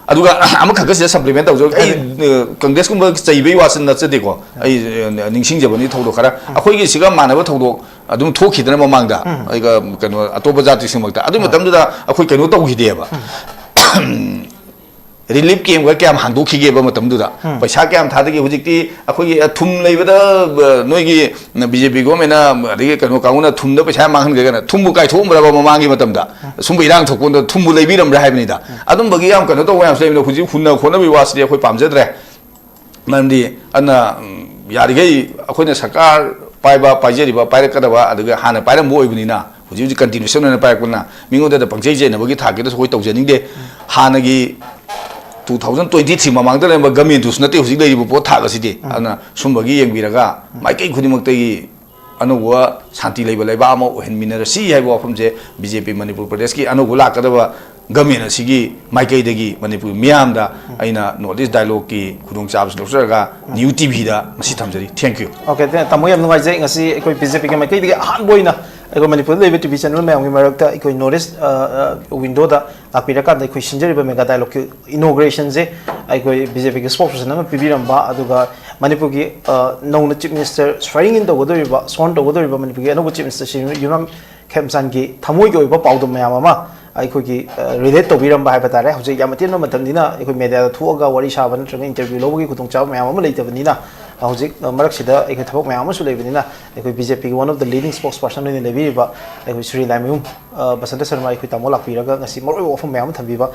ꯑꯗꯨꯒ ꯑꯃꯈꯛꯀ ꯁꯤꯗ ꯁꯄ꯭ꯂꯤꯃꯦꯟ ꯇꯧꯖꯔꯒꯦ꯫ ꯑꯩ, ꯑ, ꯀꯪꯒ꯭ꯔꯦꯁꯀꯨꯝꯕ ꯆꯩꯕꯩ ꯋꯥꯁꯤ ꯅꯠꯆꯗꯦꯀꯣ꯫ ꯑꯩ, ꯑ, ꯅꯤꯡꯁꯤꯡꯖꯕꯅꯤ ꯊꯧꯗꯣꯛ ꯈꯔ꯫ ꯑꯩꯈꯣꯏꯒꯤ ꯁꯤꯒ ꯃꯥꯟꯅꯕ ꯊꯧꯗꯣꯛ ꯑꯗꯨꯝ ꯊꯣꯛꯈꯤꯗꯅ ꯃꯃꯥꯡꯗ, ꯑꯩꯒ ꯀꯩꯅꯣ, ꯑꯇꯣꯞꯄ ꯖꯥꯇꯤꯁꯤꯡꯃꯛꯇ꯫ ꯑꯗꯨꯒꯤ ꯃꯇꯝꯗꯨꯗ ꯑꯩꯈꯣꯏ ꯀꯩꯅꯣ ꯇꯧꯈꯤꯗꯦꯕ꯫ ꯔꯤꯂꯤꯐ ꯀꯦꯝꯒ ꯀꯌꯥꯝ ꯍꯥꯡꯗꯣꯛꯈꯤꯒꯦꯕ ꯃꯇꯝꯗꯨꯗ? ꯄꯩꯁꯥ ꯀꯌꯥꯝ ꯊꯥꯗꯒꯦ? ꯍꯧꯖꯤꯛꯇꯤ ꯑꯩꯈꯣꯏꯒꯤ, ꯑ, ꯊꯨꯝ ꯂꯩꯕꯗ, ꯑ, ꯅꯣꯏꯒꯤ ꯕꯤ ꯖꯦ ꯄꯤ ꯒꯣꯔꯃꯦꯟꯅ, ꯑꯗꯒꯤ ꯀꯩꯅꯣ ꯀꯥꯡꯕꯨꯅ ꯊꯨꯝꯗ ꯄꯩꯁꯥ ꯌꯥꯝ ꯃꯥꯡꯍꯟꯈ꯭ꯔꯦ ꯀꯥꯏꯅ꯫ ꯊꯨꯝꯕꯨ ꯀꯥꯏꯊꯣꯛꯑꯝꯕ꯭ꯔꯕ ꯃꯃꯥꯡꯒꯤ ꯃꯇꯝꯗ? ꯁꯨꯝꯕ ꯏꯔꯥꯡ ꯊꯣꯛꯄꯗ ꯊꯨꯝꯕꯨ ꯂꯩꯕꯤꯔꯝꯕ꯭ꯔꯥ ꯍꯥꯏꯕꯅꯤꯗ꯫ ꯑꯗꯨꯝꯕꯒꯤ ꯌꯥꯝ ꯀꯩꯅꯣ ꯇꯧꯕ ꯌꯥꯝꯁꯨ ꯂꯩꯕꯅꯤ꯫ ꯍꯧꯖꯤꯛ ꯍꯨꯟꯅ ꯈꯣꯠꯅꯕꯒꯤ ꯋꯥꯁꯤꯗꯤ ꯑꯩꯈꯣꯏ ꯄꯥꯝꯖꯗ꯭ꯔꯦ꯫ ꯃꯔꯝꯗꯤ ꯑꯗꯨꯅ, ꯎꯝ, ꯌꯥꯔꯤꯈꯩ ꯑꯩꯈꯣꯏꯅ ꯁꯔꯀꯥꯔ ꯄꯥꯏꯕ, ꯄꯥꯏꯖꯔꯤꯕ, ꯄꯥꯏꯔꯛꯀꯗꯕ, ꯑꯗꯨꯒ ꯍꯥꯟꯅ ꯄꯥꯏꯔꯝꯕ ꯑꯣꯏꯕꯅꯤꯅ, ꯍꯧꯖꯤꯛ ꯍꯧꯖꯤꯛ ꯀꯟꯇꯤꯅ꯭ꯌꯨꯁꯟ ꯑꯣꯏꯅ ꯄꯥꯏꯔꯛꯄꯅ, ꯃꯤꯉꯣꯟꯗ ꯄꯪꯆꯩ ꯆꯩꯅꯕꯒꯤ ꯊꯥꯛꯇꯁꯨ ꯑꯩꯈꯣꯏ ꯇꯧꯖꯅꯤꯡꯗꯦ꯫ ꯍꯥꯟꯅꯒꯤ ꯇꯨ ꯊꯥꯎꯖꯟ ꯇ꯭ꯋꯦꯟꯇꯤ ꯊ꯭ꯔꯤ ꯃꯃꯥꯡꯗ ꯂꯩꯔꯝꯕ ꯒꯃꯦꯟꯗꯨꯁꯨ ꯅꯠꯇꯦ ꯍꯧꯖꯤꯛ ꯂꯩꯔꯤꯕ ꯄꯣꯠ ꯊꯥꯛ ꯑꯁꯤꯗꯤ꯫ ꯑꯗꯨꯅ ꯁꯨꯝꯕꯒꯤ ꯌꯦꯡꯕꯤꯔꯒ ꯃꯥꯏꯀꯩ ꯈꯨꯗꯤꯡꯃꯛꯇꯒꯤ ꯑꯅꯧꯕ ꯁꯥꯟꯇꯤ ꯂꯩꯕ ꯂꯩꯕꯥꯛ ꯑꯃ ꯑꯣꯏꯍꯟꯃꯤꯟꯅꯔꯁꯤ ꯍꯥꯏꯕ ꯋꯥꯐꯝꯁꯦ ꯕꯤ ꯖꯦ ꯄꯤ ꯃꯅꯤꯄꯨꯔ ꯄ꯭ꯔꯗꯦꯁꯀꯤ ꯑꯅꯧꯕ ꯂꯥꯛꯀꯗꯕ ꯒꯃꯦꯟ ꯑꯁꯤꯒꯤ ꯃꯥꯏꯀꯩꯗꯒꯤ ꯃꯅꯤꯄꯨꯔ ꯃꯤꯌꯥꯝꯗ ꯑꯩꯅ ꯅꯣꯔꯠ ꯏꯁ ꯗꯥꯏꯂꯣꯒꯀꯤ ꯈꯨꯗꯣꯡꯆꯥꯕꯁꯤ ꯂꯧꯖꯔꯒ ꯅ꯭ꯌꯨ ꯇꯤ ꯚꯤꯗ ꯃꯁꯤ ꯊꯝꯖꯔꯤ꯫ Thank you꯫ ꯑꯣꯀꯦ, ꯇꯥꯃꯣ ꯌꯥꯝ ꯅꯨꯡꯉꯥꯏꯖꯩ꯫ ꯉꯁꯤ ꯑꯩꯈꯣꯏ ꯕꯤ ꯖꯦ ꯄꯤꯒꯤ ꯃꯥꯏꯀꯩꯗꯒꯤ ꯑꯍꯥꯟꯕ ꯑꯣꯏꯅ ꯑꯩꯈꯣꯏ ꯃꯅꯤꯄꯨꯔꯗ ꯂꯩꯕ ꯇꯤ ꯚꯤ ꯆꯦꯅꯦꯜ ꯃꯌꯥꯝꯒꯤ ꯃꯔꯛꯇ ꯑꯩꯈꯣꯏ ꯅꯣꯔꯠ ꯏꯁ, ꯑ, ꯑ, ꯋꯤꯟꯗꯣꯗ ꯂꯥꯛꯄꯤꯔꯀꯥꯟꯗ ꯑꯩꯈꯣꯏ ꯁꯤꯟꯖꯔꯤꯕ ꯃꯦꯒꯥ ꯗꯥꯏꯂꯣꯒꯀꯤ ꯏꯅꯣꯒ꯭ꯔꯦꯁꯟꯁꯦ ꯑꯩꯈꯣꯏ ꯕꯤ ꯖꯦ ꯄꯤꯒꯤ ꯁ꯭ꯄꯣꯛꯁ ꯄꯔꯁꯟ ꯑꯃ ꯄꯤꯕꯤꯔꯝꯕ, ꯑꯗꯨꯒ ꯃꯅꯤꯄꯨꯔꯒꯤ, ꯑ, ꯅꯧꯅ ꯆꯤꯐ ꯃꯤꯅꯤꯁꯇꯔ ꯁ꯭ꯋꯥꯔꯤꯡ ꯏꯟ ꯇꯧꯒꯗꯧꯔꯤꯕ, ꯁ꯭ꯋꯣꯔꯟ ꯇꯧꯒꯗꯧꯔꯤꯕ ꯃꯅꯤꯄꯨꯔꯒꯤ ꯑꯅꯧꯕ ꯆꯤꯐ ꯃꯤꯅꯤꯁꯇꯔ ꯁ꯭ꯔꯤ ꯌꯨꯝꯅꯥꯝ ꯈꯦꯝꯆꯥꯟꯒꯤ ꯊꯃꯣꯏꯒꯤ ꯑꯣꯏꯕ ꯄꯥꯎꯗꯝ ꯃꯌꯥꯝ ꯑꯃ ꯑꯩꯈꯣꯏꯒꯤ, ꯑ, ꯔꯤꯂꯦꯠ ꯇꯧꯕꯤꯔꯝꯕ ꯍꯥꯏꯕ ꯇꯥꯔꯦ꯫ ꯍꯧꯖꯤꯛ ꯌꯥꯝ ꯑꯇꯦꯟꯕ ꯃꯇꯝꯅꯤꯅ ꯑꯩꯈꯣꯏ ꯃꯦꯗꯤꯌꯥꯗ ꯊꯣꯛꯑꯒ ꯋꯥꯔꯤ ꯁꯥꯕ ꯅꯠꯇ꯭ꯔꯒ ꯏꯟꯇꯔꯚ꯭ꯌꯨ ꯂꯧꯕꯒꯤ ꯈꯨꯗꯣꯡꯆꯥꯕ ꯃꯌꯥꯝ ꯑꯃ ꯂꯩꯇꯕꯅꯤꯅ, ꯍꯧꯖꯤꯛ, ꯑ, ꯃꯔꯛꯁꯤꯗ ꯑꯩꯈꯣꯏ ꯊꯕꯛ ꯃꯌꯥꯝ ꯑꯃꯁꯨ ꯂꯩꯕꯅꯤꯅ, ꯑꯩꯈꯣꯏ ꯕꯤ ꯖꯦ ꯄꯤꯒꯤ one of the leading spokesperson ꯑꯣꯏꯅ ꯂꯩꯕꯤꯔꯤꯕ ꯑꯩꯈꯣꯏ ꯁ꯭ꯔꯤ ꯂꯥꯏꯃꯌꯨꯝ, ꯑ, ꯕꯁꯟꯇ ꯁꯔꯃ, ꯑꯩꯈꯣꯏ ꯇꯥꯃꯣ ꯂꯥꯛꯄꯤꯔꯒ ꯉꯁꯤ ꯃꯔꯨꯑꯣꯏꯕ ꯋꯥꯐꯝ ꯃꯌꯥꯝ ꯑꯃ ꯊꯝꯕꯤꯕ